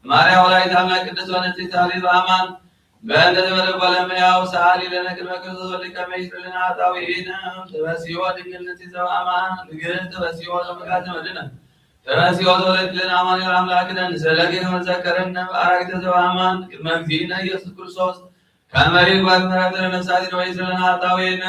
ማርያም ወላዲተ ኣምላክ ቅድስት ወንጽሕቲ ጻድቃን በአማን በእንተ ተመለኮለ ሕያው ሰዓሊ ለነ ቅድመ ክርስቶስ ወልድ ከመ ይስእለነ ኃጣውኢነ። ተበስዮ ድንግል ንጽሕተ በአማን ንግህት ተበስዮ ዘመካተ መድነ ተበስዮ ተወለድልን አማኑኤል አምላክነ ንሰለኪ ከመ ዘከረነ በአራጊተ ዘበአማን ቅድመ እግዚእነ ኢየሱስ ክርስቶስ ከመ ይግበር ምሕረት ለነፍሳቲነ ወይስእለነ ኃጣውኢነ።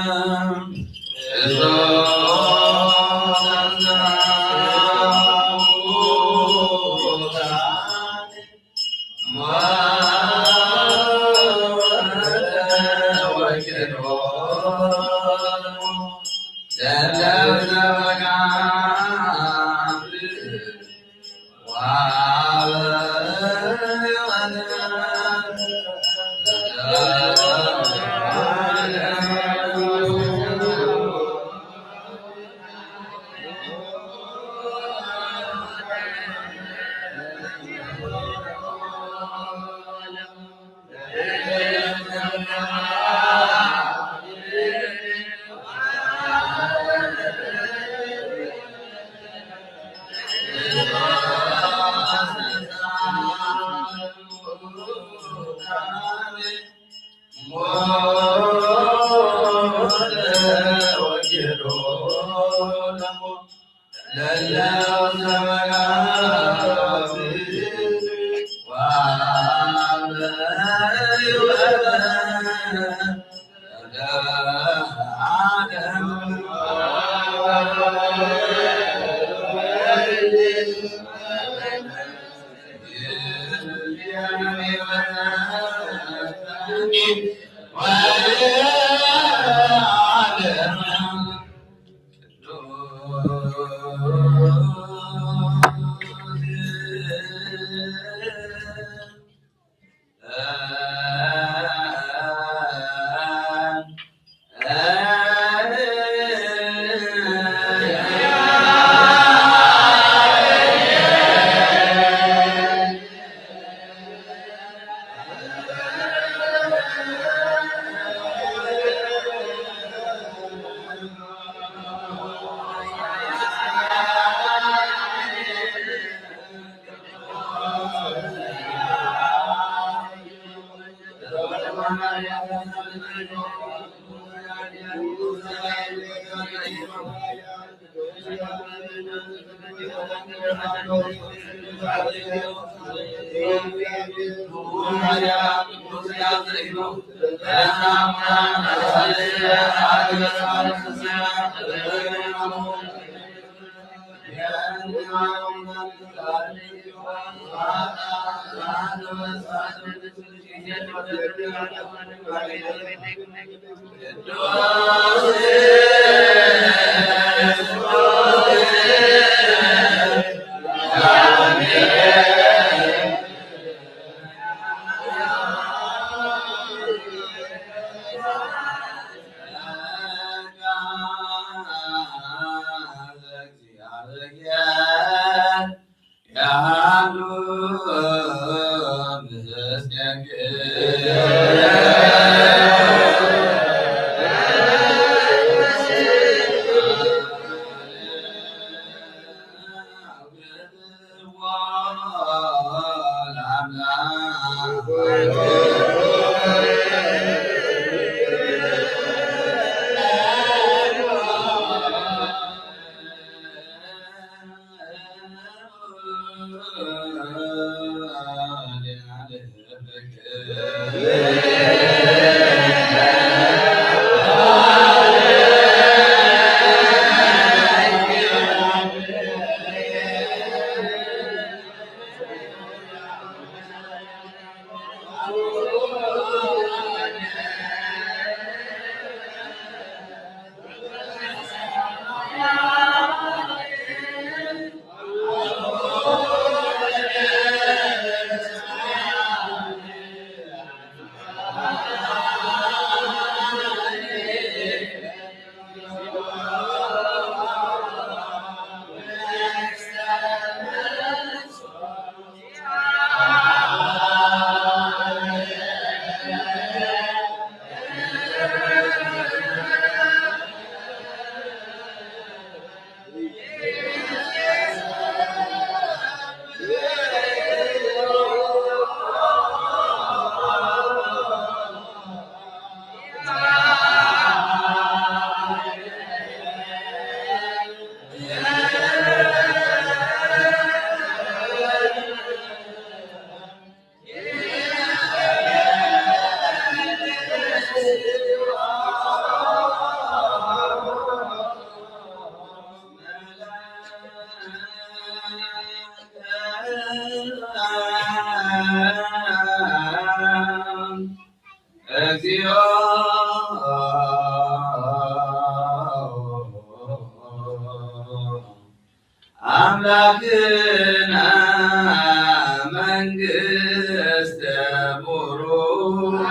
እግዚኦ። ኣምላክና መንግስተ ቡሩክ።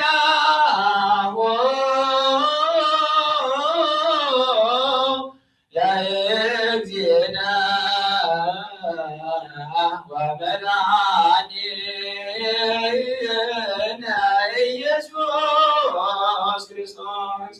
ዜናሁ ለእግዚእነ ወመድኃኒነ ኢየሱስ ክርስቶስ።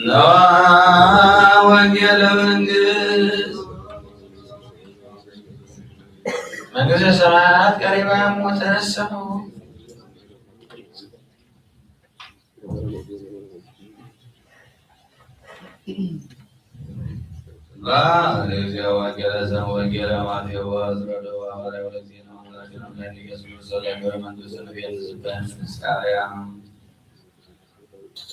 ነዋ ወንጌለ መንግስት፣ መንግስተ ሰማያት ቀሪባ እሞ ተነስሑ። ባ ለእግዚኦ ወንጌለ ዘም ወንጌለ ማቴዎስ ረድኦ ሐዋርያ ወለእግዚእነ ወአምላክነ መድኃኒነ ኢየሱስ ክርስቶስ ለእግዚኦ መንግስት ንቤት ዝበን እስካርያ።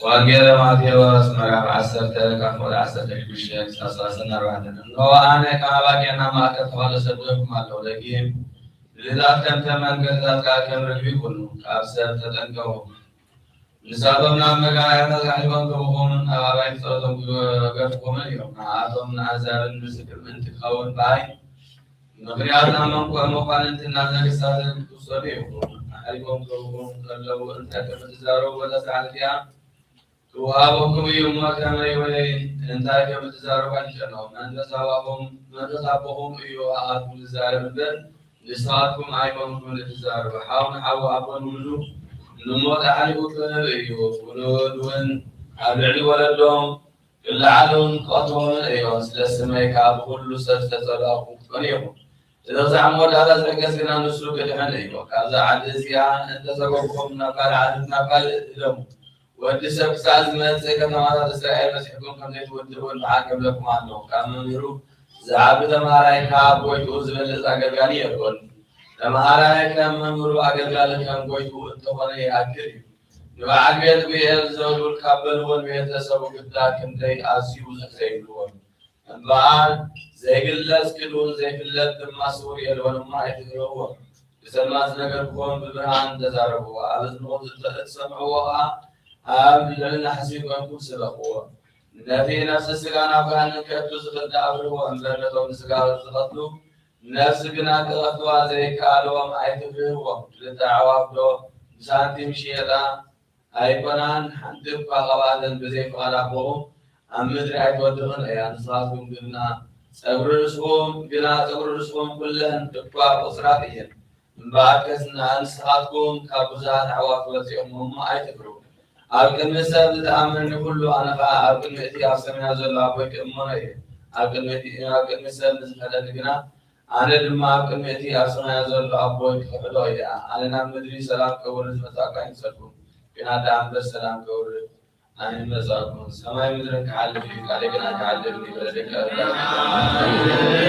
ወንጌለ ማቴዎስ ምዕራፍ ዓሰርተ ካብ ቁጥሪ ዓሰርተ ሽዱሽተ ክሳብ ሰላሳን ኣርባዕተን። እነሆ ኣነ ካብ ኣባጊዕና ማእከል ተባለ ሰደድኩም ኣለኹ። ደጊም ድልታት ከምተ መንገድታት ከኣ ከም ርግቢ ኩኑ፣ ካብ ሰብ ተጠንቀቑ። ንሳቶም ናብ መጋባእያታት ኣሕሊፎም ክህብኹምን ኣብ ኣባይቲ ጸሎቶም ክገድፉኹምን እዮም። ንዓኣቶም ንኣህዛብን ምስክር ምእንቲ ክኸውን ብኣይ ምኽንያት ናብ መንኮ-፣ መኳንንትን ናብ ነገስታትን ክትውሰዱ ኢኹም። ኣሕሊፎም ክህብኹም ከለዉ እንታይ ከም እትዛረቡ በዛ ሰዓት እቲኣ ክወሃበኩም እዩ እሞ፣ ከመይ ወይ እንታይ ከም እትዛረቡ ኣይትጨነቑ። መንፈስ ኣባኹም፣ መንፈስ ኣቦኹም እዩ ኣኻትኩም ዝዛረብ እምበር፣ ንስኻትኩም ኣይኮንኩምን እትዛረቡ። ሓው ንሓዉ፣ ኣቦ ንውሉዱ ንሞት ኣሕሊፉ ክህብ እዩ። ውሉድ እውን ኣብ ልዕሊ ወለዶም ክለዓሉን ክቐትሉን እዮም። ስለ ስመይ ከኣ ብኹሉ ሰብ ዝተጸላእኩም ክትኮኑ ኢኹም። እቲ ኽሳዕ መወዳእታ ዝዕገስ ግና ንሱ ክድሕን እዩ። ካብዛ ዓዲ እዚኣ እንተ ሰጎግኩም ናብ ካልእ ዓዲ፣ ናብ ካልእ ህደሙ። ወዲ ሰብ ክሳዕ ዝመጽእ ከተማታት እስራኤል በጺሕኩም ከም ዘይትውድኡን ብሓቂ እብለኩም ኣለኹ። ካብ መምህሩ ዝዓቢ ተምሃራይ ካብ ጎይትኡ ዝበልጽ ኣገልጋሊ የልቦን። ተምሃራይ ከም መምህሩ ኣገልጋሊ ከም ጎይትኡ እንተኾነ ይኣክል እዩ። ንበዓል ቤት ብኤል ዘቡል ካብ በልዎ ንቤተሰቡ ግዳ ክንደይ ኣዝዩ ብዙሕ ዘይብልዎ። እምበኣር ዘይግለጽ ክልኡን ዘይፍለጥ ድማ ስዉር የልቦን እሞ ኣይትግረዎ። ብጸልማት ዝነገርኩዎም ብብርሃን ተዛረብዎ፣ ኣብ እዝንኹም ዝተ-፣ እትሰምዕዎ ኸኣ ኣብ ልዕሊ ናሕሲ ጐይንኩም ስበኽዎ። ነቲ ነፍሲ ስጋ ናብ ገሃነም ከእቱ ዝኽእል ደኣ ኣብርዎ እምበር፣ ነቶም ንስጋ ዝቐትሉ ነፍሲ ግና ክቐትልዋ ዘይከኣልዎም ኣይትፍርህዎም። ክልተ ኣዕዋፍ ዶ ብሳንቲም ይሽየጣ ኣይኮናን? ሓንቲ እኳ ካብኣተን ብዘይ ፍቓድ ኣቦኹም ኣብ ምድሪ ኣይትወድቕን እያ። ንስኻትኩም ግና ጸጉሪ ርእስኹም፣ ግና ጸጉሪ ርእስኹም ኩለን እኳ ቁጽራት እየን። እምበኣርከስ ንኣ-፣ ንስኻትኩም ካብ ብዙሓት ኣዕዋፍ ትበልጹ ኢኹም እሞ ኣይትፍርሁ። ኣብ ቅድሚ ሰብ ዝተኣመነኒ ኩሉ ኣነ ኸኣ ኣብ ቅድሚ እቲ ኣብ ሰማያት ዘሎ ኣቦይ ክእመኖ እየ። ኣብ ቅድሚ እቲ፣ ኣብ ቅድሚ ሰብ ንዝኽሕደኒ ግና ኣነ ድማ ኣብ ቅድሚ እቲ ኣብ ሰማያት ዘሎ ኣቦይ ክኽሕዶ እየ። ኣነ ናብ ምድሪ ሰላም ከውርድ ዝመጻእኩ ኣይምሰልኩን፣ ግና ደኣ እምበር ሰላም ከውርድ ኣነ መጻእኩ። ሰማይ ምድርን ክሓልፍ እዩ፣ ቃለይ ግና ክሓልፍ እዩ። በለ ደቂ ኣምላኽ።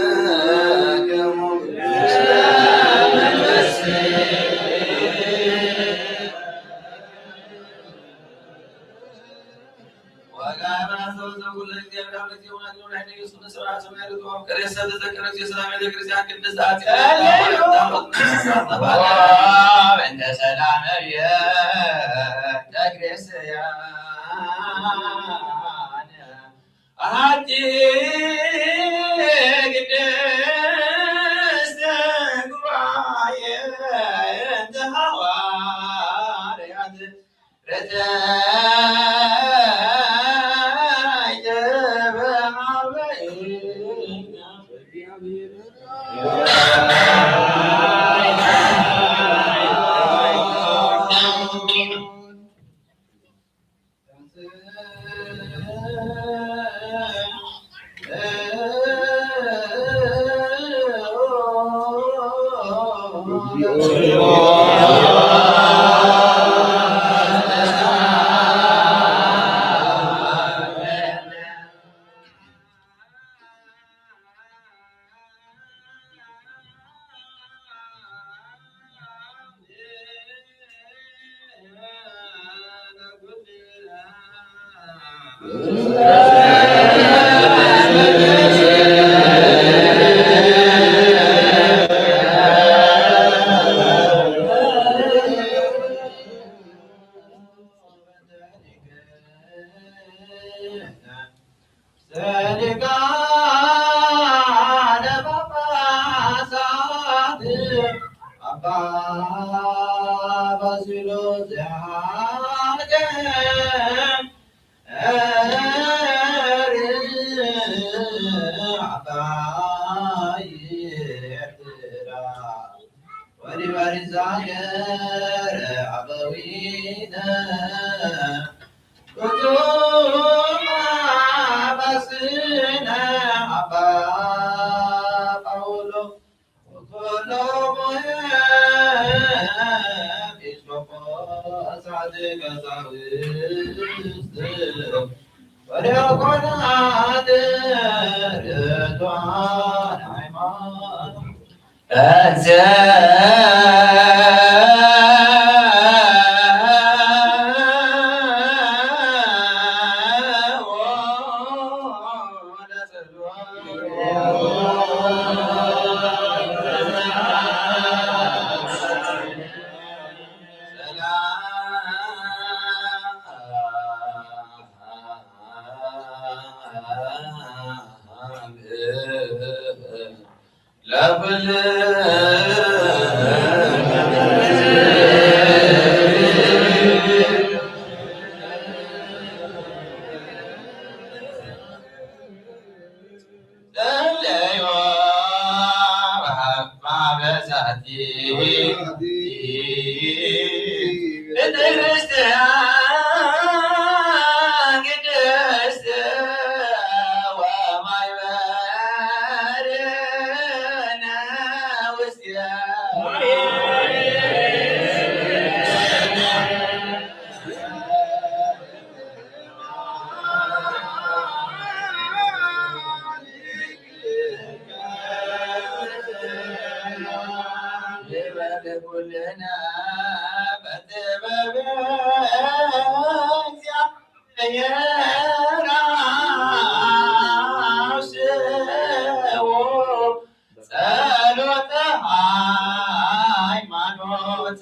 ለኩልክሙ ወጋራ ሰው ዘኩለ እግዚአብሔር አብ ለኪ ወናኒ ወናኒ ኢየሱስ መስራ ሰማይ ልቆ ከሬሰ ተዘከረ ጊዜ ሰላም ቤተ ክርስቲያን ቅድስት አጽዮን እንተ ሰላም ቤተ ክርስቲያን አሐቲ ቅድስት ጉባኤ እንተ ሐዋርያት ሊቃነ ጳጳሳት አባ ባስልዮስ ዘሐዘ ዓባይ ኤርትራ ወሊባሪስ ሃገር አበዊነ ፍጹም አባስነ አባ ጳውሎ ወኩሎሙ ኤጲስቆጶሳት ቀሳውስት ወዲያቆናት ርቱዓን ሃይማኖት ለኩል ጸለዮ በዛቲ ቤተክርስቲያን ቅድስት ወማይበርነ ውስቴ ጸሎተ ሃይማኖት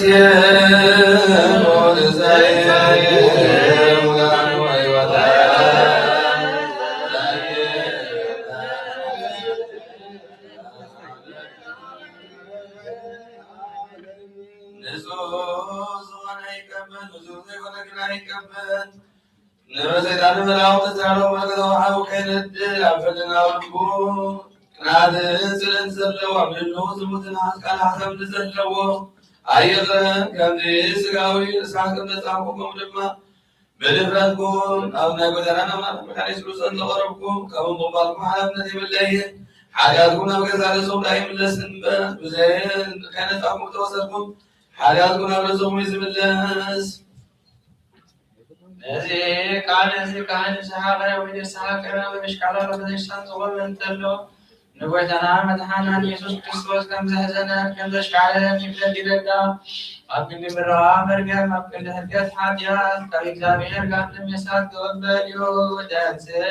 ወንስየኑ ዘይሙላን ወይወታ ንሰይጣን መላእኽቱ ዝሃለዉ መለኮታዊ ሓዊ ከይነድድ ኣብ ሕልናዊ ልቡ ቅንኣትን ስእልን ዘለዎ ኣብ ልዕሊኡ ዝሙትን ሓጥኣትን ሓሳብ ዘለዎ ኣይቕረን። ከምዚ ስጋዊ ንስሓት ከም ተጻምኩ ከምኡ ድማ ብድፍረትኩም ኣብ ናይ ጎይታናን ኣምላኽናን መድሓኒት ኢየሱስ ክርስቶስ እንተቐረብኩም፣ ካብኡ ምቕባልኩም ሓላፍነት የብለይን። ሓጢኣትኩም ናብ ገዛእ ርእስኹም ደኣ ይምለስ እምበር፣ ብዘይ ከይነጻኩም ተወሰድኩም፣ ሓጢኣትኩም ናብ ርእስኹም እዩ ዝምለስ። ነዚ ቃል እዚ ካህን ንስሓ ቀረበ፣ ንስሓ ቀረበ፣ ምሽካላ በተሽታን ዝቖመ እንተሎ፣ ንጎይታና መድሓናን ኢየሱስ ክርስቶስ ከም ዘሕዘነ፣ ከም ዘሽካለ ይፍለጥ ይረዳ። ኣብ ክንዲ ምረቓ መርገም፣ ኣብ ክንዲ ሕድገት ሓጢኣት፣ ካብ እግዚኣብሔር ጋር ንምሳት ክቕበል እዩ። ተንሥእ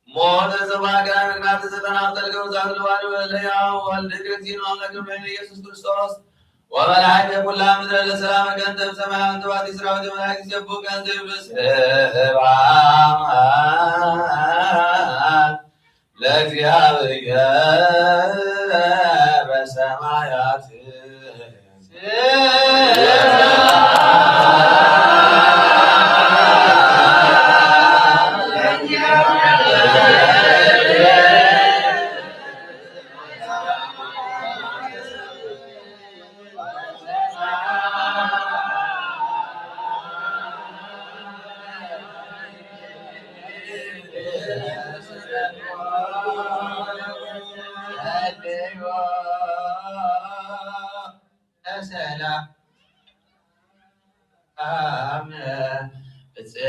ሞተ ሰብአ ከነ ምክንያት ዘተናጠል ገብዛ ዘለዋን ወለያ ወልድ ክርስቲን አምላክ ኢየሱስ ክርስቶስ ወመልአከ ኩላ ምድረ ለሰላም ከንተ ሰማያት ተባቲ ስራዊት መላእክት ይሰብሑ ከንተ ይብሉ ስብሐት ለእግዚአብሔር በሰማያት። ሰላም ብጽንት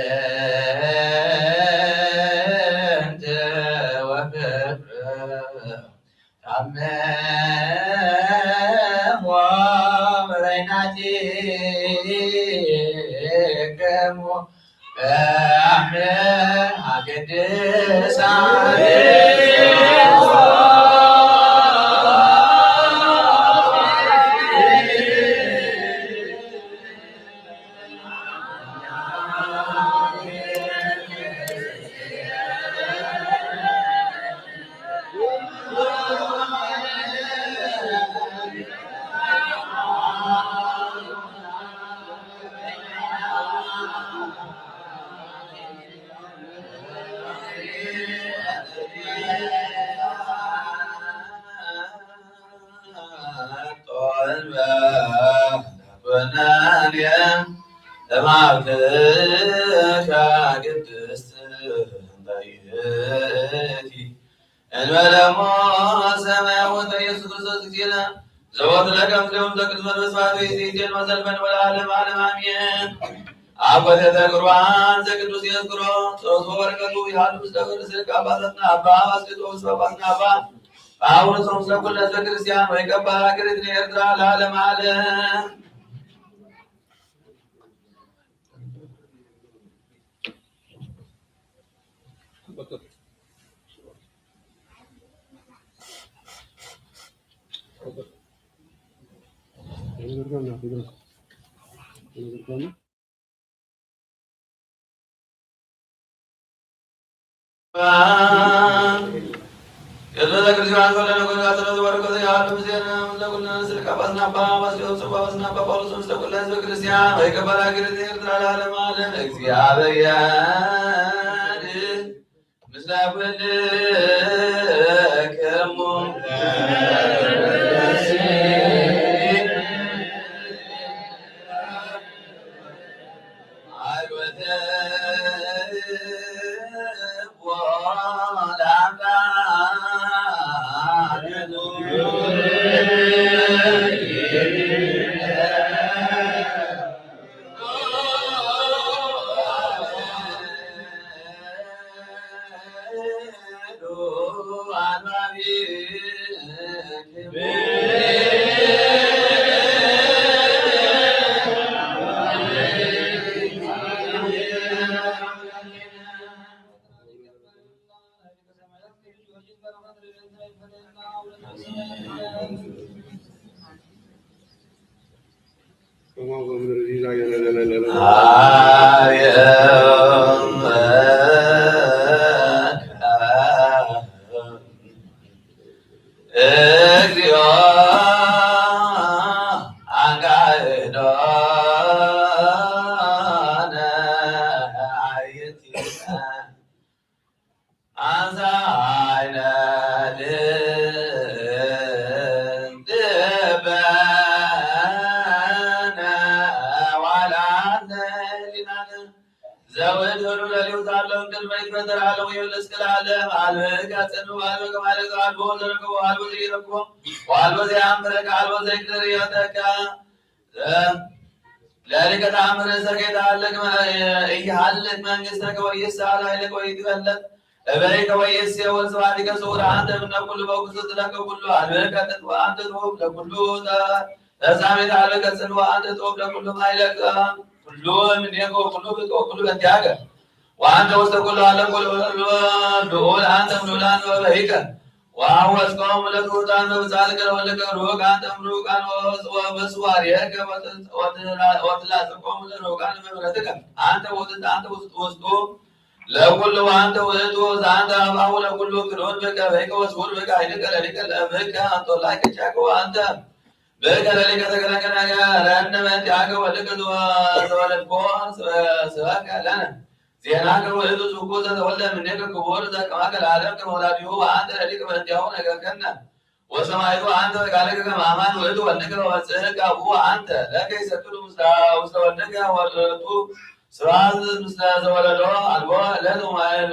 ወፍቅር ታመሞ በይናቲክሙ በአምሃ ቅድሳት። ጦንበ ኩነኔ ለማብትካ ቅድስት እንተ ይእቲ እንበለሞ ሰማያዊ እንተ ኢየሱስ ክርስቶስ እግዚእነ ዘወትለ ከም ፍሬውን ዘቅዱስ መንፈስ ባሕርይ ዘይዜን ወዘልፈን ወለዓለም ዓለም አሜን። አብ ኮቴተ ቁርባን ዘቅዱስ ዲዮስቆሮስ ጸሎቱ ወበረከቱ ይሃሉ ምስለ ኩሉ ስልክ አባታትና አባ ባስልዮስ ጳጳስና አባ ጳውሎስ ምስለ ኩለ ህዝበ ክርስቲያን ወይ ገባር ሀገሪትነ ኤርትራ ለዓለም ዓለም። ቅድመ ክርስቲያን ወለ ነጎዳ ተረዝ ወርቆ ያሉ ምስሌነ ምስለ ኩልነ ምስለ ጳጳስና አባ ባስልዮስ ጳጳስና አባ ጳውሎስ ምስለ ኩለ ህዝበ ክርስቲያን ወይ ገባር ሀገሪትነ ኤርትራ ለዓለም ዓለም። እግዚአብሔር ምስለ ኩልክሙ። እግዚኦ አካህዶነ አየቲነ አንሳይነ ልበነ ዋላነ ሊናነ ዘውእቱ ለሊሁ ዛሎም ቅድመ ይትፈጠር ዓለሙ ይብልስ ቅድመ ዓለም አልብከ ጽኑ አልብከ ማለት አልቦ ዘረከቦ አልቦ ዘይረክቦ ወአልቦ ዘያምረከ አልቦ ዘይቅድር ይወተከ ለሊከ ተአምር ርእሰከ ይትሃለክ ኢይሃልክ መንግሥተከ ወይሳል ኃይልከ ወይትፈለጥ እበይከ ወይሴ ወስብሐቲከ ስውር አንተ እምነ ኩሉ በኩሱ ስለከ ኩሉ አልብከ ጥንት ወአንተ ትሁብ ለኩሉ ተሳሜት አልብከ ጽን ወአንተ ትሁብ ለኩሉ ኃይለከ ኩሉ እምኔከ ወኩሉ ፍትወ ኩሉ በእንቲአከ ወአንተ ውስተ ኩሉ ዓለም ኩሉ ልዑል አንተ ምሉላን በበይከ ወአወስቆሙ ለትሑታን በብጻልከ ለወልድከ ሩቅ አንተ ምሩቃን ወመስዋሪከ ወትላጽቆሙ ለሩቃን በምሕረትከ አንተ ውስጥ አንተ ውስጥ ውስጡ ለኩሉ አንተ ውእቱ ዘአንተ አባሁ ለኩሉ ክሉን በከ በይከ ወስውር በከ ኃይልከ ለሊከ ለእምከ አንጦላከ ቻከ ወአንተ በከ ለሊከ ተገለገለ ረነ በእንቲአከ ወልድከ ዘወለድኮ ስበከ ለነ ዜናከ ውእቱ ዝኩ ዘተወልደ እምኔከ ክቡር ዘከማከ ለዓለም ከመ ወላዲሁ ወአንተ ለሊከ በእንቲአሁ ነገርከነ ወሰማይቱ አንተ ቃልከ ከመ አማን ውእቱ ወልድከ ወመጽእከ አቡሁ አንተ ለከ ይሰግዱ ውስተ ውስተ ወልድከ ወርቱ ስብሐት ምስለ ዘወለዶ አልቦ ዕለት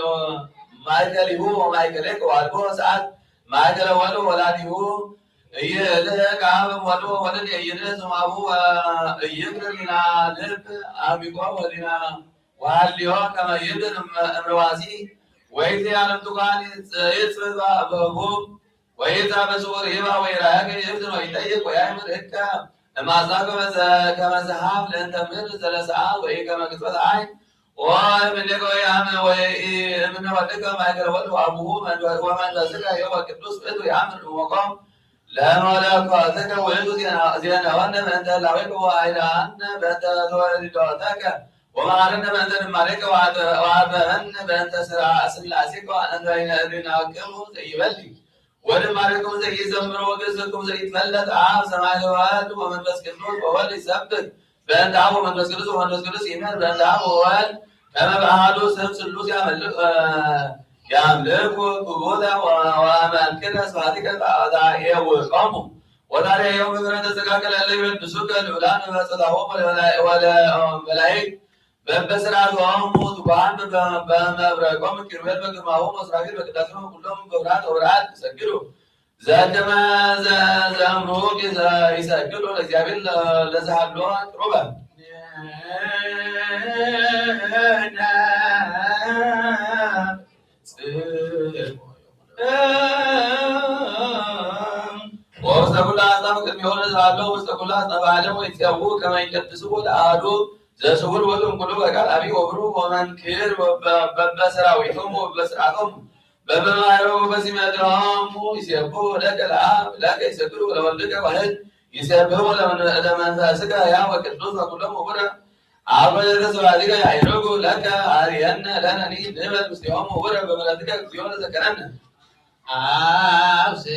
ወማይከሊሁ ወማይከሌከ ወአልቦ ሰዓት ማእከለ ወልድ ወላዲሁ እይልህቅ አብ ወልድ ወወልድ እይልህቅ እምአቡ እይክል ሊና ልብ አሚቆ ወሊና ወሃልዮ ከመ ይብል እምርዋሲ ወይት የዓለም ትኳን ይጽባ በቡ ወይዛ በስውር ይባ ወይራያከ ይፍትን ወይጠይቅ ወያእምር እከ እማዛ ከመዘ ከመዘሃብ ለእንተ ምድር ዘለሰዓት ወይ ከመ ቅጽበት አይን ወእምኔከ ወያም ወእምነ ወልድከ ማእከለ ወልድ ወአቡሁ ወመንፈስከ ሕያው ወቅዱስ ውእቱ ያምር እሞቆም ለመለኮትከ ውእቱ ዜናወነ በእንተ ህላዌከ ወአይዳነ በእንተ ተወሊዶተከ ወመሃረነ በእንተ ድማሬከ ወአጥበበነ በእንተ ስራ ስላሴከ ወአንተ በይነ እዴናክሙ ዘይበሊ ወድማሬክሙ ዘይዘምር ወግእዝክሙ ዘይትፈለጥ አብ ሰማይ ወወልድ ወመንፈስ ቅዱስ ወወልድ ይሰብክ በእንተ አብ ወመንፈስ ቅዱስ ወመንፈስ ቅዱስ ይምህር በእንተ አብ ወወልድ ከመ በአሐዱ ስም ስሉስ ያመልክ ያምልኩ ክቡተ ወመልክነ ስብሐቲከ ታኤውቆሙ ወታዲያ የውም ምሕረተ ሥጋከ ለእለ ይበድሱከ ልዑላን በጸታሆሙ ወለመላእክት በበስርዓቶሙ ትጉሃን በመብረቆም ኪሩቤል በግርማሆሙ ወሱራፌል በቅዳሴሆሙ ኩሎም በብርሃን ወብርሃን ይሰግዱ ዘከመ ዘምሩክ ይሰግዱ ለእግዚአብሔር ለዘሃሎ ቅሩበ ወውስተ ኩሉ አሕዛብ ቅድሜሁ ለዘሃሎ ውስተ ኩሉ አሕዛብ ዓለም ወይትጼው ከመ ይቀድስዎ ለአሐዱ ዘስውር ውእቱ እምኩሉ በቃል አቢይ ወብሩክ ወመንክር በበሰራዊቶሙ ወበስርዓቶሙ በበማሕበሮሙ በሲመቶሙ ይሴብሑ ለከ ለአብ ለከ ይሰግዱ ለወልድከ ዋሕድ ይሴብሑ ለመንፈስከ ሕያው ወቅዱስ ወኩሎም ውቡረ አብ በደተ ስብሐቲከ ያዕርጉ ለከ አርየነ ለነኒ ንበል ምስሌሆሙ ውረ በምሕረትከ እግዚኦ ተዘከረነ። አብስር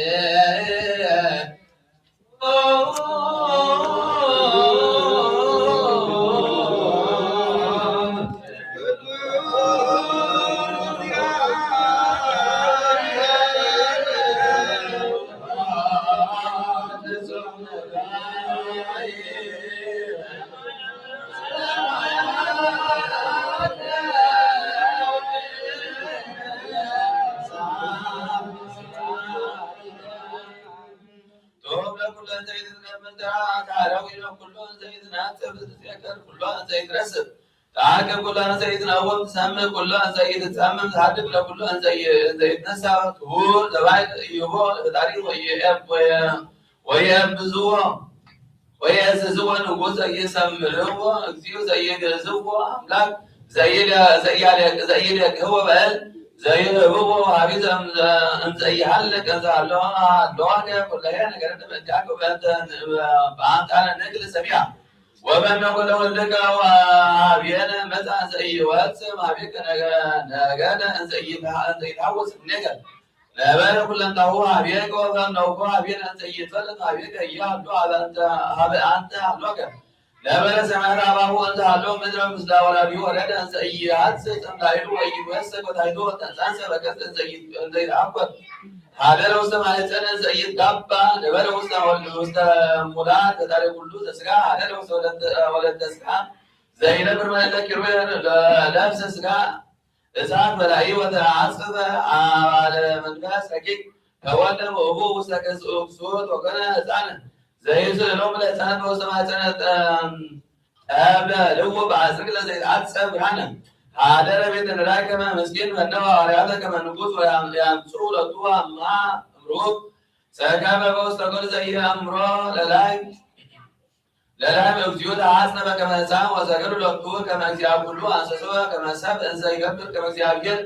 ዘይትረስብ፣ ተዓቅብ ኩሎ እንዘ ኢትነውም፣ ትሰምዕ ኩሎ እንዘ ኢትጸምም፣ ትሃድግ ለኩሎ እንዘ ኢ-፣ እንዘ ኢትነሳ፣ ክቡር ዘባይ ይህቦ ለፈጣሪ ወየ-፣ ወየ-፣ ወየብዝዎ፣ ወየእዝዝዎ ንጉሥ ዘይሰምርዎ፣ እግዚኡ ዘይግእዝዎ፣ ኣምላክ ዘይለ-፣ ዘያለ-፣ ዘይለቅህዎ በል፣ ዘይህብዎ ወሃቢ ዘም-፣ እንዘ ይሃልቅ እንዘ ሃሎ፣ ሃሎከ ኩለሄ ነገርነ በእንቲአከ በእንተ፣ በአምጣነ ንግል ሰሚያ። ወበነ ኩለ ወልድከ ወሃብየነ መጻ እንዘ ኢይወጽእ እምሃቤከ ነገ-፣ ነገደ እንዘ ኢይትሃ-፣ እንዘ ኢይትሃወስ እምኔከ። ነበረ ኩለንታሁ ሀቤከ ወፈነውኮ ሀቤነ እንዘ ኢይትፈለጥ ሀቤከ ኢያሃሉ ሀበ አንተ ሀበ አንተ ሀሎከ። ነበረ ሰማያት አባሁ እንዘ ሀሎ ምድረ ምስለ ወላዲሁ ወረደ እንዘ ኢይሃጽጽ እምላይሉ ወኢይትወሰክ ወታይቶ ወተንሳንሰ በከርስ እንዘ ኢይት-፣ እንዘ ኢይትአኮት። ሀደረ ውስተ ማህፀነ እንዘ ኢይትጋባ ነበረ ውስተ ወልድ ውስተ ሙላት ፈጣሪ ኩሉ ዘስጋ ሀደረ ውስተ ወለተ ወለተ ስጋ ዘይነብር መለ ኪሩቤል ለብሰ ስጋ እሳት በላዕዩ ወተአጽፈ አባለ መንፈስ ረቂቅ ተወልደ ወእቡ ውስተ ክሱት ወኮነ ህፃነ ዘይስእሎም ለህፃናት በውስተ ማህፀነ ጠብለ ልዎ በአጽርቅ ለዘይትአጸ ብርሃነ ሀደረ ቤተ ነዳይ ከመ ምስኪን መነው ሐዋርያተ ከመ ንጉሥ ወያምጽኡ ለቱ አምሃ እምሩክ ሰከበ በውስተ ኩሉ ዘኢአምሮ ለላይ ለላም እግዚኦ ተሐጽነ በከመ ሕፃን ወሰገዱ ሎቱ ከመ እግዚአ ኩሉ አንሰሶ ከመ ሰብ እንዘ ይገብር ከመ እግዚአብሔር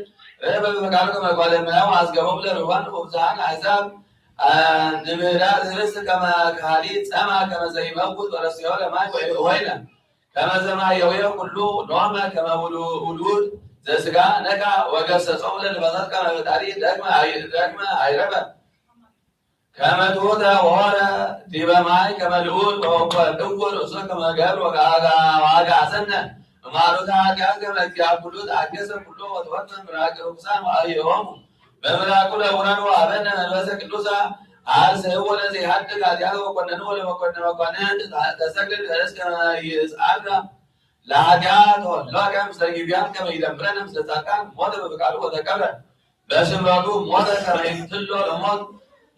ርህበ በፈቃዱ ከመ ጓለ እመሕያው አስገቦም ለርዋን ወብዝሃን አሕዛብ ንምህዳር ርእስ ከመ ካሊ ጸማ ከመ ዘይመውት ወረስዮ ለማይ ወይነ ከመ ዘማየውየ ኩሉ ኖመ ከመ ውሉ-፣ ውሉድ ዘስጋ ነቃ ወገሰጾም ለንፋሳት ከመ ፈጣሪ ደግመ አይ-፣ ደግመ አይረፈ። ከመ ትሑተ ወሖረ ዲበ ማይ ከመ ልዑል ወእወ ርእሶ ከመ ገብር ወጋ-፣ ወአግአዘነ እማኑተ ኃጢአት ከመ እግዚአ ኩሉ ተአገሰ ኩሎ ወተወልደ ምራቅ ርኩሳን ወአብየሆሙ በምራቁ ለውረድ ወአበነ መንፈሰ ቅዱሳ አርስ ህወ ለዘይሃድግ ኃጢአት ወኮነኑ ወለመኮነ መኳንንት ተሰግድ ለርእስ ከመ ይስአልነ ለኃጢአት ወሎቀ ምስለ ጊቢያን ከመ ይደምረነ ምስለ ጻድቃን ሞተ በፍቃዱ ወተቀብረ በስምረቱ ሞተ ከመ ይትሎ ለሞት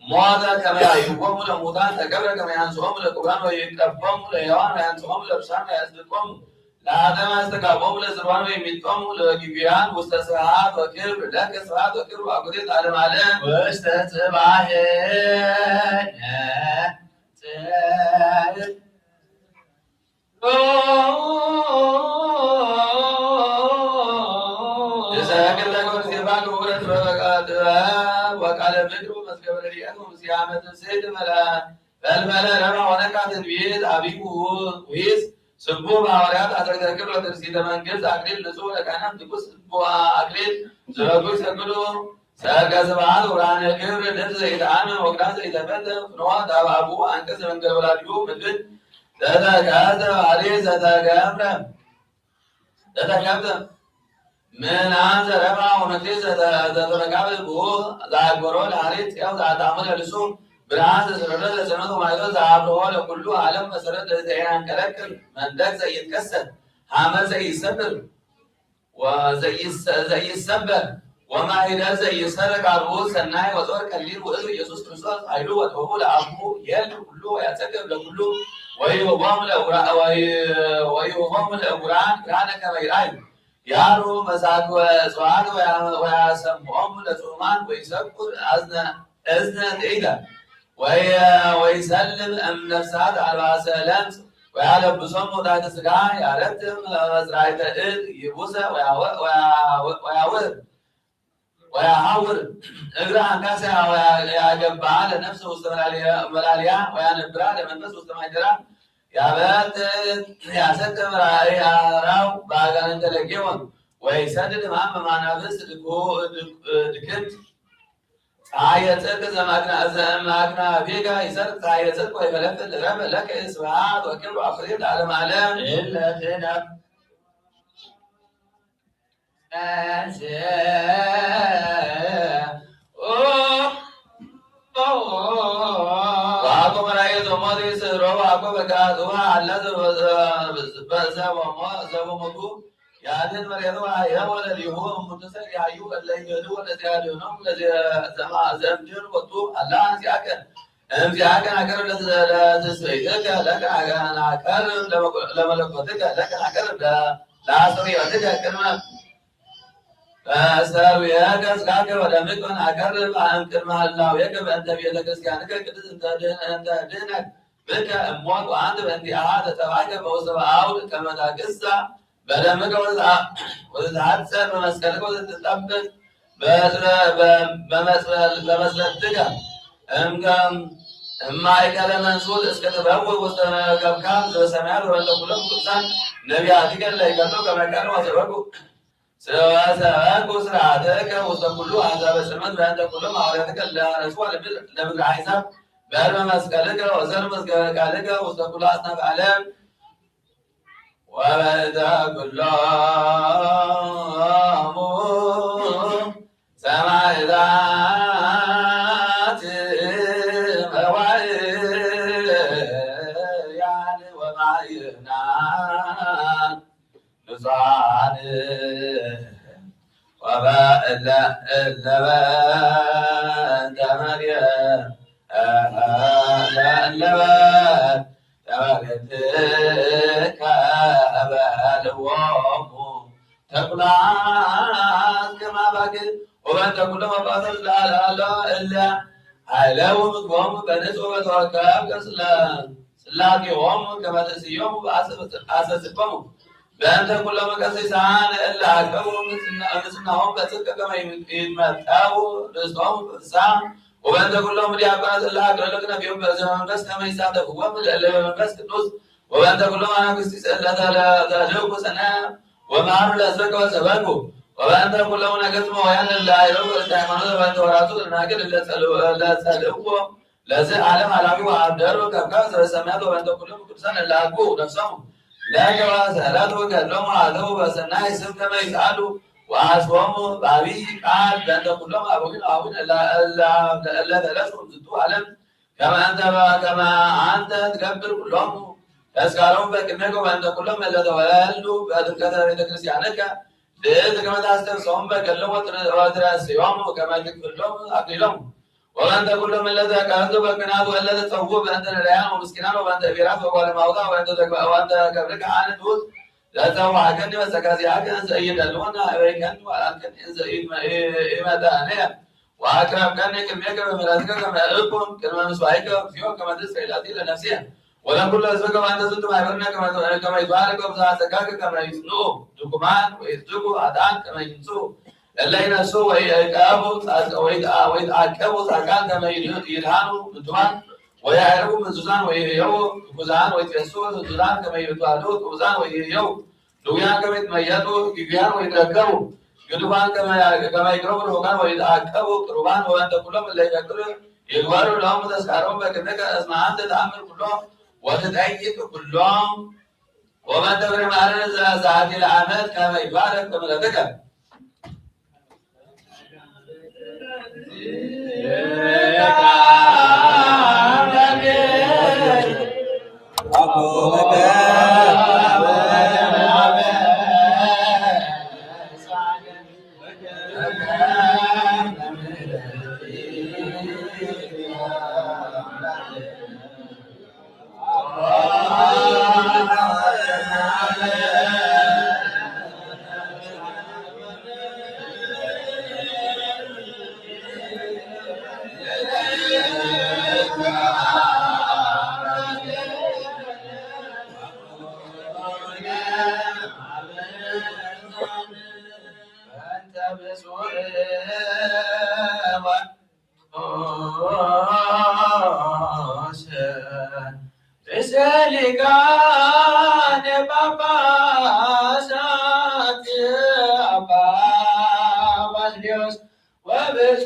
ሞተ ከመ ያህይዎሙ ለሙታን ተገብረ ከመ ያንስኦሙ ለክቡራን ወይቀቦሙ ለሕያዋን ወያንስኦሙ ለርሱሳን ወያጽድቆሙ ለአዳም ያስተጋቦሙ ለጽድዋን ወይሚጦሙ ለጊቢያን ውስተ ስብሐት ወክብር ለከ ስብሐት ወክብር ወአኩቴት ዓለም ዓለም ውስተ ጽባሕ ወቃለ ምድር ወመዝገበ ረድኤት ወምስያመ ትምስሕት መላ ፈልፈለ ረባ ወነቃ ትንቢት አብይ ውሂስ ስቡ በሐዋርያት አሰርተ ክብር ወትርሲተ መንግስት አክሊል ንጹሕ ለካህናት ንጉስ ስቡ አክሊል ዝረቱ ይሰግዱ ሰርገ ስብሐት ወብርሃነ ክብር ልብ ዘይተአመ ወግዳን ዘይተፈተ ፍኖት አብ አቡ አንቀጽ መንገድ ወላዲሁ ምድር ዘተጋዘ ባህሪ ዘተገብረ ዘተገብረ ምናን ዘረባ ወመግዴ ዘተረጋበ ብኡ ዘአግበሮ ለሐሬት ጽያው ዘአጣሙ ለልሱ ብርሃን ዘስረዶ ለጸመት ወማይቶ ዘአብርሆ ለኩሉ ዓለም መሰረት ለዘያንቀለቅል መንደቅ ዘይትከሰት ሐመድ ዘይሰብር ዘይሰበር ወማይደር ዘይሰረቅ አርቡ ሰናይ ወጾር ቀሊል ውእቱ ኢየሱስ ክርስቶስ ኃይሉ ወጥበቡ ለአቡ የል ኩሉ ወያጸግብ ለኩሉ ወይሁቦም ለእጉራ-፣ ወይ-፣ ወይሁቦም ለእጉራን ብርሃነ ከመ ይርአዩ ያሩ መሳክ ወጽዋት ወያ-፣ ወያሰምዖም ለጽሙማን ወይሰቁር አዝነ-፣ እዝነ ትዕይተ ወይ-፣ ወይሰልም እምነፍሳት አልባሰ ለምጽ ወያለብሶም ወጣተ ስጋ ያረትም መጽራይተ እድ ይቡሰ ወያወ-፣ ወያወ-፣ ወያውር እግረ አንካሰ ያገባ ለነፍስ ውስተ መላልያ-፣ መላልያ ወያነብራ ለመንፈስ ውስተ ማይደራ ያበጥ ያሰክም ራእይ አራው በአጋንንተ ለጌወን ወይሰድድ ማም በማናፍስት ድኩ-፣ ድክ-፣ ድክት ፀሐየ ጽድቅ ዘማግና-፣ ዘማግናፊከ ይሰርቅ ፀሐየ ጽድቅ ወይፈለፍል ረብ ለከ ስብሐት ወክብር ወአክሊል ለዓለመ ዓለም። እለ ክህነት ወአኮ መራየ ዘሞት ይስሮ ወአኮ በቃ ጽዋ አላ ዘቦ-፣ ዘቦ-፣ ዘቦ-፣ ዘቦሞቱ ያድን መሬቱ አየው ወለሊሁ እሙንቱ ሰሪሃዩ እለ ይገዱ ወለዚያድኖም ለዘ-፣ ዘማ-፣ ዘምድን ወቱ አላ እንዚአከ እምዚኣከ ናቀርብ ለትስብእትከ ለከ ናቀርብ ለመለኮትከ ለከ ናቀርብ ለአስተርእዮትከ ቅድመ በስተርዌከ ሥጋከ ወደምከ ወናቀርብ እምቅድመ ህላዌከ በእንተ ቤተ ክርስቲያንከ ቅድስት እንተ ድህነት ብከ እሞት ወአንተ በእንቲአሃ ተጠባይከ በውስተ አውድ ከመ ታግሳ በደምከ ወተትሐጸር በመስቀልከ ወተትጠብቅ በመስለትከ እምከም እማእከለ መንሱት እስከ ትበውእ ውስተ ከብካብ ዘበሰማያት ወበእንተ ኩሎም ቅዱሳን ነቢያትከ እለ ይከሉ ከመ ቀድሞ ሰበኩ ሰበኩ ስርዓትከ ውስተ ኩሉ አሕዛበ ጽልመት በእንተ ኩሎም ሐዋርያትከ እለ አነሱ ለምድር አሕዛብ በርመ መስቀልከ ወዘር መዝገበ ቃልከ ውስተ ኩሉ አጽናፈ ዓለም ወበእንተ ኩሎሙ ሰማዕታት መዋዕያን ወማዕበናን ንጹሓን ወበእለ እለበ ተመርየ እለበ ተመርየትከ በልዎሙ ተኩላት ከማባግ ወበእንተ ኩሎም አባቶች ለአለ እለ ኃይለሙ ምግቦሙ በንጹሕ በተወከብ ገጽለ ጽላቲሆሙ ከመ ትርእስዮሙ አሰስኮሙ በእንተ ኩሎም ቀሲሳን እለ አቀቡ ንጽሕናሆሙ በጽድቅ ከመ ይትመጠው ርእሶሙ በፍስሓ ወበእንተ ኩሎም ዲያቆናት እለ አቅረሉ ክነፊሆሙ በእዝነ መንፈስ ከመ ይሳተፍዎም ለእለ በመንፈስ ቅዱስ ወበእንተ ኩሎም አናግስቲስ እለ ተልእኩ ሰነ ወመሃሩ ለሕዝበከ ወሰበኩ ወበእንተ ኩሎም ነገስት መዋያን እለ አይረፉ ርእስተ ሃይማኖት ወበእንተ ወራቱ ደናግል እለ ጸልዎ ለዘለዓለም ኃላፊ ወአብደሩ ከብካብ ዘበሰማያት ወበእንተ ኩሎም ቅዱሳን እለ አግቡ ነፍሶሙ ለከ ወሰዕረቱ ገድሎሙ አተው በሰናይ ስም ከመ ይስአሉ ወአስቦሙ በአብይ ቃል በእንተ ኩሎም አበዊነ አቡነ እለ ተለሱ እምዝቱ ዓለም ከመ አንተ ከመ አንተ ትገብር ኩሎሙ ተስካሮሙ በቅድሜከ ወበእንተ ኩሎም እለ ተወልዱ በጥምቀተ ቤተ ክርስቲያንከ ልዕልት ከመ ታስተብጽሖሙ በገድሎም ወትረስዮሙ ከመ ትክፍሎም አክሊሎሙ ወበእንተ ኩሎም እለ ተቀህቱ በኩናት ወእለ ተጸውዑ በእንተ ነዳያን ወምስኪናን ወበእንተ እቢራት ወጓለማውታ ወበእንተ ተግባ ወበእንተ ገብርከ አነ ትሑት ለጸዋዕከኒ በጸጋ ዚአከ እንዘ ኢይደልወኒ አበይከኒ ወአልዓልከኒ እንዘ ኢመጠአኒ ወአቅረብከኒ ቅድሜከ በምሕረትከ ከመ እኩን ቅድመ ምስዋዕከ እግዚኦ ከመ ትስፈይ ላቲ ለነፍስየ ወለኩሉ ህዝብከ ወአንተ ዝንቱ ማሕበርነ ከመ ይትባረክ ወብዝሃ ጸጋከ ከመ ይጽንኡ ድኩማን ወይጽድቁ ኃጥኣን ከመ ይንስኡ እለ ይነስኡ ወይዕቀቡ ወይትዓቀቡ ጻድቃን ከመ ይድሃኑ ምንቱባን ወየዕርፉ ምንዙዛን ወይህየው ግጉዛን ወይትፌስሑ ህዙዛን ከመ ይትዋልዱ ግዑዛን ወይህየው ድውያን ከመ ይትመየጡ ግጉያን ወይትረከቡ ግዱፋን ከመ ይቅረቡ ልሁቃን ወይትዓቀቡ ቅሩባን ወበእንተ ኩሎም እለ ይፈቅዱ ይግበሩ ሎሙ ተስካሮም በቅድሜከ እስመ አንተ ተአምር ኩሎ ወትጠይቅ ኩሎም ወበእንተ ፍሬ ማርነ ዘዛቲ ለዓመት ከመ ይባረክ በምሕረትከ ርእሰ ሊቃነ ጳጳሳት አባ ባስልዮስ ወብፁዕ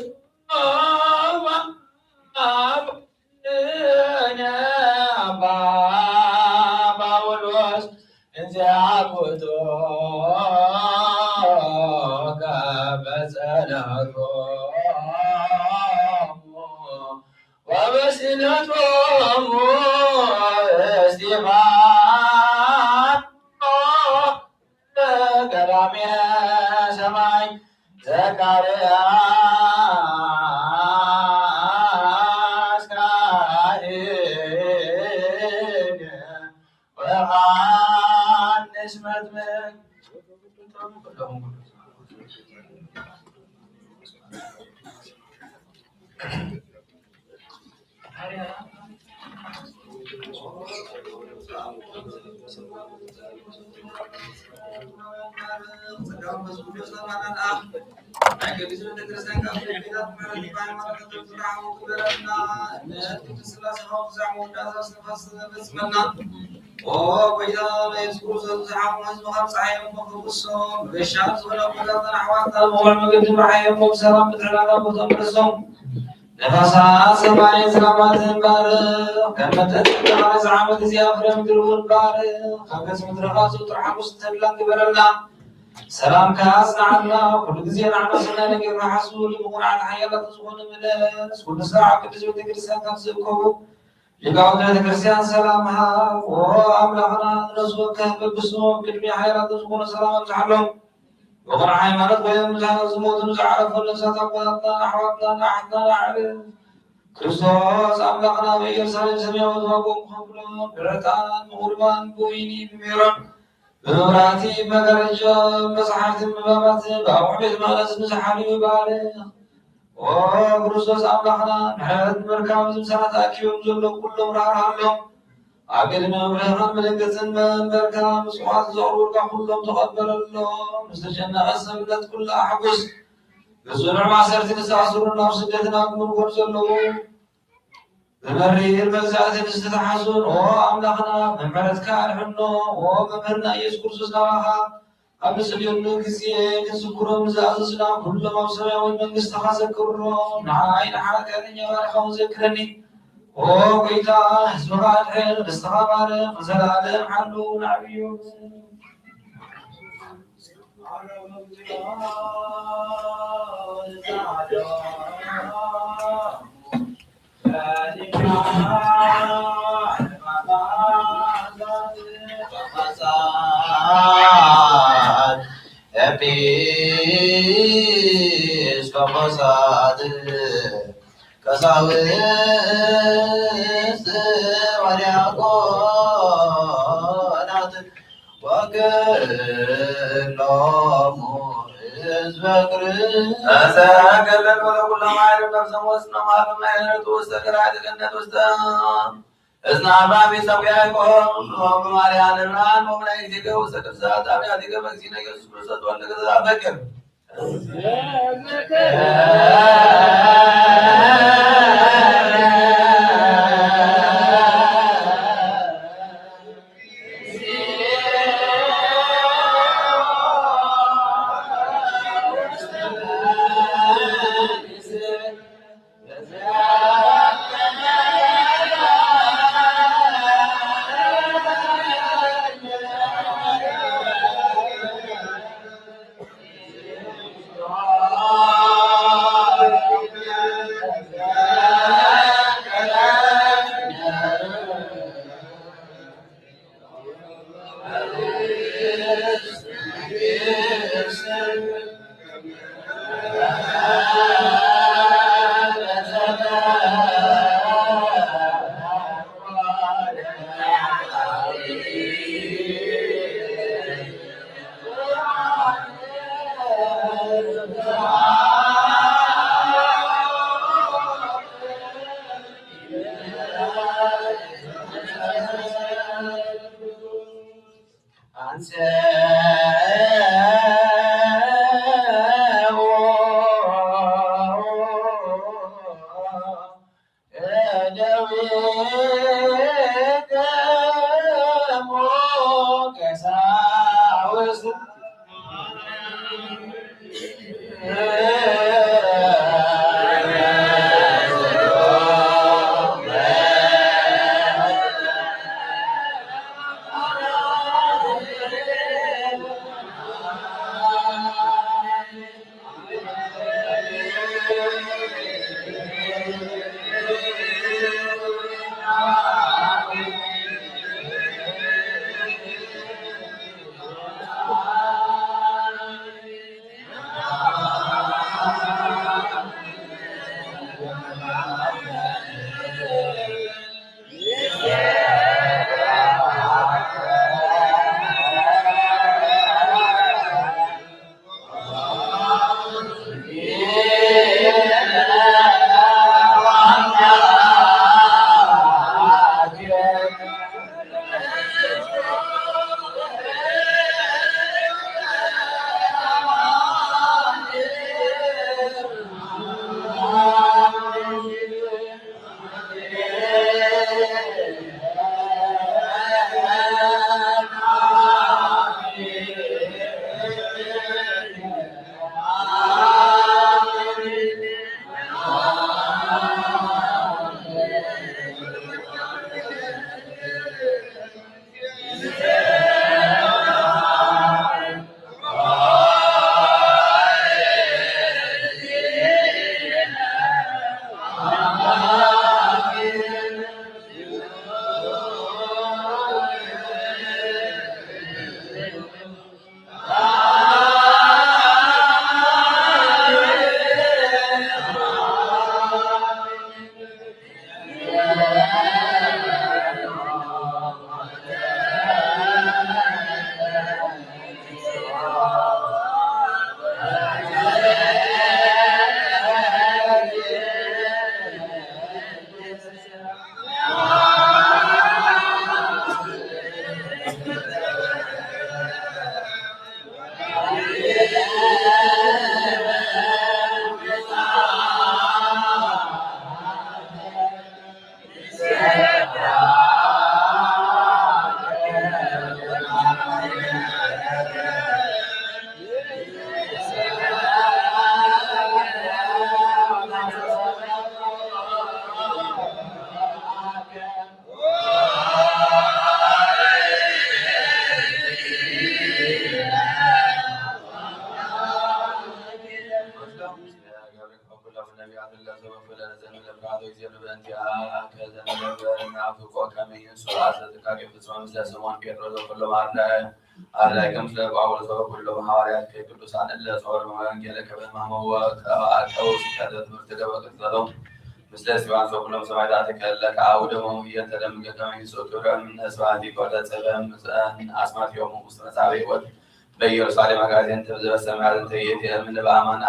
አቡነ አባ ጳውሎስ እንዘ አቁቶከ በጸሎቶሙ ወበስእለቶሙ እስጢፋኖስ ለቀዳሜ ሰማይ ዘካርያስ ኦ ጎይታ፣ ናይ የሱስ ክርስቶስ ዝሓሙ ህዝብኻ ብፀሓይ እሞ ከብሶም፣ በሻል ዝኾነ ኣቦታትና ኣሕዋትና ብቑዕ መገዲ ምርሓዮም፣ ብሰላም ብጥዕና ናብ ቦታኦም መልሶም። ነፋሳት ሰማይን ዝናማትን ባርኽ፣ ከም መጠን ጸጋኻ ነዚ ዓመት እዚ ፍረ ምድሪ እውን ባርኽ። ካብ ገጽ ምድርኻ ዘውትር ሓጎስ ተድላን ግበረልና። ሰላምካ ኣጽንዓልና፣ ኩሉ ግዜ ንዓና ሰናይ ነገር ንሓስቡ፣ ልቢ ኩርዓት ሓያላት ዝኾነ ምለስ። ኩሉ ስራሕ ኣብ ቅድስት ቤተ ክርስቲያን ካብ ዝእከቡ ሊቃውንት ቤተ ክርስቲያን ሰላም ሃብ። ኦ ኣምላኽና፣ ንነፍስወከ በብስሙ ቅድሚ ሓያላት ዝኾነ ሰላም ኣብዝሓሎም። ብቕኑዕ ሃይማኖት ኮይኖም ንዝሃ-፣ ዝሞቱን ዝዓረፉን ነፍሳት ኣቦታትናን ኣሕዋትናን ኣሓትናን ኣዕርፍ። ክርስቶስ ኣምላኽና ኣብ ኢየሩሳሌም ሰማያዊ ዋጋኦም ክኸፍሉ ብዕጣን ብቑርባን ብወይኒ ብሜሮን ብመብራህቲ ብመጋረጃ ብመጽሓፍቲ ምንባባት ብኣቑሑ ቤት መቕደስ ንዝሓልዩ ባርኽ። ኦ ክርስቶስ ኣምላኽና፣ ምሕረት ምርካብ ዝምሳና ተኣኪቦም ዘለዉ ኩሎም ራህርሃሎም። ኣብ ቅድሚ መብርህኻን መደንገጽን መንበርካ ምጽዋት ዘቕርቡልካ ኩሎም ተቐበለሎም። ንዝተጨነቐ ሰብነት ኩሉ ኣሕጉስ። ብጽኑዕ ማእሰርቲ ንዝተኣስሩን ኣብ ስደትን ኣብ ምርኮን ዘለዉ ብመሪር መግዛእቲ ንዝተተሓዙን፣ ኦ ኣምላኽና፣ ብምሕረትካ ኣድሕኖ። ኦ መምህርና ኢየሱስ ክርስቶስ፣ ናባኻ ኣብ ንጽልየሉ ግዜ ክንዝክሮም ንዝኣዘዝና ኩሎም ኣብ ሰማያዊት መንግስትኻ ዘክብሮም። ንዓይ ንሓጢኣተኛ ባሪኻውን ዘክረኒ። ኦ ጎይታ፣ ህዝብኻ ኣድሕን፣ ርስትኻ ባርኽ፣ ንዘለኣለም ሓሉ ንዓብዩ። ኤጲስቆጶሳት ቀሳውስት ወዲያቆናት ወክሎሙ ህዝበ ክርስቲያን። ተሰገደት ወለኩሎም ኃይል ነፍሰ ወስነ ማርያም ናይ ርቱ ውስተ ገራይት ገነት ውስተ እዝነ አብርሃም ይሰው ያዕቆብ ወማርያም ለብርሃን ወመላእክቲከ ውስተ ቅዱሳት አብያቲከ በእግዚእነ ኢየሱስ ክርስቶስ ተወልደ ከዘ ታፈቅር። አንሰ ናፍቆ ከመ ይንሱ አሰ ትካል ይፍጽም ምስለ ስምዖን ጴጥሮስ ወኩሎም አርዳእ አርዳእከ ምስለ ጳውሎስ ወኩሎም ሐዋርያት ቅዱሳን እለ ጾሩ ወንጌለ ከመ ህማሞሙ ወተባአከው ስብከተ ትምህርትከ ወቅድሰቶም ምስለ እስጢፋኖስ ወኩሎም ሰማዕታትከ እለ ከአውደሞሙ ህየንተ ደምከ ከመ ይንሱ ክብረ እምነ ስብሐቲከ ወተጽሕፈ እምነ አስማቲሆሙ ውስተ መጽሐፈ ሕይወት በኢየሩሳሌም አግአዜነ እንተ በሰማያት እንተ ይእቲ እምነ በአማን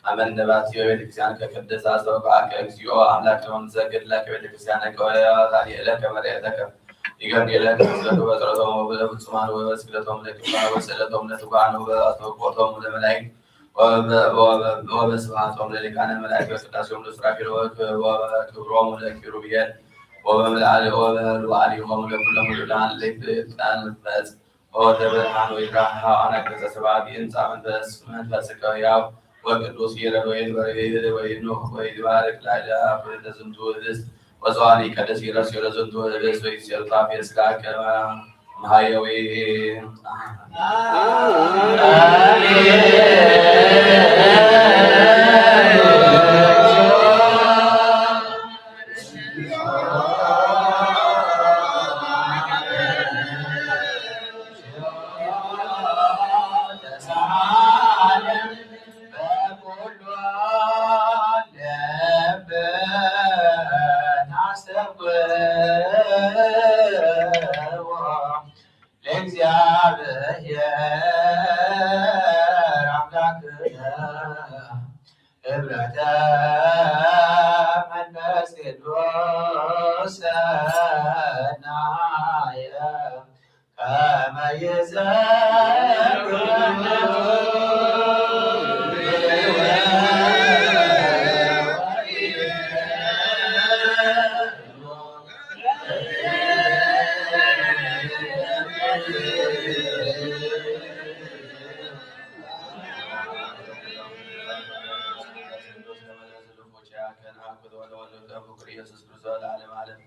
አመነ ባቲ ቤተክርስቲያን ከቅድስ አስተውቃከ እግዚኦ አምላክ ሆይ ንሰግድ ለከ ቤተክርስቲያን ከወያታ የለከ መሬተከ ይገድ የለከ ስግደቱ በጸሎቶም ወበፍጹማን ወበስግደቶም ለቅዱሳን ወስዕለቶም ለትጉሃን ወበአስተውቆቶም ለመላእክት ወበስብሐቶም ለሊቃነ መላእክት ወቅዳሴሆሙ ለሱራፌል ወበክብሮሙ ለኪሩቤል ወበመልአሊ ወበህልዋሊሆሙ ለኩሎም ውሉዳን ለይትቀንፈጽ ኦተ ብርሃን ወይትራሕቅ አነ ገጸ ስብሐት ይንጻ መንፈስ መንፈስከ ሕያው ወቅዱስ ይረድ ወይንበር ይህል ወይኑህ ወይባርክ ላዕለ አፍርተ ዝንቱ ህብስት ወፀዋኒ ቀደስ ይረስ ይረ ዝንቱ ህብስት ወይሴር ጣፌ ስጋ ከመ መሃየዊ ለእግዚአብሔር አምላክነ ህብረተ መንፈስ ቅዱስ ሰናየ ከመ ይዘክር ኢየሱስ ክርስቶስ ለዓለመ ዓለም።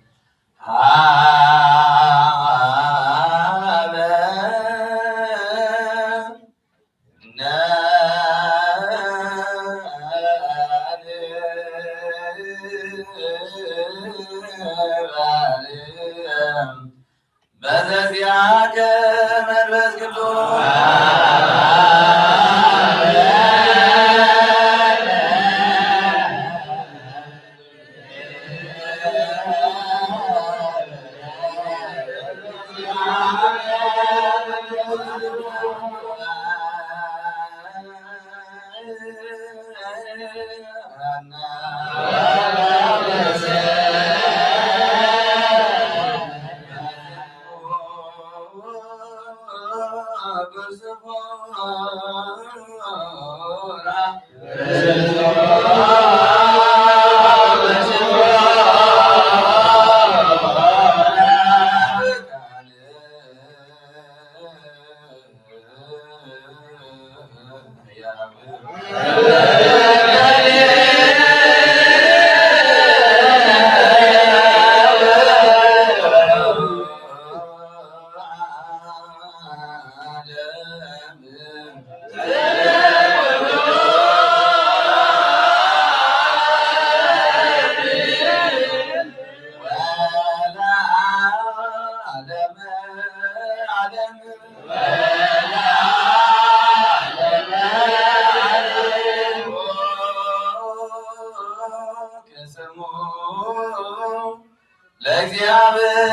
በዘዚአከ መንፈስ ቅዱስ ለእግዚአብሔር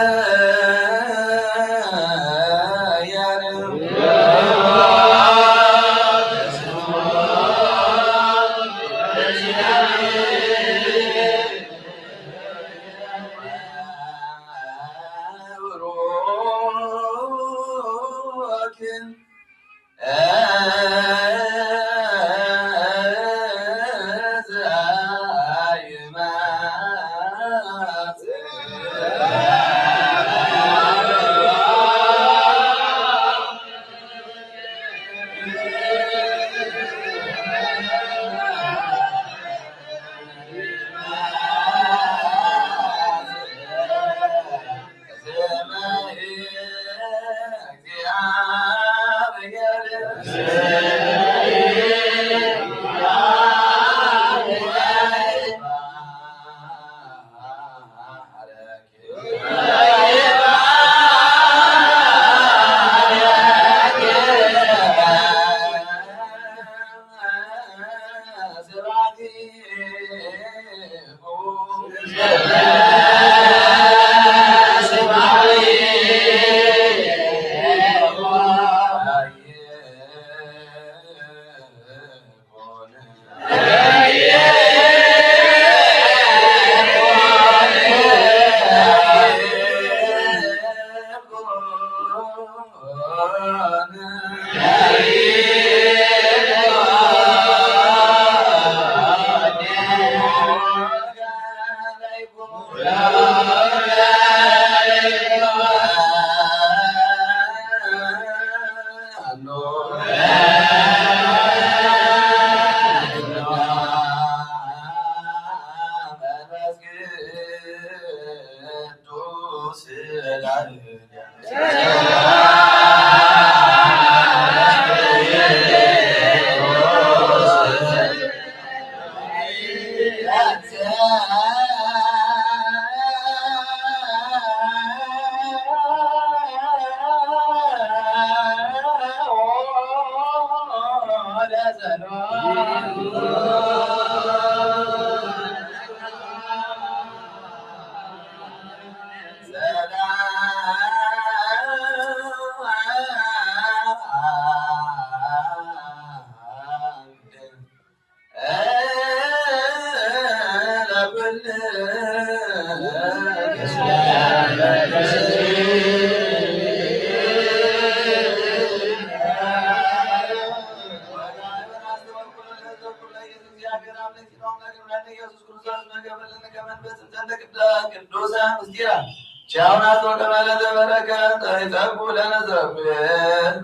ቅዱሳን ምስጢራት ቻውና ጾተ መለተ በረከት ተይጸጉ ለነዘብን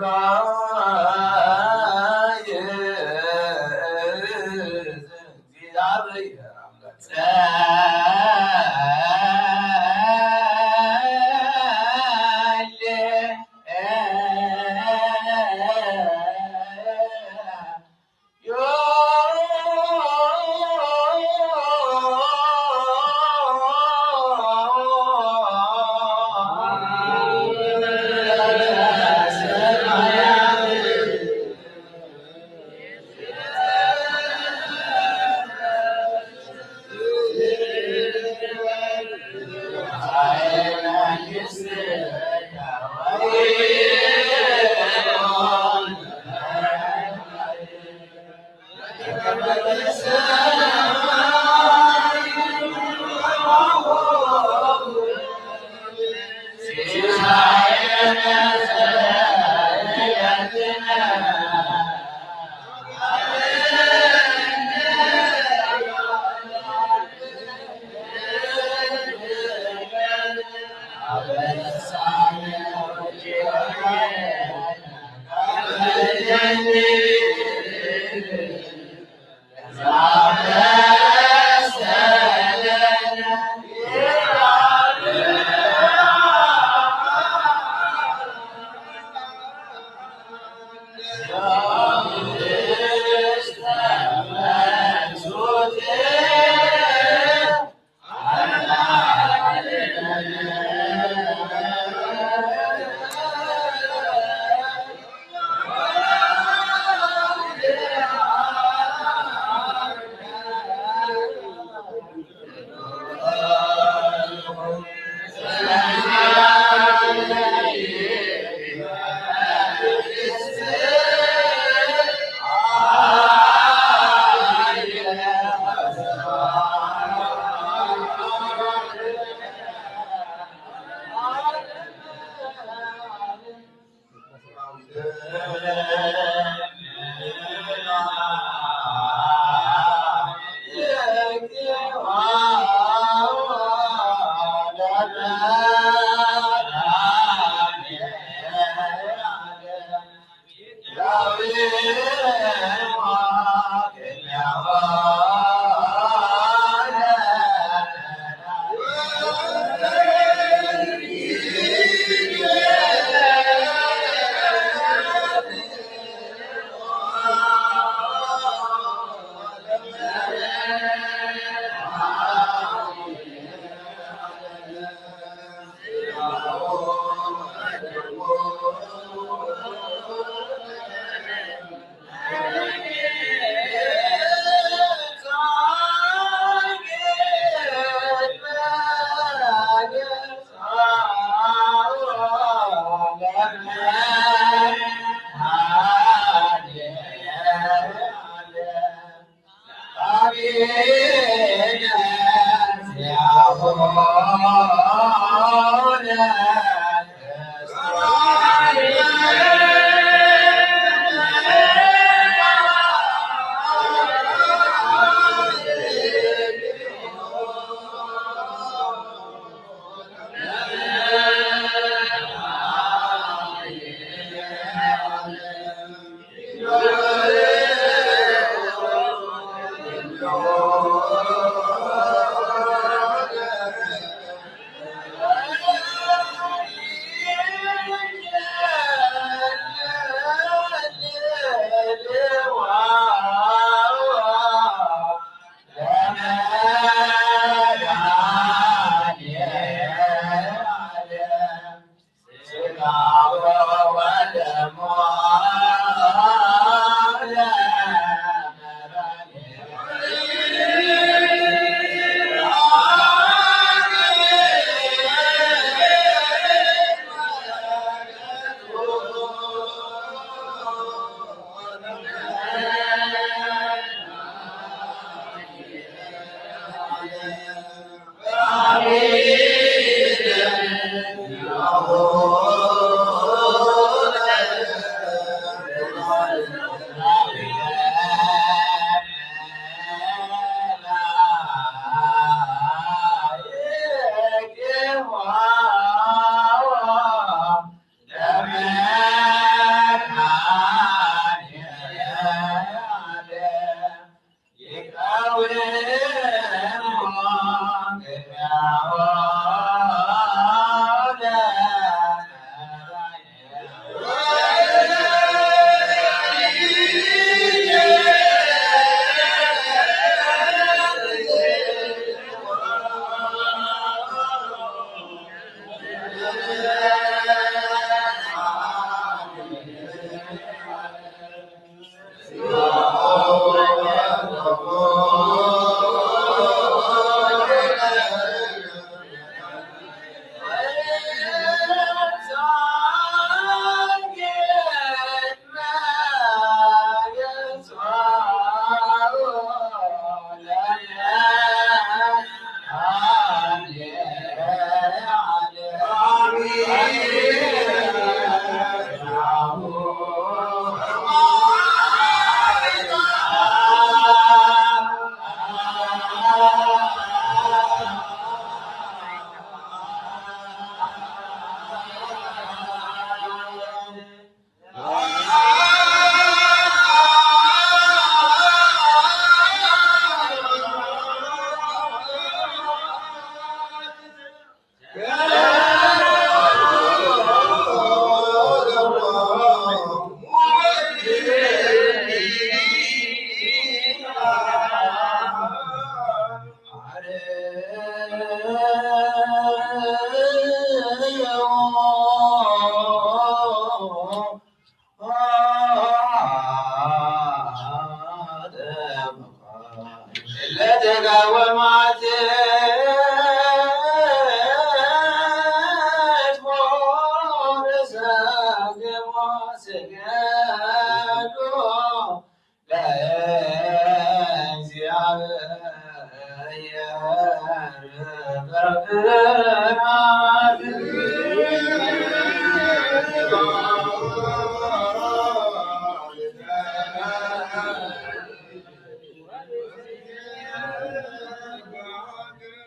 እግዚአብሔር አምላክ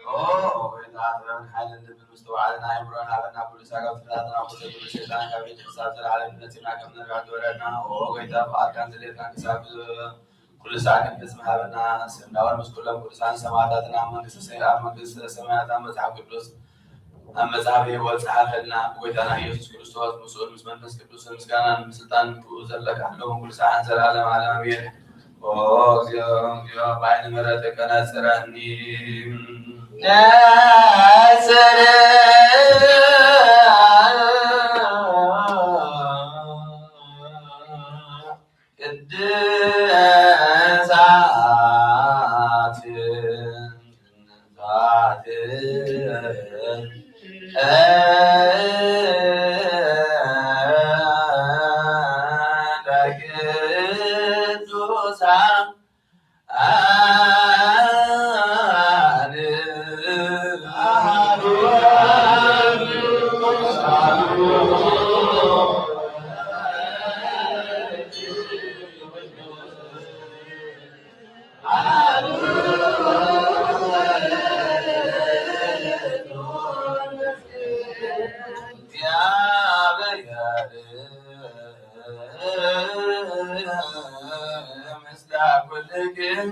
ኦ፣ ጌታ ጥበብን ሓይልን ልብን ምስትውዓልን ኣእምሮን ሃበና። ኩሉ ሳዕ ካብ ጥፍኣትና፣ ኩሉ ኩሉ ሰይጣን ካብ ቤት ክሳብ ዘላለም ነጺና ከም ንርዳእ ግበረና። ኦ፣ ጌታ ፍቓድካን ድሌትካን ክሳብ ኩሉ ሳዕ ክንፍጽም ሃበና። ስምና እውን ምስ ኩሎም ቅዱሳን ሰማዕታትና ኣብ መንግስቲ ሰ-፣ ኣብ መንግስቲ ሰማያት ኣብ መጽሓፍ ቅዱስ ኣብ መጽሓፍ ህይወት ጸሓፈልና። ብጎይታና ኢየሱስ ክርስቶስ ምስኡን ምስ መንፈስ ቅዱስን ምስጋናን ምስልጣን ብኡ ዘለካ ኣለኹም ኩሉ ሰዓት ዘለዓለም ዓለም ኣሜን። ኦ እግዚኦ፣ እግዚኦ፣ ብዓይኒ ምሕረትከ ነጽረኒ። ነጽር ቅድሳት ምስለ ኩልክን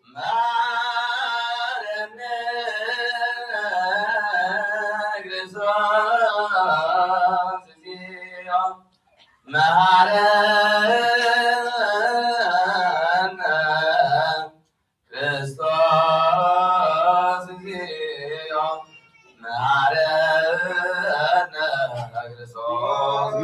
መሐረነ ክርስቶስ እግዚኦ፣ መሐረነ ክርስቶስ እግዚኦ፣ መሐረነ ክርስቶስ።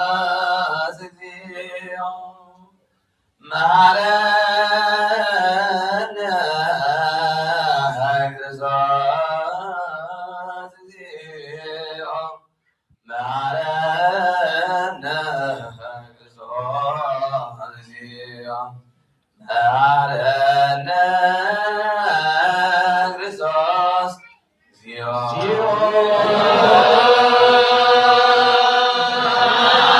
ክርስቶስ እግዚኦ መሐረነ ክርስቶስ እግዚኦ መሐረነ ክርስቶስ እግዚኦ መሐረነ ክርስቶስ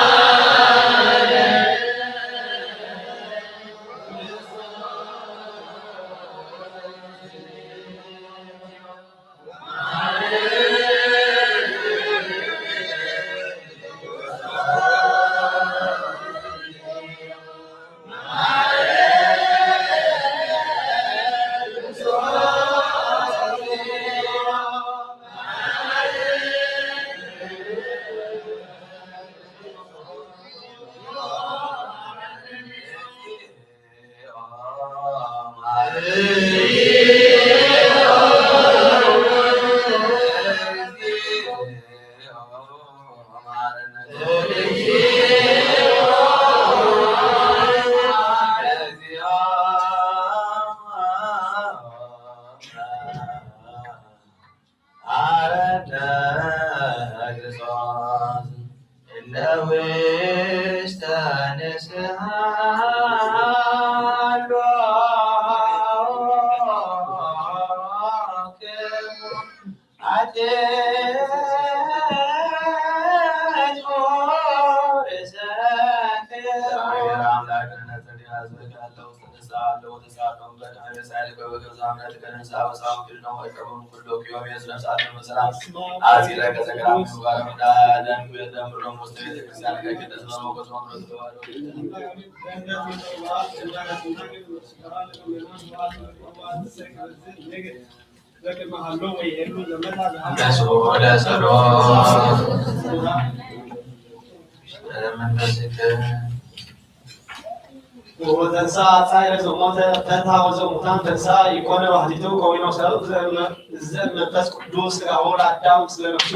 ወተንሳ ጻይረ ዘሞተ ተንታ ወዘሙታን ተንሳ ይኮነ ባህሊቱ ከዊኖ ሰብ ዘመ-፣ ዘመንፈስ ቅዱስ ስጋሁ ለአዳም ስለ ነፍሱ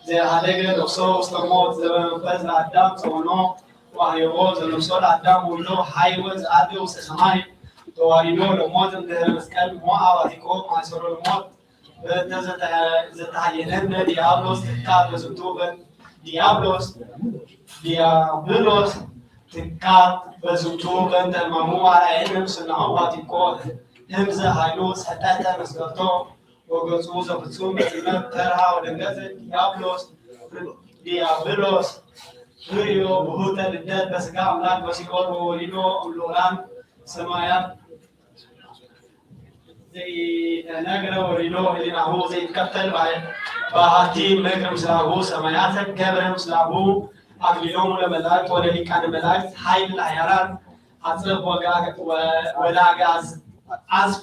ዘያሃደገ ነፍሶ ውስተ ሞት ዘመንፈስ ለአዳም ጸውኖ ዋህዮቦ ዘነፍሶ ለአዳም ወልዶ ሀይወ ዘአርገ ውስተ ሰማይ ተዋሪዶ ለሞት እንድህረ መስቀል ሞአ ባቲኮ ማእሰሮ ለሞት በእንተ ዘተ-፣ ዘተሃየነነ ዲያብሎስ ትካት በዝንቱ በን-፣ ዲያብሎስ፣ ዲያብሎስ ትካት በዝንቱ በእንተ ሕማሙ አርአየነ ምስናሁ ባቲኮ ህምዘ ኃይሉ ሰጠተ መስቀልቶ ወገጹ ዘፍጹም በጽልመት ተርሃ ወደንገጸ ዲያብሎስ፣ ዲያብሎስ ርእዮ ብሁተ ልደት በስጋ አምላክ በሲኦል ወወሊዶ እምልዑላን ሰማያት ዘይተነግረ ወሪዶ ህሊናሁ ዘይትከፈል ባህ-፣ ባህቲ ምክር ምስላሁ ሰማያተ ገብረ ምስላሁ አክሊሎሙ ለመላእክት ወለሊቃነ መላእክት ኃይል ለኃያላን አጽፍ ወጋ-፣ ወ-፣ ወለአጋዝ-፣ አጽፍ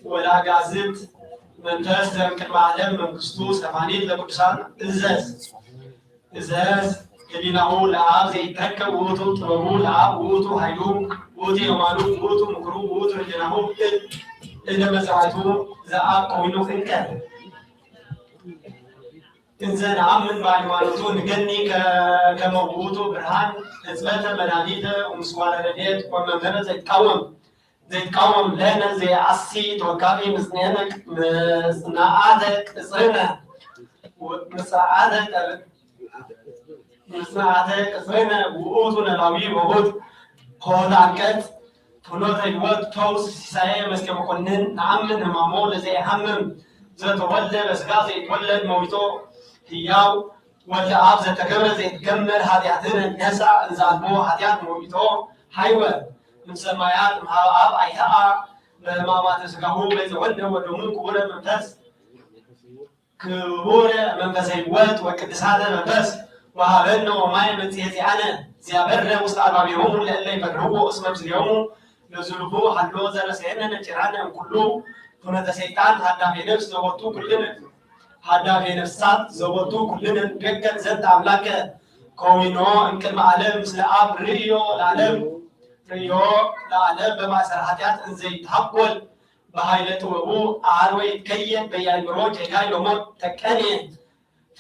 ወለአጋዝት መንፈስ ዘእምቅድመ ዓለም መንግስቱ ሰፋኒት ለቅዱሳን እዘዝ። እዘዝ ህሊናሁ ለአብ ዘይትረከብ ውእቱ ጥበቡ ለአብ ውእቱ ኃይሉ ውእቱ የማኑ ውእቱ ምክሩ ውእቱ ህሊናሁ እል-፣ እለ መጽዋዕቱ ዘአብ ከዊኑ እንቀ። እንዘ ነአምን በሃይማኖቱ ንገኒ ከ-፣ ከመ ውእቱ ብርሃን ሕጽበተ መድኃኒተ ወምስዋረ ረድኤት ወመምህረ ዘይትቃወም ዘይቃወም ለነ ዘይአሲ ተወካፊ ምጽንኤነ ምጽናዓተ ቅጽርነ ወ-፣ ምጽዓተ ቀር-፣ ምጽናዓተ ቅጽርነ ውእቱ ነላዊ ወሁድ ሆት አንቀጽ ፍኖተ ሕይወት ፈውስ ሲሳየ መስቀ መኮንን ነአምን ሕማሞ ለዘይሐምም ዘተወልደ በስጋ ዘይትወለድ መዊቶ ህያው ወልደ አብ ዘተገብረ ዘይትገመር ኃጢአትን ነሳ እንዛልቦ ኃጢአት መዊቶ ሀይወ እምሰማያት እምሃበ አብ አይተአ በሕማማተ ሥጋሁ በዘወልደ ወደሙ ክቡረ መንፈስ ክቡረ መንፈሰ ሕይወት ወቅድሳተ መንፈስ ወሃበነ ወማየ መጽሔ ዚአነ ዚያበረ ውስተ አልባቢሆሙ ለእለ ይፈርህዎ እስመ ምስሌሆሙ ለዝሉሁ ሀሎ ዘረሰየነ ነጭራነ እምኩሉ ኩነተ ሰይጣን ሀዳፌ ነፍስ ዘወቱ ኩልነ ሀዳፌ ነፍሳት ዘወቱ ኩልነ ንገገት ዘንተ አምላከ ከዊኖ እምቅድመ ዓለም ምስለ አብ ርእዮ ለዓለም ርእዮ ለዓለም በማእሰር ኃጢአት እንዘይትሃጎል በኃይለ ጥበቡ አርወ ይትከየድ በያእምሮ ጀጋይ ሎሞት ተቀኔ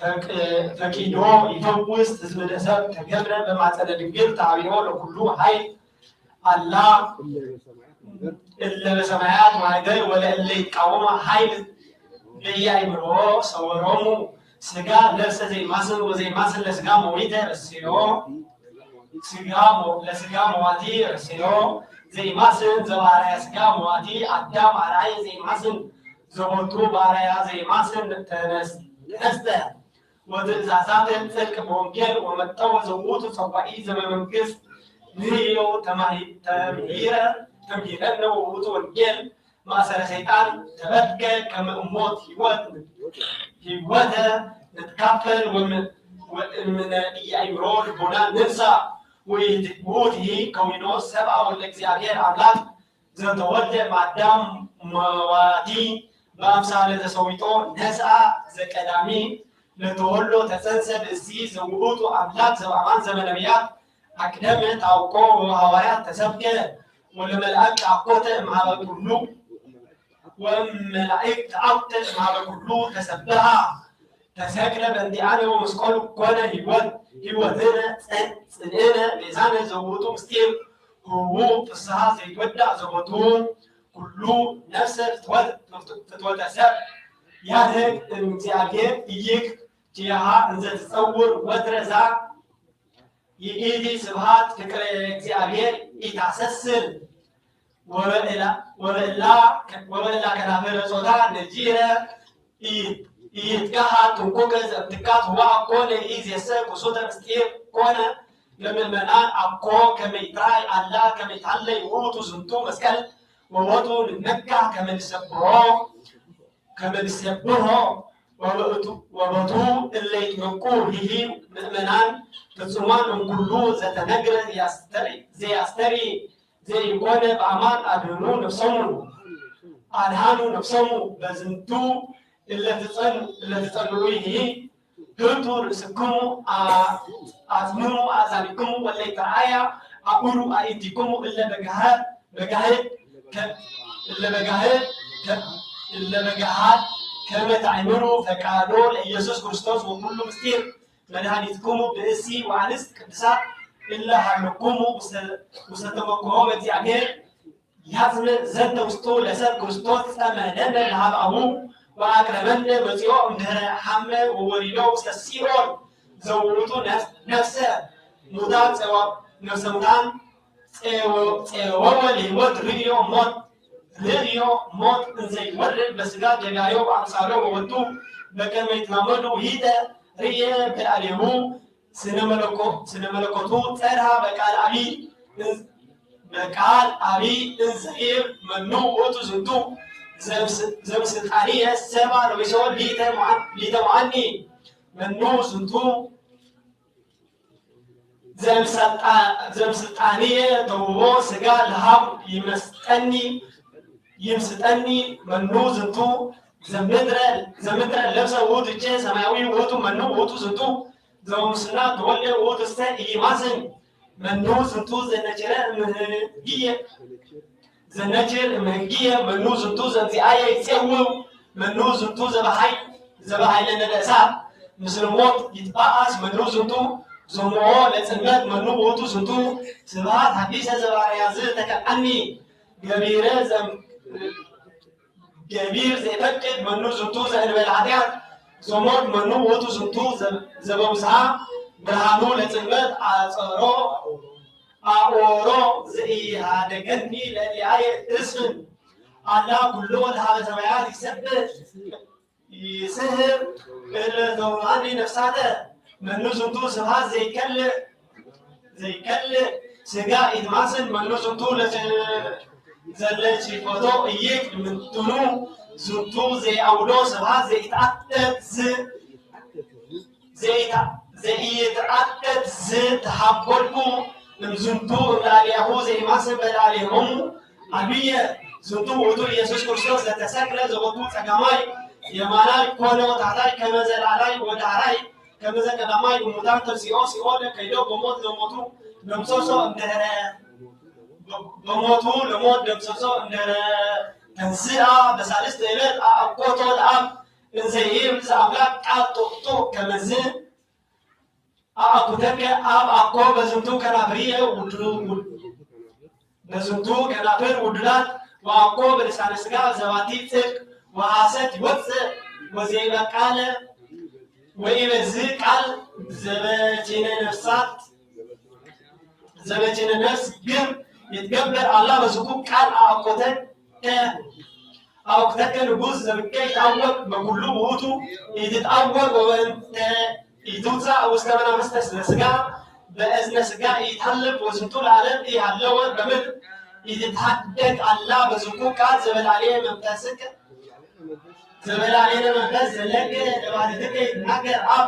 ፈቂዶ ይፈውስ፣ ትዝምደ ሰብ ተገብረ፣ በማፀነ ድንግል ተሃቢኦ ለኩሉ ኃይል አላ እለ በሰማያት ማይገር ወለእለ ይቃወማ ኃይል በያይምሮ ሰወሮሙ። ስጋ ነፍሰ ዘይማስን ወዘይማስን ለስጋ መዊተ ረስዮ ስጋ ለስጋ መዋቲ ረስዮ ዘይማስን ዘባራያ ስጋ መዋቲ አዳም አርአየ ዘይማስን ዘቦቱ ባራያ ዘይማስን ተነስተ ወትእዛዛተ ጽድቅ በወንጌል ወመጠወ ዘውቱ ጸዋኢ ዘመመንግስት ንህዮ ተምሂረ ተምሂረነ ወውቱ ወንጌል ማእሰረ ሰይጣን ተበትከ ከመ እሞት ህይወት ህይወተ ንትካፈል ወእምነ ኢያእምሮ ልቦና ንንሳ ውእቲ ከዊኖ ሰብአ ወልደ እግዚኣብሔር አምላክ ዘተወልደ ማዳም መዋቲ በአምሳለ ተሰዊጦ ነስአ ዘቀዳሚ ለተወሎ ተጸንሰ ብእሲ ዘውእቱ አምላክ ዘበአማን ዘመነብያት አቅደመ ታውቆ ወሐዋርያት ተሰብከ ወለመልአክ አኮተ እምሃበ ኩሉ ወመላእክት አኮተ እምሃበ ኩሉ ተሰብሃ ተሰቅለ በእንቲአነ ወመስቀሉ ኮነ ህይወት ህይወትነ ጽንዕነ ቤዛነ ዘውቱ ምስጢር ህቡ ፍስሃ ዘይትወዳእ ዘቦቱ ኩሉ ነፍሰ ፍትወተ ሰብ ያድህግ እምእግዚአብሔር ኢይክ ኪያሃ እንዘ ትጸውር ወትረዛ ይእቲ ስብሃት ፍቅረ እግዚኣብሔር ኢታሰስል ወበእላ ከናፍረ ጾታ ነጂረ ኢይትጋሃ ጥንቁቅ ዘእምትካት ወአኮ ለኢዜሰ ክሱተ ምስጢር ኮነ ለምእመናን አኮ ከመይትራይ አላ ከመይታለይ ውእቱ ዝንቱ መስቀል ወቦቱ ንመካ ከመንሰብሖ ከመንሰብሖ ወበቱ እለ ይትመቁ ሂሂ ምእመናን ፍጹማን እምኩሉ ዘተነግረ ዘያስተሪ ዘይኮነ በአማን አድህኑ ነፍሶሙ አድሃኑ ነፍሶሙ በዝንቱ እለ ትጸንኡ ይሂ ህቱ ርእስክሙ አጽምሙ አእዛኒክሙ ወለ ይትረአያ አእምሩ አእይንቲክሙ እለ በጋህድ በጋህድ እለ በጋህድ እለ በጋሃድ ከመ ተአእምሩ ፈቃዶ ለኢየሱስ ክርስቶስ ወኩሉ ምስጢር መድኃኒትክሙ ብእሲ ወአንስት ቅድሳት እለ ሃለኩሙ ውስተ ተመክሖ በእግዚአብሔር ያጽንዕ ዘንተ ውስጡ ለሰብ ክርስቶስ ጸመደነ ለሀብአሁ ወአቅረበነ መጺኦ እምድህረ ሐመ ወወሪዶ ውስተ ሲኦል ዘውቱ ነፍሰ ሙታን ነፍሰ ሙታን ጼወወ ለህይወት ርእዮ ሞት ርእዮ ሞት እንዘይወርድ በስጋ ጀጋዮ በአምሳሎ ወወቱ በከመ ይትላመዱ ሂተ ርእየ በአሌሁ ስነ መለኮቱ ጸርሃ በቃል አቢ በቃል አቢ እንዘይብ መኑ ውእቱ ዝንቱ ዘምስልጣንየ ሰባ ለቢሶ ሊተማአኒ መኑ ዝንቱ ዘምስልጣንየ ተውቦ ስጋ ለሃብ ይመስጠኒ ይምስጠኒ መኑ ዝንቱ ዘምድረ ለብሰ ውእቱ እቼ ሰማያዊ ውእቱ መኑ ውእቱ ዝንቱ ዘውስና ተወልደ ውእቱ እስተ ኢይማስን መኑ ዝንቱ ዘነችረ እምህግየ ዘነችር እምህግየ መኑ ዝንቱ ዘእግዚአየ ይጼውው መኑ ዝንቱ ዘበሃይ ዘበሃይለ ነደ እሳት ምስለ ሞት ይትበአስ መኑ ዝንቱ ዘምኦ ለጽልመት መኑ ውእቱ ዝንቱ ስብሃት ሐዲሰ ዘባርያ ዝ ተከልአኒ ገቢረ ገቢር ዘይፈቅድ መኑ ዝንቱ ዘእንበለ ኃጢአት ዘሞት መኑ ውእቱ ዝንቱ ዘበብዝሃ ብርሃኑ ለጽልመት አጸሮ አኦሮ ዘኢሃደገኒ ለሊአየ እስፍን አላ ኩሎ ለሃበ ሰማያት ይሰብህ ይስህብ እለ ተውሃኒ ነፍሳተ መኑ ዝንቱ ስብሃት ዘይከልእ ዘይከልእ ስጋ ኢትማስን መኑ ዝንቱ ዘለችፎቶ እይክ ምንትኑ ዝንቱ ዘይአውዶ ስብሃት ዘይትአተት ዝ ዘይትአተት ዝ ተሃቦልኩ እምዝንቱ እምልአሊያሁ ዘይማስን በልአሊሆሙ አብየ ዝንቱ ውእቱ ኢየሱስ ክርስቶስ ዘተሰቅለ ዘወቱ ጸጋማይ የማናይ ኮነ ወታሕታይ ከመ ዘልዓላይ ወዳሕራይ ከመ ዘቀዳማይ እሙታን ተንሲኦ ሲኦል ከይዶ በሞት ለሞቱ ደምሰሶ እንድህረ በሞቱ ለሞት ደምሰሶ እንድህረ ተንስአ በሳልስት ዕለት አአኮቶ ለአብ እንዘ ይብል ዘኣምላክ ቃል ጥቕጡቕ ከመዝ ኣእኩተከ ኣብ ኣኮ በዝንቱ ከናፍርየ ውዱ-፣ ውዱ-፣ በዝንቱ ከናፍር ውዱላት ወኣኮ በልሳነ ስጋ ዘባቲ ጽድቅ ወሐሰት ይወፅእ ወዘይበቃለ ወኢበዝህ ቃል ዘበቲነ ነፍሳት ዘበቲነ ነፍስ ግን ይትገበር ኣላ በዝኩ ቃል ኣእኮተከ ኣውክተከ ንጉስ ዘብከ ይትኣወቅ በኩሉ ውእቱ ኢትትኣወቅ ወበእንተ ኢትውፃእ ውስተ መናፍስተ ስጋ በእዝነ ስጋ ኢትሃልፍ ወዝንቱ ለዓለም ኢሃለወ በምድር ኢትትሃደግ ኣላ በዝኩ ቃል ዘበላልየ መንፈስከ ዘበላልየ መንፈስ ዘለከ ለባህርትከ ይትናገር ኣብ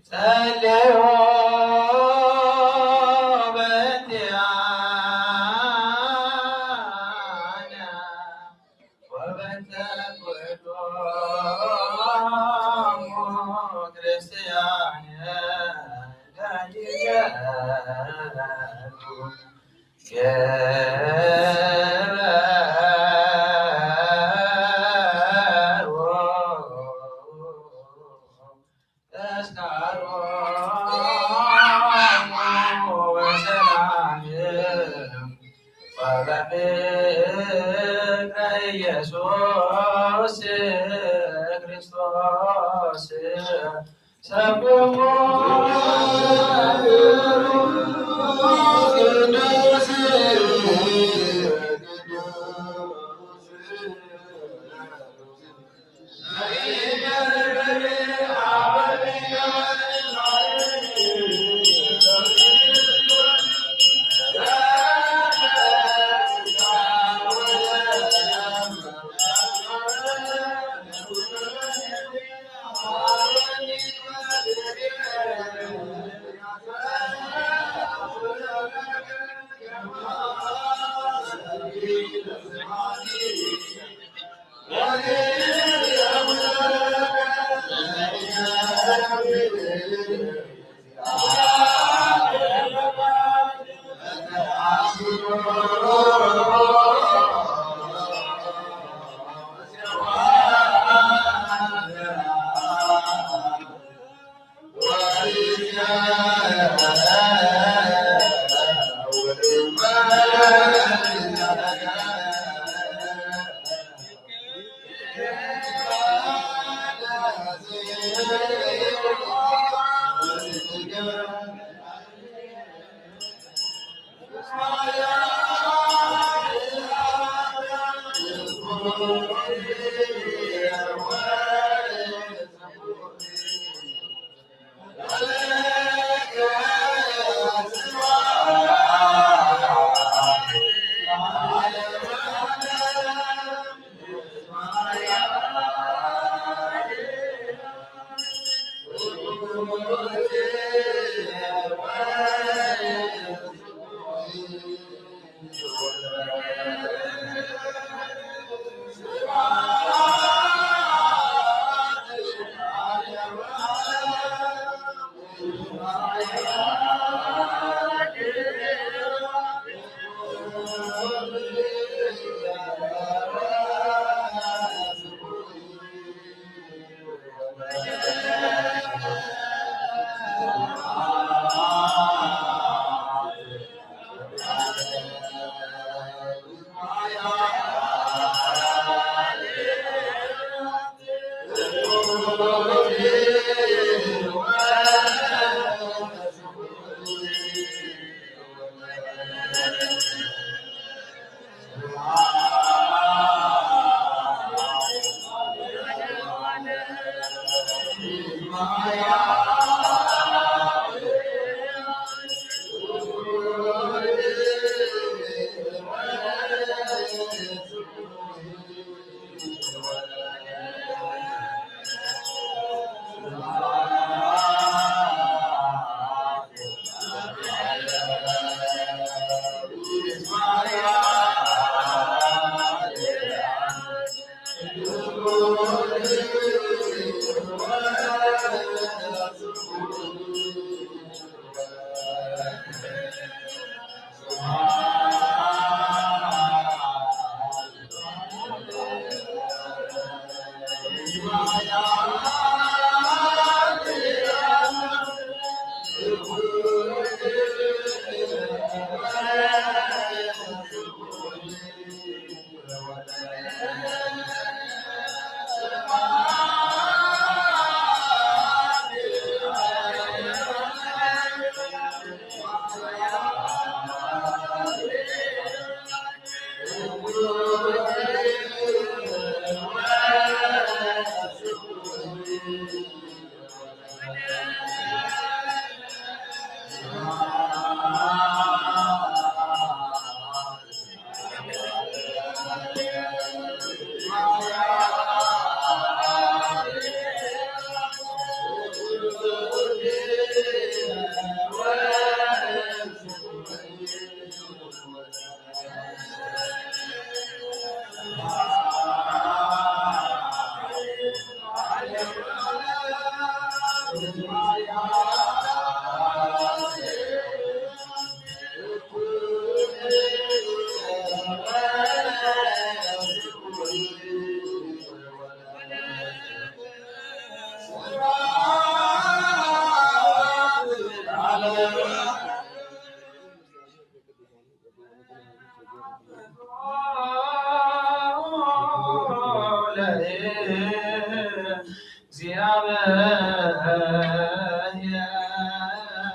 ጸልዩ በእንቲኣነ ወበእንተ ኩሎሙ ክርስቲያን ደቂቀ ኢየሱስ ክርስቶስ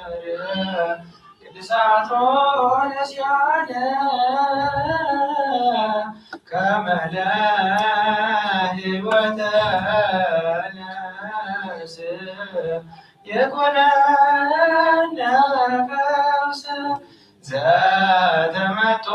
ለእግዚአብሔር ቅዱሳቶ ነሲያነ ከመ ለህይወተ ነፍስ ይኩነነ ፈውስ ዘተመጦ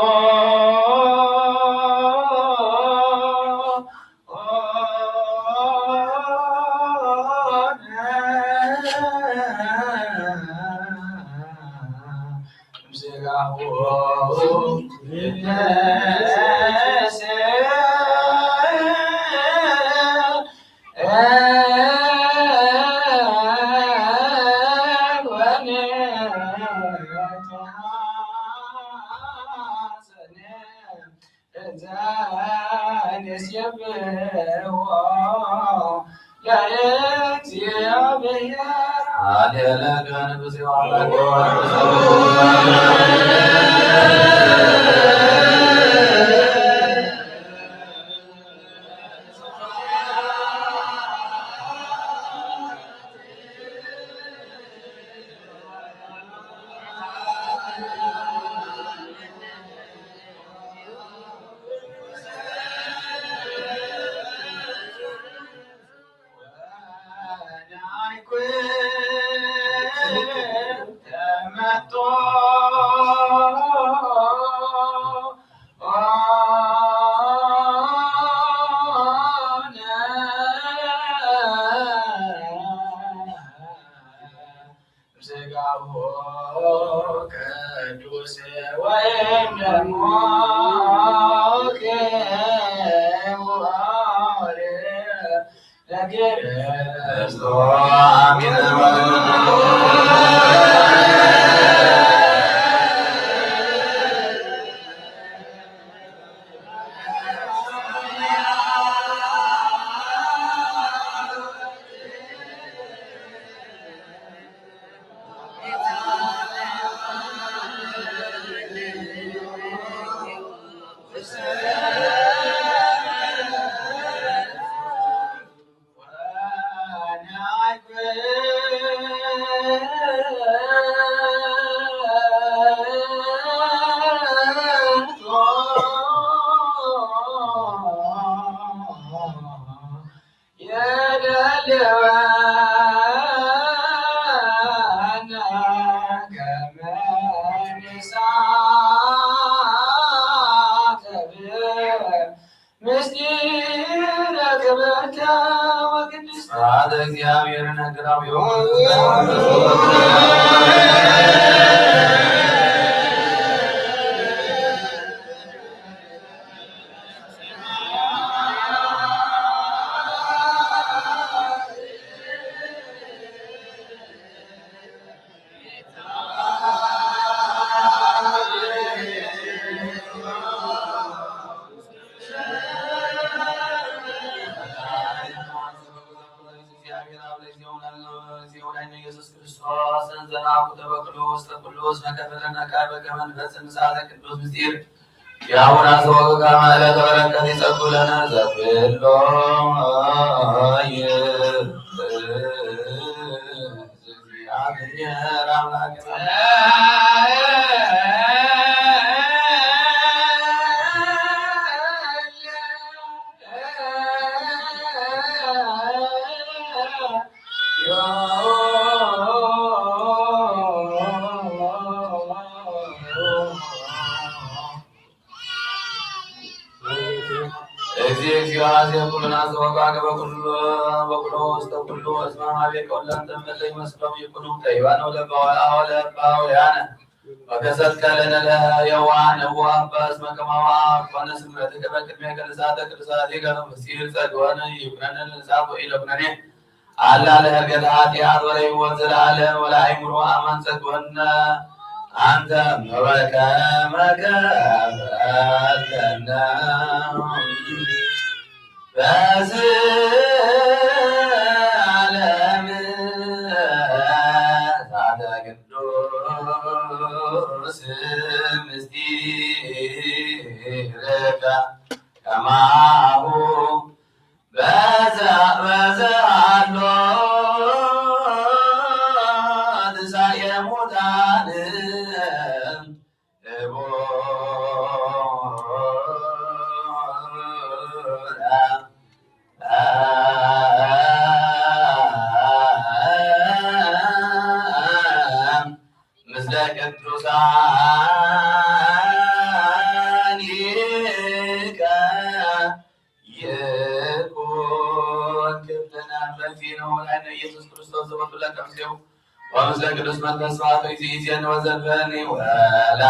ስጋሁ ቅዱስ ወይም ደግሞ ክቡር ለክርስቶስ። አሜን። ምስጢረ ክብርተ ወቅድስተ ስብሐተ እግዚአብሔር ነግራዊ ኢየሱስ ክርስቶስ እንዘናኩ ተበክሉ ውስተ ኩሉ እስመ ከፈለነ ቃል በከመ ንፈጽም ምሳተ ቅዱስ ምስጢር ያቡና ዘወግካ ማእለ ተበረከት ይጸጉ ለነ ዘብሎ እግዚእ እግዚኦ አዜ ኩሉና ዘወጋገበ ኩሉ በኩሎ ውስተ ኩሉ እስመ ሀቤከ ወላንተ መለይ መስሎም ይኩኑ ጠይባን ወለባውያ ወለባውያነ ወከሰት ከለነ ለየዋን እቡ አባ እስመ ከማዋ ኮነ ስምረትከ በቅድሜ ቅዱሳተ ቅዱሳት ይገ ምስጢር ጸግወነ ይኩነነ ለንሳት ወኢለኩነኔ አላ ለህርገት ኃጢአት ወለይወት ዘለዓለም ወለአይምሮ አማን ጸግወነ አንተ መወከ መከረከነ በዝ ዓለም ዛተ ቅዱስ ምስጢርከ ከማሁ በዘ በዘ አሎ ትንሳኤ ሙታን እቡነ ምስለ ቅዱሳኒከ ይኩን ክብርና በፊ ነው ላይነ ኢየሱስ ክርስቶስ ዘወቱ ለቀምሴው ወምስለ ቅዱስ መንፈስ ስብሐት ጊዜ ይዜን ወዘልፈኒ ወለዓለመ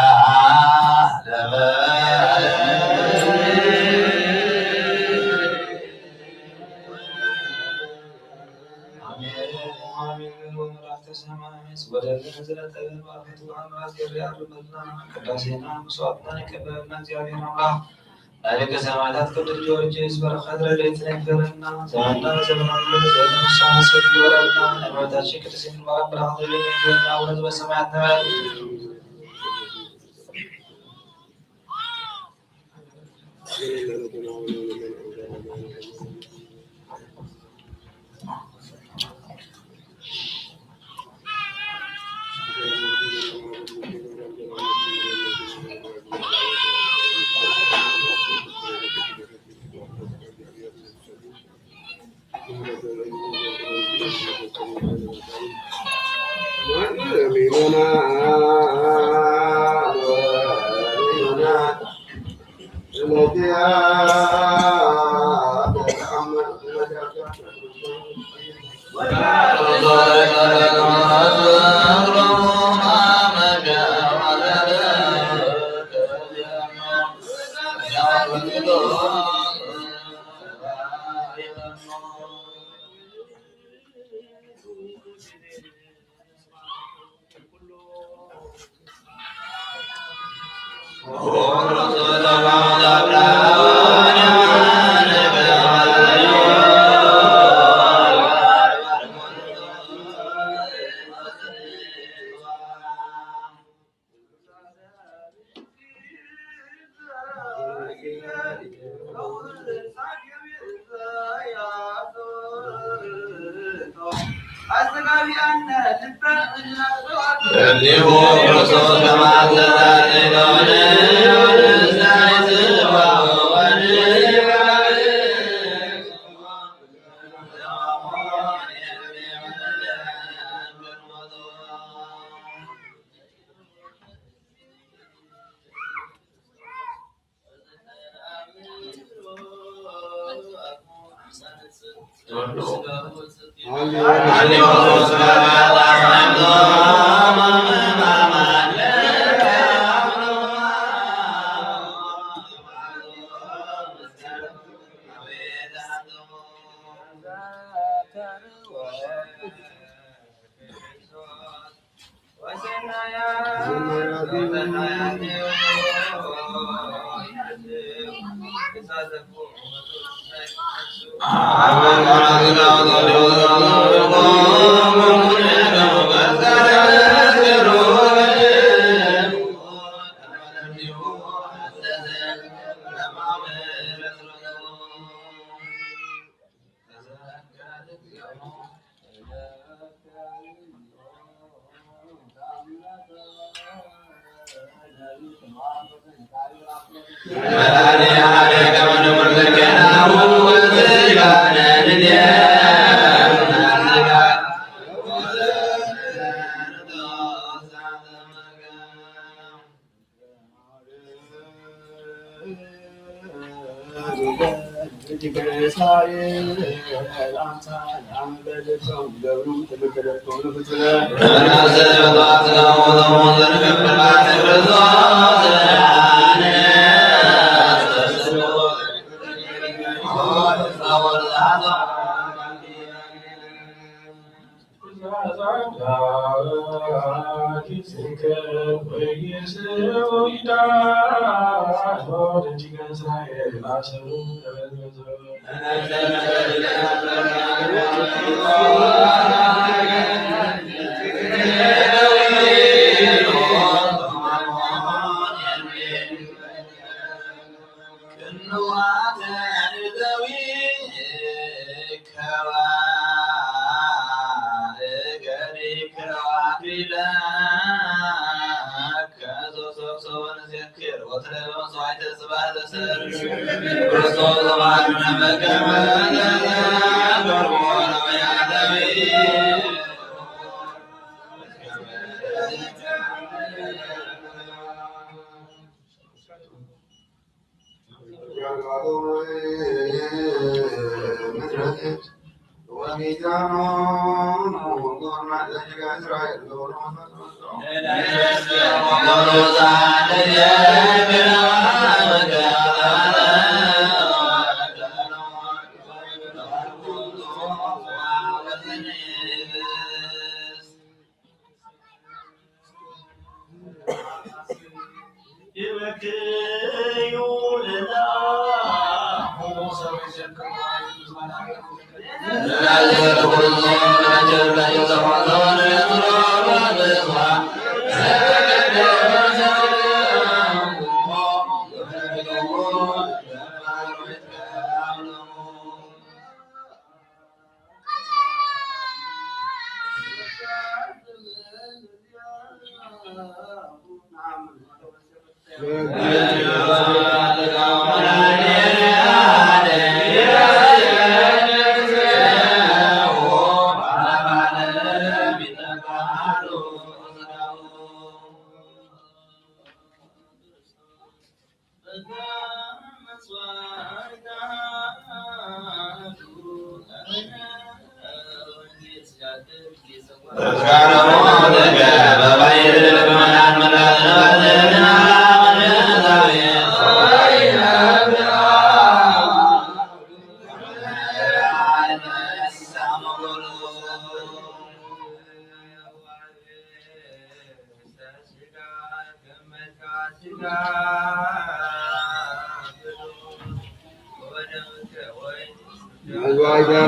ዓለም። አሜን አሜን። ወመላእክተ ሰማይ ወደብነ ዝነጠበ ማእከቱ አምራት የሪያ ርመትና ቅዳሴና መስዋዕትና ይቀበልና እግዚአብሔር አምላክ። ናይ ደቂ ሰማዕታት ቅዱስ ጊዮርጊስ በረኸት ረድኤት ይግበረልና። ዘመንና ዘመናዊ ዘመን ንስሐ ይበለልና። እመቤታችን ቅድስት ድንግል ማርያም በረኸት ረድኤት ይግበረልና። አቡነ ዘበሰማያት ይትባረክ።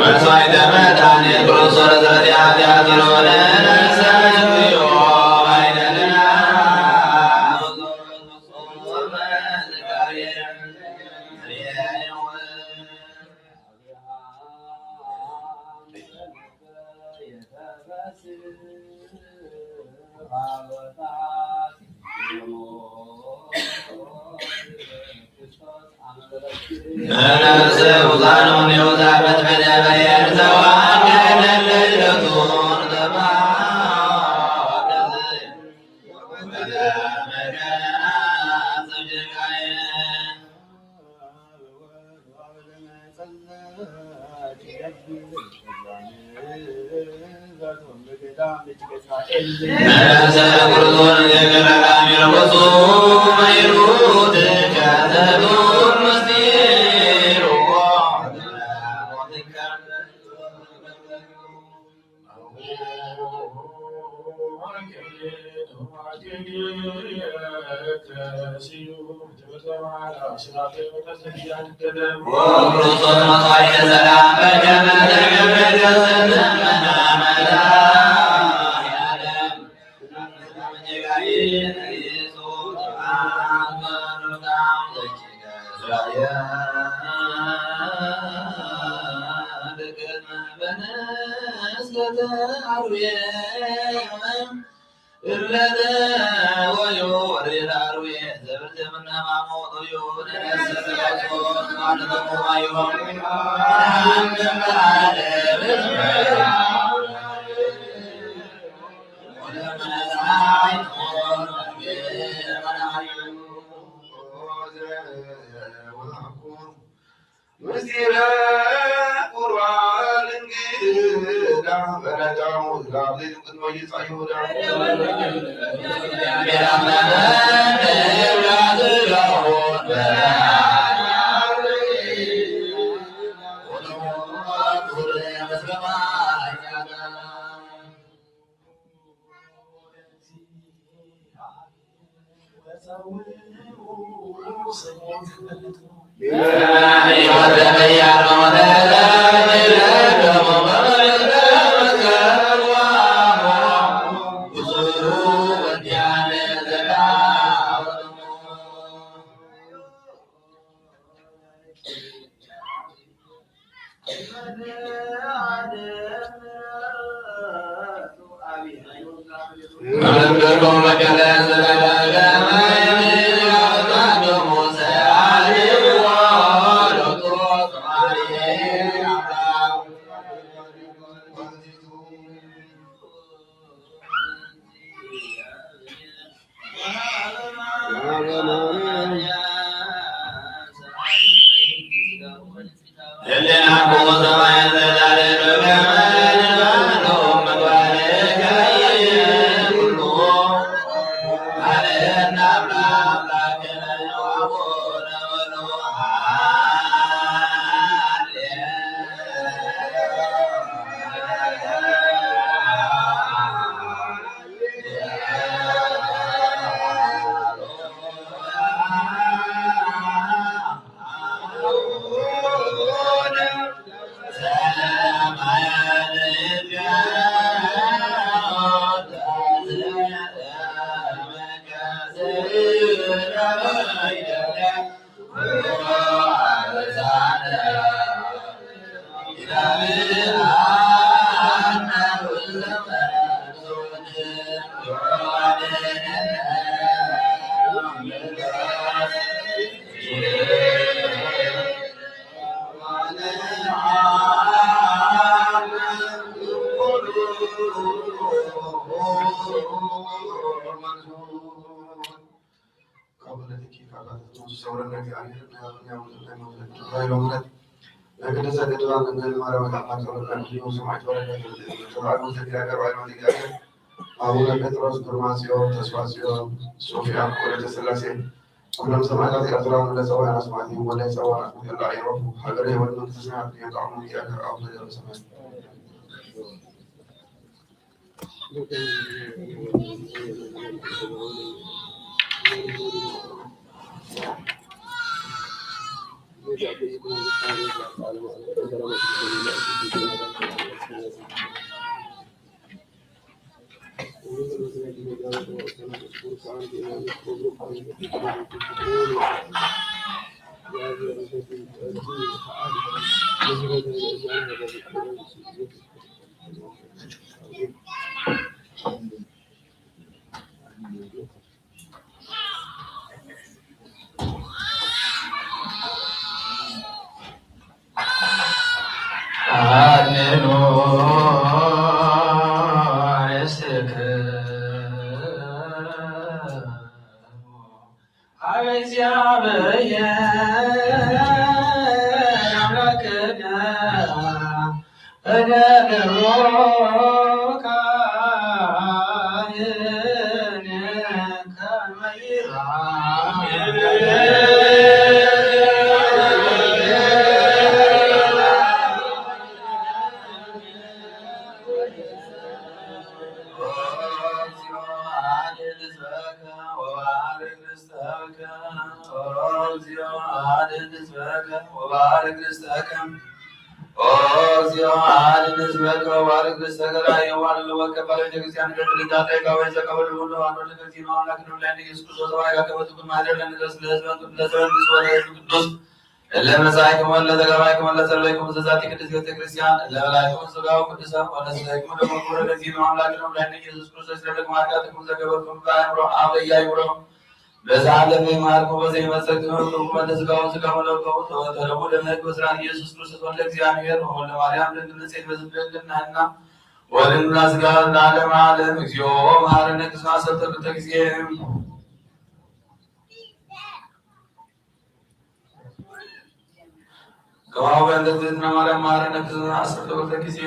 መስዋዕተ መድኃኒት ክርስቶስ ስለቲ ኃጢአት ስለሆነ ምስጢረ ቁርባን እንግዳ በረጃው ላዕሊ ቅድመ ይጻዩዳ ካብ ወለድኪ ካብ ኣባትኪ ዝሰውረና እግዚኣብሔር ናይ ኣብርሃም ናይ ሞት ናይ ሎምረት ናይ ቅድስተ ቅዱሳን ድንግል ማርያም ኣማላድነት ናይ ኩሉ ሰማዕት ወለደ ተባዕሉ ተጋገር ባይማ ተጋገር ኣቡነ ጴጥሮስ፣ ግርማጽዮን፣ ተስፋጽዮን፣ ሶፊያ፣ ወለተ ሥላሴ፣ ኩሎም ሰማዕታት ኤርትራ፣ ወለተ ጸዋዕያን ኣስማዕቲ፣ ወለተ ጸዋዕያን ኣስማዕቲ፣ ኣላ ይረፉ። ሃገረ ህይወት መንግስተ ሰማያት የቃሙ። እግዚአብሔር አቡነ ዘበሰማያት። ኦ እግዚኦ አድን ህዝበከ ወባርክ ርዝቀ ለአዕዋፍ ወለከበረ ቤተ ክርስቲያን። ገድል ዳታ ይጋወይ ዘከበሉ ሁሉ አንዱ ለእግዚእነ አምላክ ነው። ለእኔ ኢየሱስ ክርስቶስ ሰማይ ያከበቱ ማደር ለንገስ ለህዝበን ለዘበን ስወረ ቅዱስ እለ መጻእክሙ እለ ተጋባይክሙ እለ ጸለይክሙ ዘዛቲ ቅድስት ቤተ ክርስቲያን እለ በላይክሙ ስጋው ቅዱሰ ወነስለይክሙ ደግሞ ክቡር ለእግዚእነ አምላክ ነው። ለእኔ ኢየሱስ ክርስቶስ ለደግሞ ኃጢአትክሙ ዘገበርክሙ በአእምሮ አብ ለያይምሮ በዛ ዓለም የማርኩ በዘይ መጸግብ ክፉ መተ ስጋውን ስጋውን ለቀው ተወተረሙ ለመልክ በስራት ኢየሱስ ክርስቶስ ወልደ እግዚአብሔር ወወልደ ማርያም ድንግል ንጽሕት በዝብህልናና ወድንግላ ስጋ ለዓለመ ዓለም። እግዚኦ መሐረነ ቅዱስ አሰርተ ክልተ ጊዜ። ከማሁ በእንተ እግዝእትነ ማርያም መሐረነ ቅዱስ አሰርተ ክልተ ጊዜ።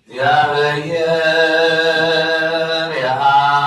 እግዚአብሔር የሃሉ ምስለ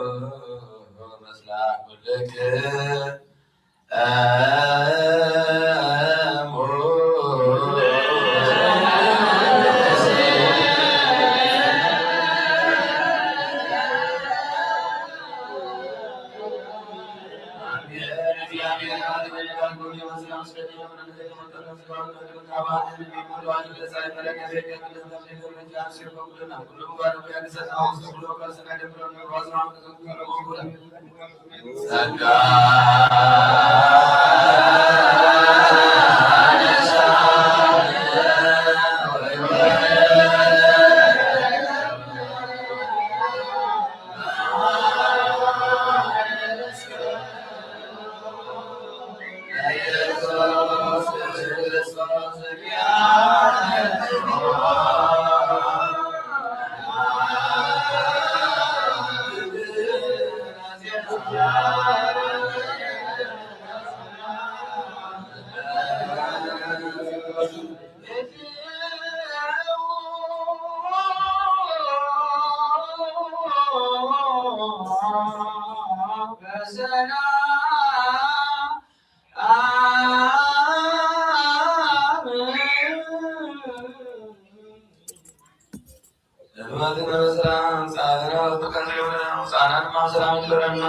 ኩልክሙ።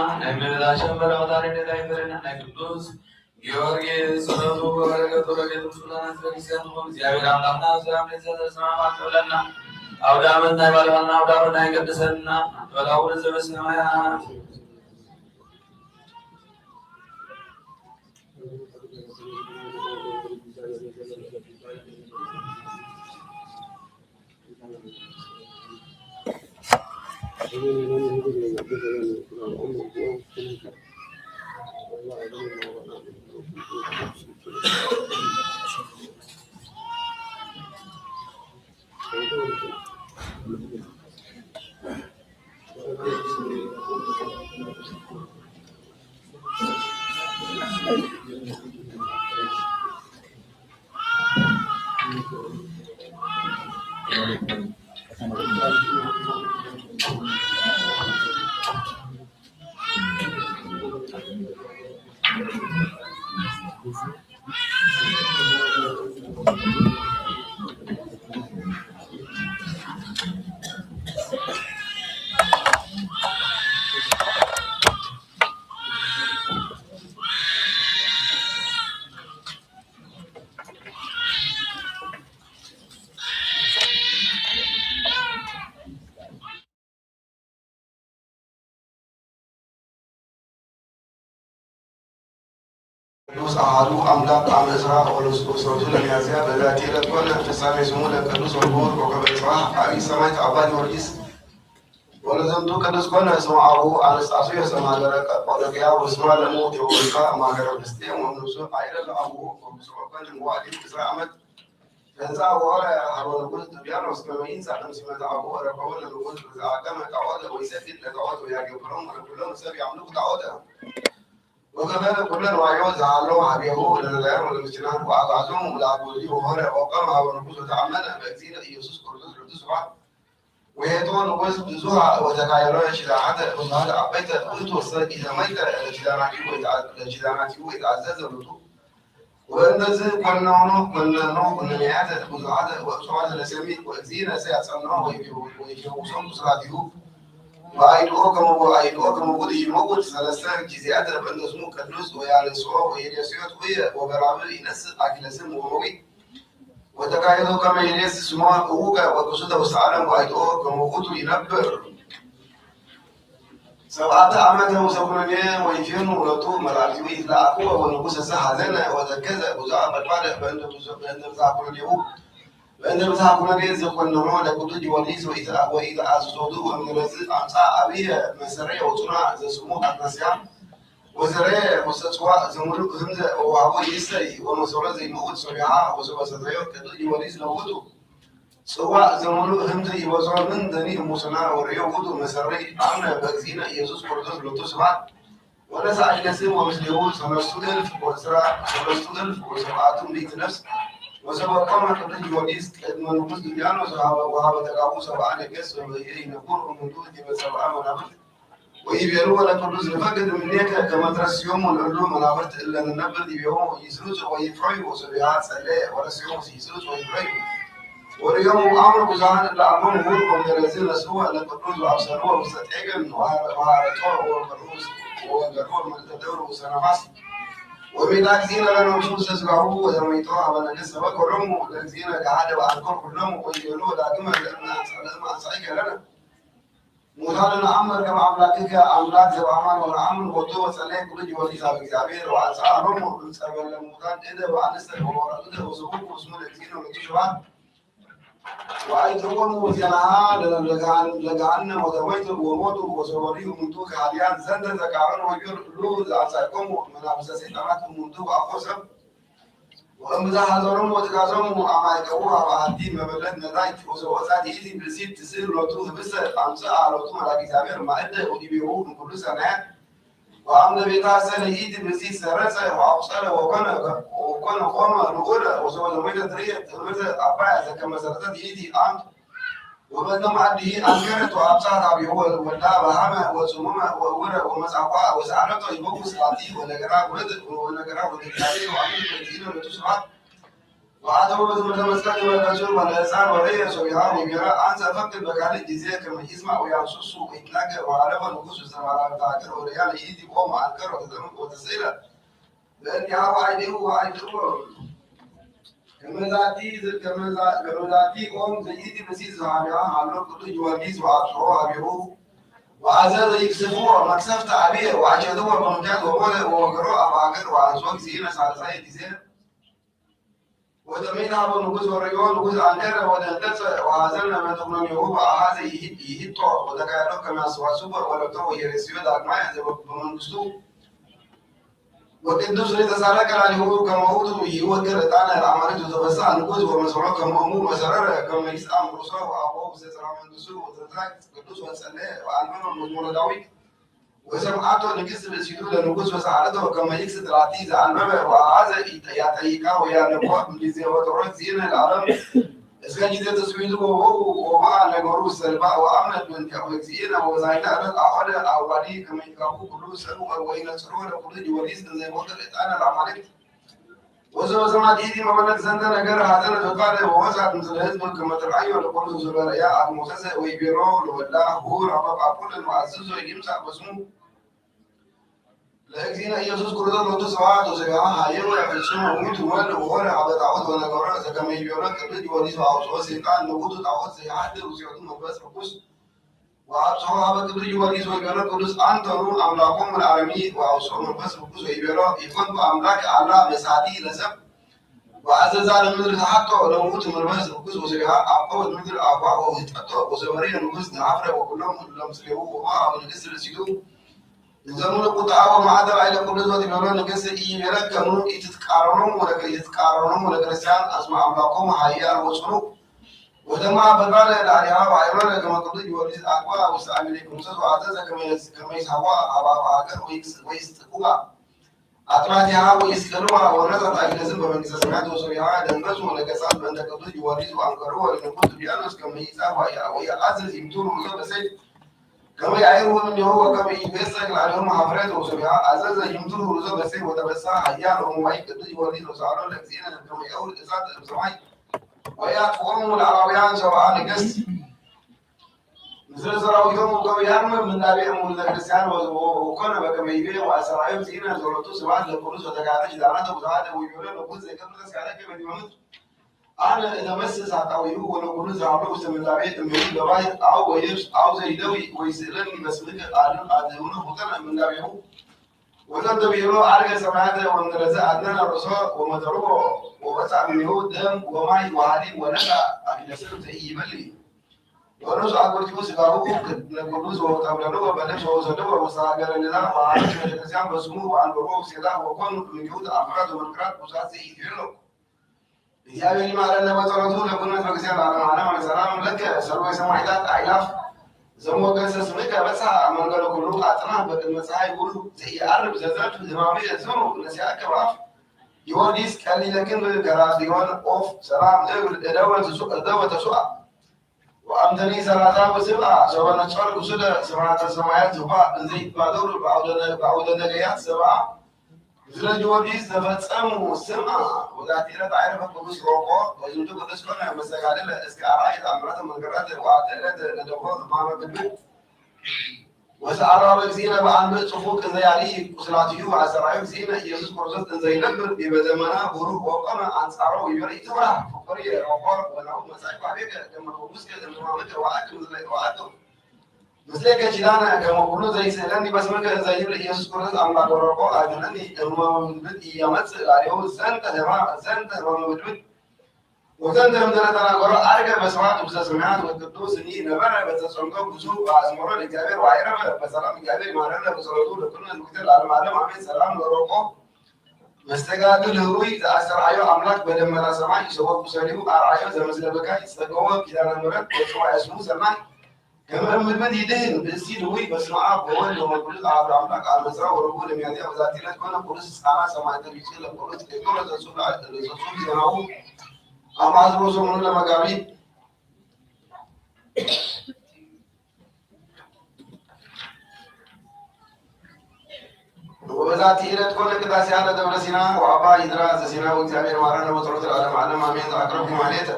ናይ ቅዱስ ጊዮርጊስ ጸሎቱ በረከቱ ረድኤቱ ምስለ ኩልነ ህዝበ ክርስቲያን ይኹን። እግዚአብሔር አምላክና ሰላም ለዘለዓለመ ይባርክ። አውደ ዓመት ናይ ባልባልና አውደ ዓመት ናይ ቅድስና በላውን ዘበሰማያት። ቅዱስ አሐዱ አምላክ አመ ዕስራ ወሰለስቱ ለሚያዝያ በዛቲ ዕለት ኮነ ፍጻሜ ስሙ ለቅዱስ ወክቡር ኮከበ ጽባሕ አብይ ሰማዕት አባ ጊዮርጊስ። ወለዝንቱ ቅዱስ ኮነ ስሙ አቡሁ አነስጣስዮስ እምሀገረ ቀጳዶቅያ ወስማ ለእሙ ቴዎዶሲቃ እምሀገረ ፍልስጤም ወእምንሱ አይደለ አቡሁ ወብፁዕ ኮነ እምወአሊ ዕስራ ዓመት። ከዛ ወረ ሀበ ንጉስ ጥብያኖስ ከመ ይንሳእ እምስመ ተአብኡ ረከቦ ለንጉስ ብዝአቀመ ጣዖተ ወይሰግድ ለጣዖት ወያገብሮም ወለኩሎም ሰብ ያምልኩ ጣዖተ። ወከፈለ ኩለ ንዋዮ ዘሃሎ ሀቤሁ ለነዳያን ወለምስኪናን ወአግዓዞሙ ለአኮሊ ወሆረ ወቀመ ሀበ ንጉስ ወተአመነ በእግዚእነ ኢየሱስ ክርስቶስ ሎቱ ስብሐት። ወሄጦ ንጉስ ብዙሃ ወተካየሎ ሽዳዓተ ብዙሃት አበይተ ውእቱ ወሰ ኢዘመይተ ለኪዳናቲሁ ወይትአ- ለኪዳናቲሁ ወይትአዘዘ ሎቱ። ወእንደዝ ኮነኖ ኮነኖ ኩነንያተ ብዙሃተ ወእጽዋተ ለሰሚዕ ወእግዚእነ ሰ ያጸንዖ ወይፈውሶም ቁስላቲሁ። ወአይድኦ ከመ ወአይድኦ ከመ ውእቱ ይመውት ሰለስተ ጊዜያተ በእንተ ስሙ ቅዱስ ወያነስኦ ወየደስዮ ትውየ ወበራብር ይነስእ አኪለስም ወመዊት። ወተካይዶ ከመ ይሬስ ስሞ እውቀ ወቅሱተ ውስተ ዓለም ወአይትኦ ከመ ውእቱ ይነብር። ሰብዓተ ዓመተ ውሰኩነኔ ወይፌኑ ሁለቱ መላእክቲሁ ይትለአክዎ ወንጉሰ ዘ ሐዘነ ወተከዘ ብዙአ ፈድፋደ በእንተ ብዙ- በእንተ ብዝሃ ኩነኔሁ በእንተ ብዝሃ ኩነኔ ዘኮነኖ ለቅዱስ ጊዮርጊስ ወኢትአ- ወኢትአዝዞቱ ወእምድረዝ አምፃ አብየ መሰረየ ወፁና ዘስሙ አትናስያ ወዘረ ውስተ ጽዋእ ዘምሉእ ህምዘ ወውሃቦ ይእሰይ ወመሰሎ ዘይመውት ሶቢሃ ወሰበሰተዮ ቅዱስ ጊዮርጊስ ለውጡ ጽዋእ ዘምሉእ ህምዘ ይበዝሖ ምን ደኒ ሙስና ወርእዮ ውእቱ መሰረይ አምነ በእግዚእነ ኢየሱስ ክርስቶስ ሎቱ ስብሐት ወነሳ አሽለስም ወምስሌሁ ሰለስቱ እልፍ ወዕስራ ሰለስቱ እልፍ ወሰብዓቱ ምእቲ ነፍስ ወሰበቆመ ቅዱስ ጊዮርጊስ ቅድመ ንጉስ ዱልያኖስ ወሃበ ተጋቡ ሰብአ ነገስት ወበይነ ይነብሩ እሙንቱ ዲበ ሰብአ መናፍስት ወይቤልዎ ለቅዱስ ንፈቅድ እምኔከ ከመ ትረስዮሙ ለእሉ መናፍርት እለ ንነብር ዲቤሆሙ ይስሩጹ ወይፍረዩ ወሶቢሃ ጸለየ ወረስዮሙ ይስሩጹ ወይፍረዩ ወርእዮሙ አምሩ ብዙኃን እለ አልቦሙ ውር ወገረዝ ነስኡ ለቅዱስ ወአብሰልዎ ውስተ ጤግን ወሃረጦ ወወገርዎ ምእተ ደብር ውስተ ነፋስ ወሜዳ እግዚእነ ለነፍሱ ውስተ ሥጋሁ ወዘመይቶ ሀበ ነገሥት ሰበከ ሎሙ ለእግዚእነ ገሃደ ወአንከር ኩሎሙ ወይቤልዎ ዳግመ ለእመ አንሳእከ ለነ ሙታነ ነአምር ከመ አምላክከ አምላክ ዘበአማን ወነአምን ቦቱ ወጸለየ ቅዱስ ጊዮርጊስ አብ እግዚአብሔር ወአንስአ ሎሙ እምጸበለ ሙታን እደ ወአንስተ ወወረድተ ወሰብኩ እስሙ ለእግዚእነ ወለቱ ስብሐት ወአይትርጎሙ ዜናሃ ለገሃነም ወተመይቱ ወሞቱ ወሰወሪሁ እሙንቱ ከሃልያን ዘንተ ተቃረኑ ወይቤሉ እሉ ዘአንሳእኮሙ መናፍስተ ሰይጣናት እሙንቱ ወአኮ ሰብ ወእምብዛ ሐዘኖሙ ወትካዞሙ አማይቀዉ አብ አሐቲ መበለት ነዳይት ወሰወፃት ይእቲ ብእሲት ትስእል ሎቱ ህብስተ አምጽአ ሎቱ መልአክ እግዚኣብሔር ማእደ ወዲቤሁ እምኩሉ ሰናያት ወአምደ ቤታ ሰነ ይእቲ ብእሲት ሰረጸ ወአቁጸለ ወኮነ ወኮነ ቆመ ንዑደ ወሰወ ለሞይተ ትርእየ ትእምርተ አባያ ዘከመ ሰረጸት ይእቲ አምድ ወበእንተ መዓዲ አንከረት ወአብጽሐት ሀቤሁ ወልዳ በሃመ ወጽሙመ ወእውረ ወመጻኳ ወሰአለቶ ይፈውስ ላቲ ወነገራ ውእቱ ወነገራ ወእግዚአብሔር ወአምልክ ወእግዚእነ ሎቱ ስብሐት ወአተወ በትምህርተ መስቀል ወቀጹር ወለሕፃን ወርእየ ሶቢሃ ወጌራ አንሰ እፈቅድ በካልእ ጊዜ ከመ ይስማዕ ወያንሱሱ ወይትናገር ወአለፈ ንጉስ ውስተ መራብተ ሀገር ወርእያ ለይእቲ ቆም ወአንከር ወተጠምቅ ወተስእለ በእንቲአሁ አይዴሁ ወአይትርወ ከመዛቲ ከመዛቲ ቆም ዘይእቲ ብእሲት ዘሃቢያ ሃሎ ቅዱስ ጊዮርጊስ ወአብጽሖ ሀቤሁ ወአዘዘ ይግስፍዎ መቅሰፍተ አብየ ወአሸትዎ በምክንያት ወሞተ ወወገሮ አብ ሀገር ወአንሶ ጊዜ ነሳልሳይ ጊዜ ወተሜታ ሀበ ንጉስ ወርእዮ ንጉስ አንከረ ወደንገጸ ወሐዘነ በተኩነኔሁ ወአሐዘ ይሂጦ ወተካየዶ ከመ ያስተዋስቦ ወረብቶ ወኢሬስዮ ዳግማይ ዘበኩ በመንግስቱ ወቅዱስ ለተሳረቀ ላዕሌሁ ከመ ውእቱ ይወቅር ዕጣነ ለአማልክት ወተፈስሐ ንጉስ ወመሰሎ ከመ እሙ ወሰረረ ከመ ይስአም ርእሶ ወአቦ ውስተ ጽርሐ መንግስቱ ወተንሳይ ቅዱስ ወጸለየ ወአንበበ መዝሙረ ዳዊት ወሰምዓቶ ንግስት ብእሲቱ ለንጉስ ወሰአለቶ ከመ ይክስት ላቲ ዘአንበበ ወአሐዘ ያጠይቃ ወያነብዋ እምጊዜ ወትሮት ዚነ ለዓለም እስከ ጊዜ ትስብእቱ ወበኡ ወበአ ነገሩ ውስተ ልባ ወአምነት በእንቲአሁ እግዚእነ ወበዛይታ ዕለት አሖደ አዋዲ ከመ ይትጋቡ ኩሉ ሰብ ወይነጽሮ ለኩሉ ጊዮርጊስ እንዘ ይወቅር ዕጣነ ለአማልክት ወዘበሰማት ይእቲ መበለት ዘንተ ነገር ሐዘነ ፈቃደ ወወፅአት ምስለ ህዝብ ከመ ትርአዮ ለኩሉ ዘበረያ አብ ሞሰሰ ወይቤሎ ለወዳ ሁር አበብ አኩልን ወአዝዞ ይምጻእ በስሙ ለእግዚእነ ኢየሱስ ክርስቶስ ሎቱ ስብሐት ወሰላም ሀየወ ፍጹመ ውእቱ ወልድ ወሆረ ሀበ ጣዖት ወነገሮ ዘከመ ይቤሎ ቅዱስ ጊዮርጊስ ወአውፅኦ ሰይጣን ለውእቱ ጣዖት ዘይሃድር ውፅኦቱ መንፈስ ርኩስ ወአብጽሖ ሀበ ቅዱስ ጊዮርጊስ ወይቤሎ ቅዱስ አንተኑ አምላኮሙ ለአረሚ ወአውፅኦ መንፈስ ርኩስ ወይቤሎ ኢኮንኩ አምላክ አላ መሳቲ ለሰብ ወአዘዛ ለምድር ተሐጦ ለውእቱ መንፈስ ርኩስ ወሰቢሃ አበወት ምድር አፏ ወውህጠቶ ወሰበሪ ንጉስ ዘአፍረ ወኩሎም እለ ምስሌሁ ወበአ ሀበ ንግስት ርእሲቱ እዞም ንቁጥዓው ማዕተብ ኣይለቁሉ ዝወት ይበሎ ንገስ ኢይቤለ ከምኑ ኢትትቃረኖም ወለክር ኢትትቃረኖም ወለክርስቲያን ኣስማ ኣምላኮም ሃያ ወፅኑ ወደማ በባለ ዳሪሃ ባይሮን ከመ ቅዱስ ጊዮርጊስ ኣቅባ ውስተ ኣሚሌ ክርስቶስ ወኣዘዘ ከመ ይስሕዋ ኣብ ኣባ ሃገር ወይስጥቅዋ ኣጥራቲሃ ወይስቀልዋ ወነጠጣ ኢለዝም በመንግስተ ሰማያት ወሶቢሃ ደንገጹ ወለገጻት በእንተ ቅዱስ ጊዮርጊስ ወኣንከሩ ወለንጉስ ዱልያኖስ ከመ ይጻ ወያ ወያ ኣዘዝ ይምቱሩ ዞ በሰይፍ ከመ ያዕርቡ እምኔሁ ወከመ ኢይትቤጸግ ላዕሌሆሙ ሀፍረት ወሶቢሃ ኣዘዘ ይምቱሩ ርዞ በሰይፍ ወተበሳ ኃያል ወመዋይ ቅዱስ ጊዮርጊስ ወሰአሎ ለእግዚእነ ከመ የውርድ እሳት እምሰማይ ወያጥፍኦሙ ለአላውያን ሰብአ ነገስት ምስለ ሰራዊቶሙ ከመ ያርምም ምናቤ እሙ ለክርስቲያን ወኮነ በከመ ይቤ ወአሰራዮም ጺነ ዞረቱ ስብሐት ለቅዱስ ወተጋነ ኪዳናተ ብዙኃተ ወይቤሎ ንጉሥ ዘይገብር ተስካረከ በዲበ ምድር ኣነ እተመስስ ኃጣውኢሁ ወለኩሉ ዘሃሎ ውስተ ምንጣቤ እምኔሁ በባሕር አው ወየብስ አው ዘይደዊ ወይስእለኒ በስምከ ቃል አድህኖ ውጠነ እምናቤሁ ወዘንተ ብሂሎ አርገ ሰማያተ ወምድረዘ አድነነ ርእሶ ወመተርቦ ወወፃ እምኔሁ ደም ወማይ ወሃዲ ወነሳ አኪለስር ዘኢይመልእ ወርእሱ አጎልቲሁ ስጋሁ ለኩሉ ዘወጣምለሎ ወበደም ዘወሰዶ ወመስተጋገረ ንዛ ወሃሎ ቤተክርስቲያን በስሙ ወአንበሮ ውስቴታ ወኮኑ እምኔሁ ተአምራት ወመንክራት ብዙኃት ዘኢይትቤሎ። እግዚአብሔር ይማረነ በጸሎቱ ለኩነ እስመ እግዚአብሔር ለዓለመ ዓለም። አሜን። ሰላም ለከ ሰርወ ሰማዕታት አእላፍ ዘሞገሰ ስምከ በጽሐ መንገለ ኩሉ አጽናፍ በቅድመ ፀሐይ ኩሉ ዘኢየዐርብ ዘዘልፍ ህማሜ ዘዝሩ ነሲአከ በአፍ ጊዮርጊስ ቀሊለ ክንብል ከራስዮን ኦፍ ሰላም እብል እደወ ተሱአ ወአምተኒ ሰላሳ ወስብዓ ሶበ ነጾር ክሱለ ስብሐተ ሰማያት ዝባ እንዘ ይትባደሩ በአውደ ነገያት ሰብዓ ምስለ ጊዮርጊስ ተፈጸሙ ስምዓ ወዛቲ ዕለት አይረፈ ቅዱስ ሮቆ ወዝንቱ ቅዱስ ኮነ መስተጋድል እስከ አርአየ ተአምራተ መንክራተ ወአተ ዕለት ነደቦ ህማመ ብድብድ ወሰአራ በግዚእነ በአንብዕ ጽፉቅ እንዘ ያሊ ቁስላትዩ ወአሰራዩ እግዚእነ ኢየሱስ ክርስቶስ እንዘ ይነብር ዲበ ደመና ብሩህ ወቆመ አንጻሮ ይበል ኢትፍራህ ፍቁር ሮቆ ወናሁ መጻእኩ አቤከ ከመ ፈውስከ እምሕማምከ ወአክ ምስለ ወአክ ምስሌከ ኪዳነ ከመ ኩሉ ዘይስእለኒ በስምከ እንዘ ይብል ኢየሱስ ክርስቶስ አምላክ ወረቆ አድነኒ እመ ብድብድ ኢያመጽእ ላዕሌሁ ዘንተ ህማ ዘንተ ህማመ ብድብድ ወዘንተ እምድረ ተናገሮ አርገ በስብሐት ውስተ ሰማያት ወቅዱስ እኒ ነበረ በተጸምዶ ብዙ አዝመሮ ለእግዚአብሔር ወአይረፈ በሰላም እግዚአብሔር ይማረነ በጸሎቱ ለኩልነ ዝክተ ለዓለመ ዓለም አሜን። ሰላም ለሮቆ መስተጋድል ህሩይ ዘአስተርአዮ አምላክ በደመና ሰማይ ይሰወር ቁሰሊሁ አርአዮ ዘምስለ በካይ ጸገወ ኪዳነ ምሕረት ወጽዋየ ስሙ ሰናይ ከመ እምድብድ ይድህን ብእሲ ድውይ በስመ አብ ወወልድ ወመንፈስ ቅዱስ አሐዱ አምላክ አመ ዕስራ ወርቡዕ ለሚያዝያ በዛቲ ዕለት ኮነ ቅዱስ ሕፃና ሰማዕተ ቢጽ ለቅዱስ ቄርሎስ ዘጹል ዘጹል ዜናሁ አማዝሮ ሰሙኑ ለመጋቢት ወበዛቲ ዕለት ኮነ ቅዳሴ አለ ደብረ ሲና ወአባ ይድራ ዘሲና ወእግዚአብሔር ማረነ ወጸሎተ ለዓለመ ዓለም አሜን። ዘአቅረብኩ ማሕሌተ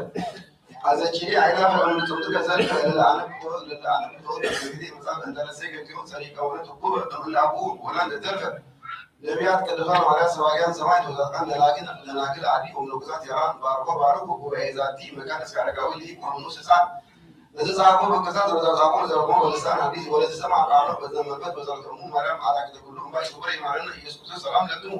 አዘኪሪ አይላፈ እምልጥምቱ ከዘልፈ ለለአነብቶ ለለአነብቶ ጊዜ መጽሐፍ እንተረሰይ ገቲዮ ጸሪቀ ወለት እኩብ እምላኩ ወላ ለዘልፈ ነቢያት ቅዱሳን ሐዋርያት ሰባክያን ሰማዕት ወጻድቃን ደናግል ደናግል አዲ ወመነኮሳት ሄራን ባርኮ ባርኩ ጉባኤ ዛቲ መካን እስከ አረጋዊ ሊቅ ወንዑስ ሕፃን ለዘጻፎ በቅርጻ ወለዘጻፎ ለዘረጎሙ በልሳን ሐዲስ ወለዘሰምዐ ቃሎ በእዝነ መንፈስ በጸሎተ እሙ ማርያም አራቂተ ኩሉ እምባይ ስውረ ይማረነ ኢየሱስ ክርስቶስ ሰላም ለክሙ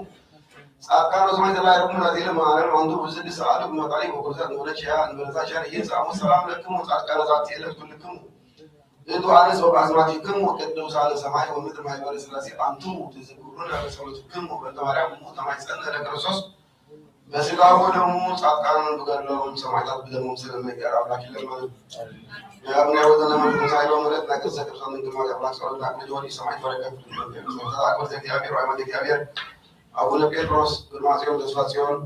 ጻድቃን ወሰማዕት ተባረኩም ናዚለ ማርያም አንቱ ብዙ ሰዓቱ መጣሪ ወቁርዛት ንበለች ያ ንበለታች ያ ይህን ሰዓሙ ሰላም ለክሙ ጻድቃን ዛቲ ዕለት ኩልክሙ እቱ አነስ ወባስማቲክሙ ቅዱሳነ ሰማይ ወምድር ማሕበረ ሥላሴ አንትሙ ትዝክሩነ በጸሎትክሙ በእንተ ማርያም እሙ ተማሕፀነ ለክርስቶስ በስጋው ወደሙ ጻድቃን ብገድሎም ሰማዕታት ብደሞም ስለመ እግዚአብሔር አምላክ ይለመን። የአቡነ ወዘነ መንፈሳዊ በምሕረት ናይ ቅድስተ ቅዱሳን ድንግል ማርያም አምላክ ጸሎት ናይ ቅዱስ ጊዮርጊስ ሰማዕት በረከት ተአቅቦት እግዚአብሔር ወአይመት እግዚአብሔር አቡነ ጴጥሮስ ግርማ ጽዮን ተስፋ ጽዮን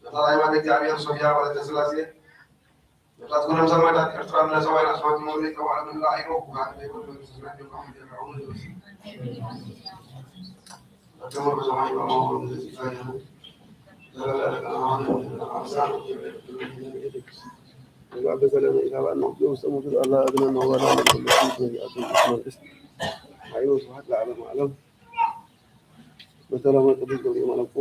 ነታ ሃይማኖት እግዚአብሔር ሶፊያ ወለተ ሥላሴ ነፍሳት ኩሎም ሰማዕታት ኤርትራ ምለሰዋይ አስማት ሞሪ ተባለ ምላ አይሮ ኩባን ዘይወዱ ስናቸው ካሁን የራሁን ክብር በሰማይ በምድር በሰላም ኢታባን ነው ውስጥ ሙድር አላ እግነ መዋላ ለመለሱ ነቢያቱ መንግስት ኃይሉ ስብሐት ለዓለመ ዓለም። በሰላም ቅዱስ ገብርኤል መልአኩ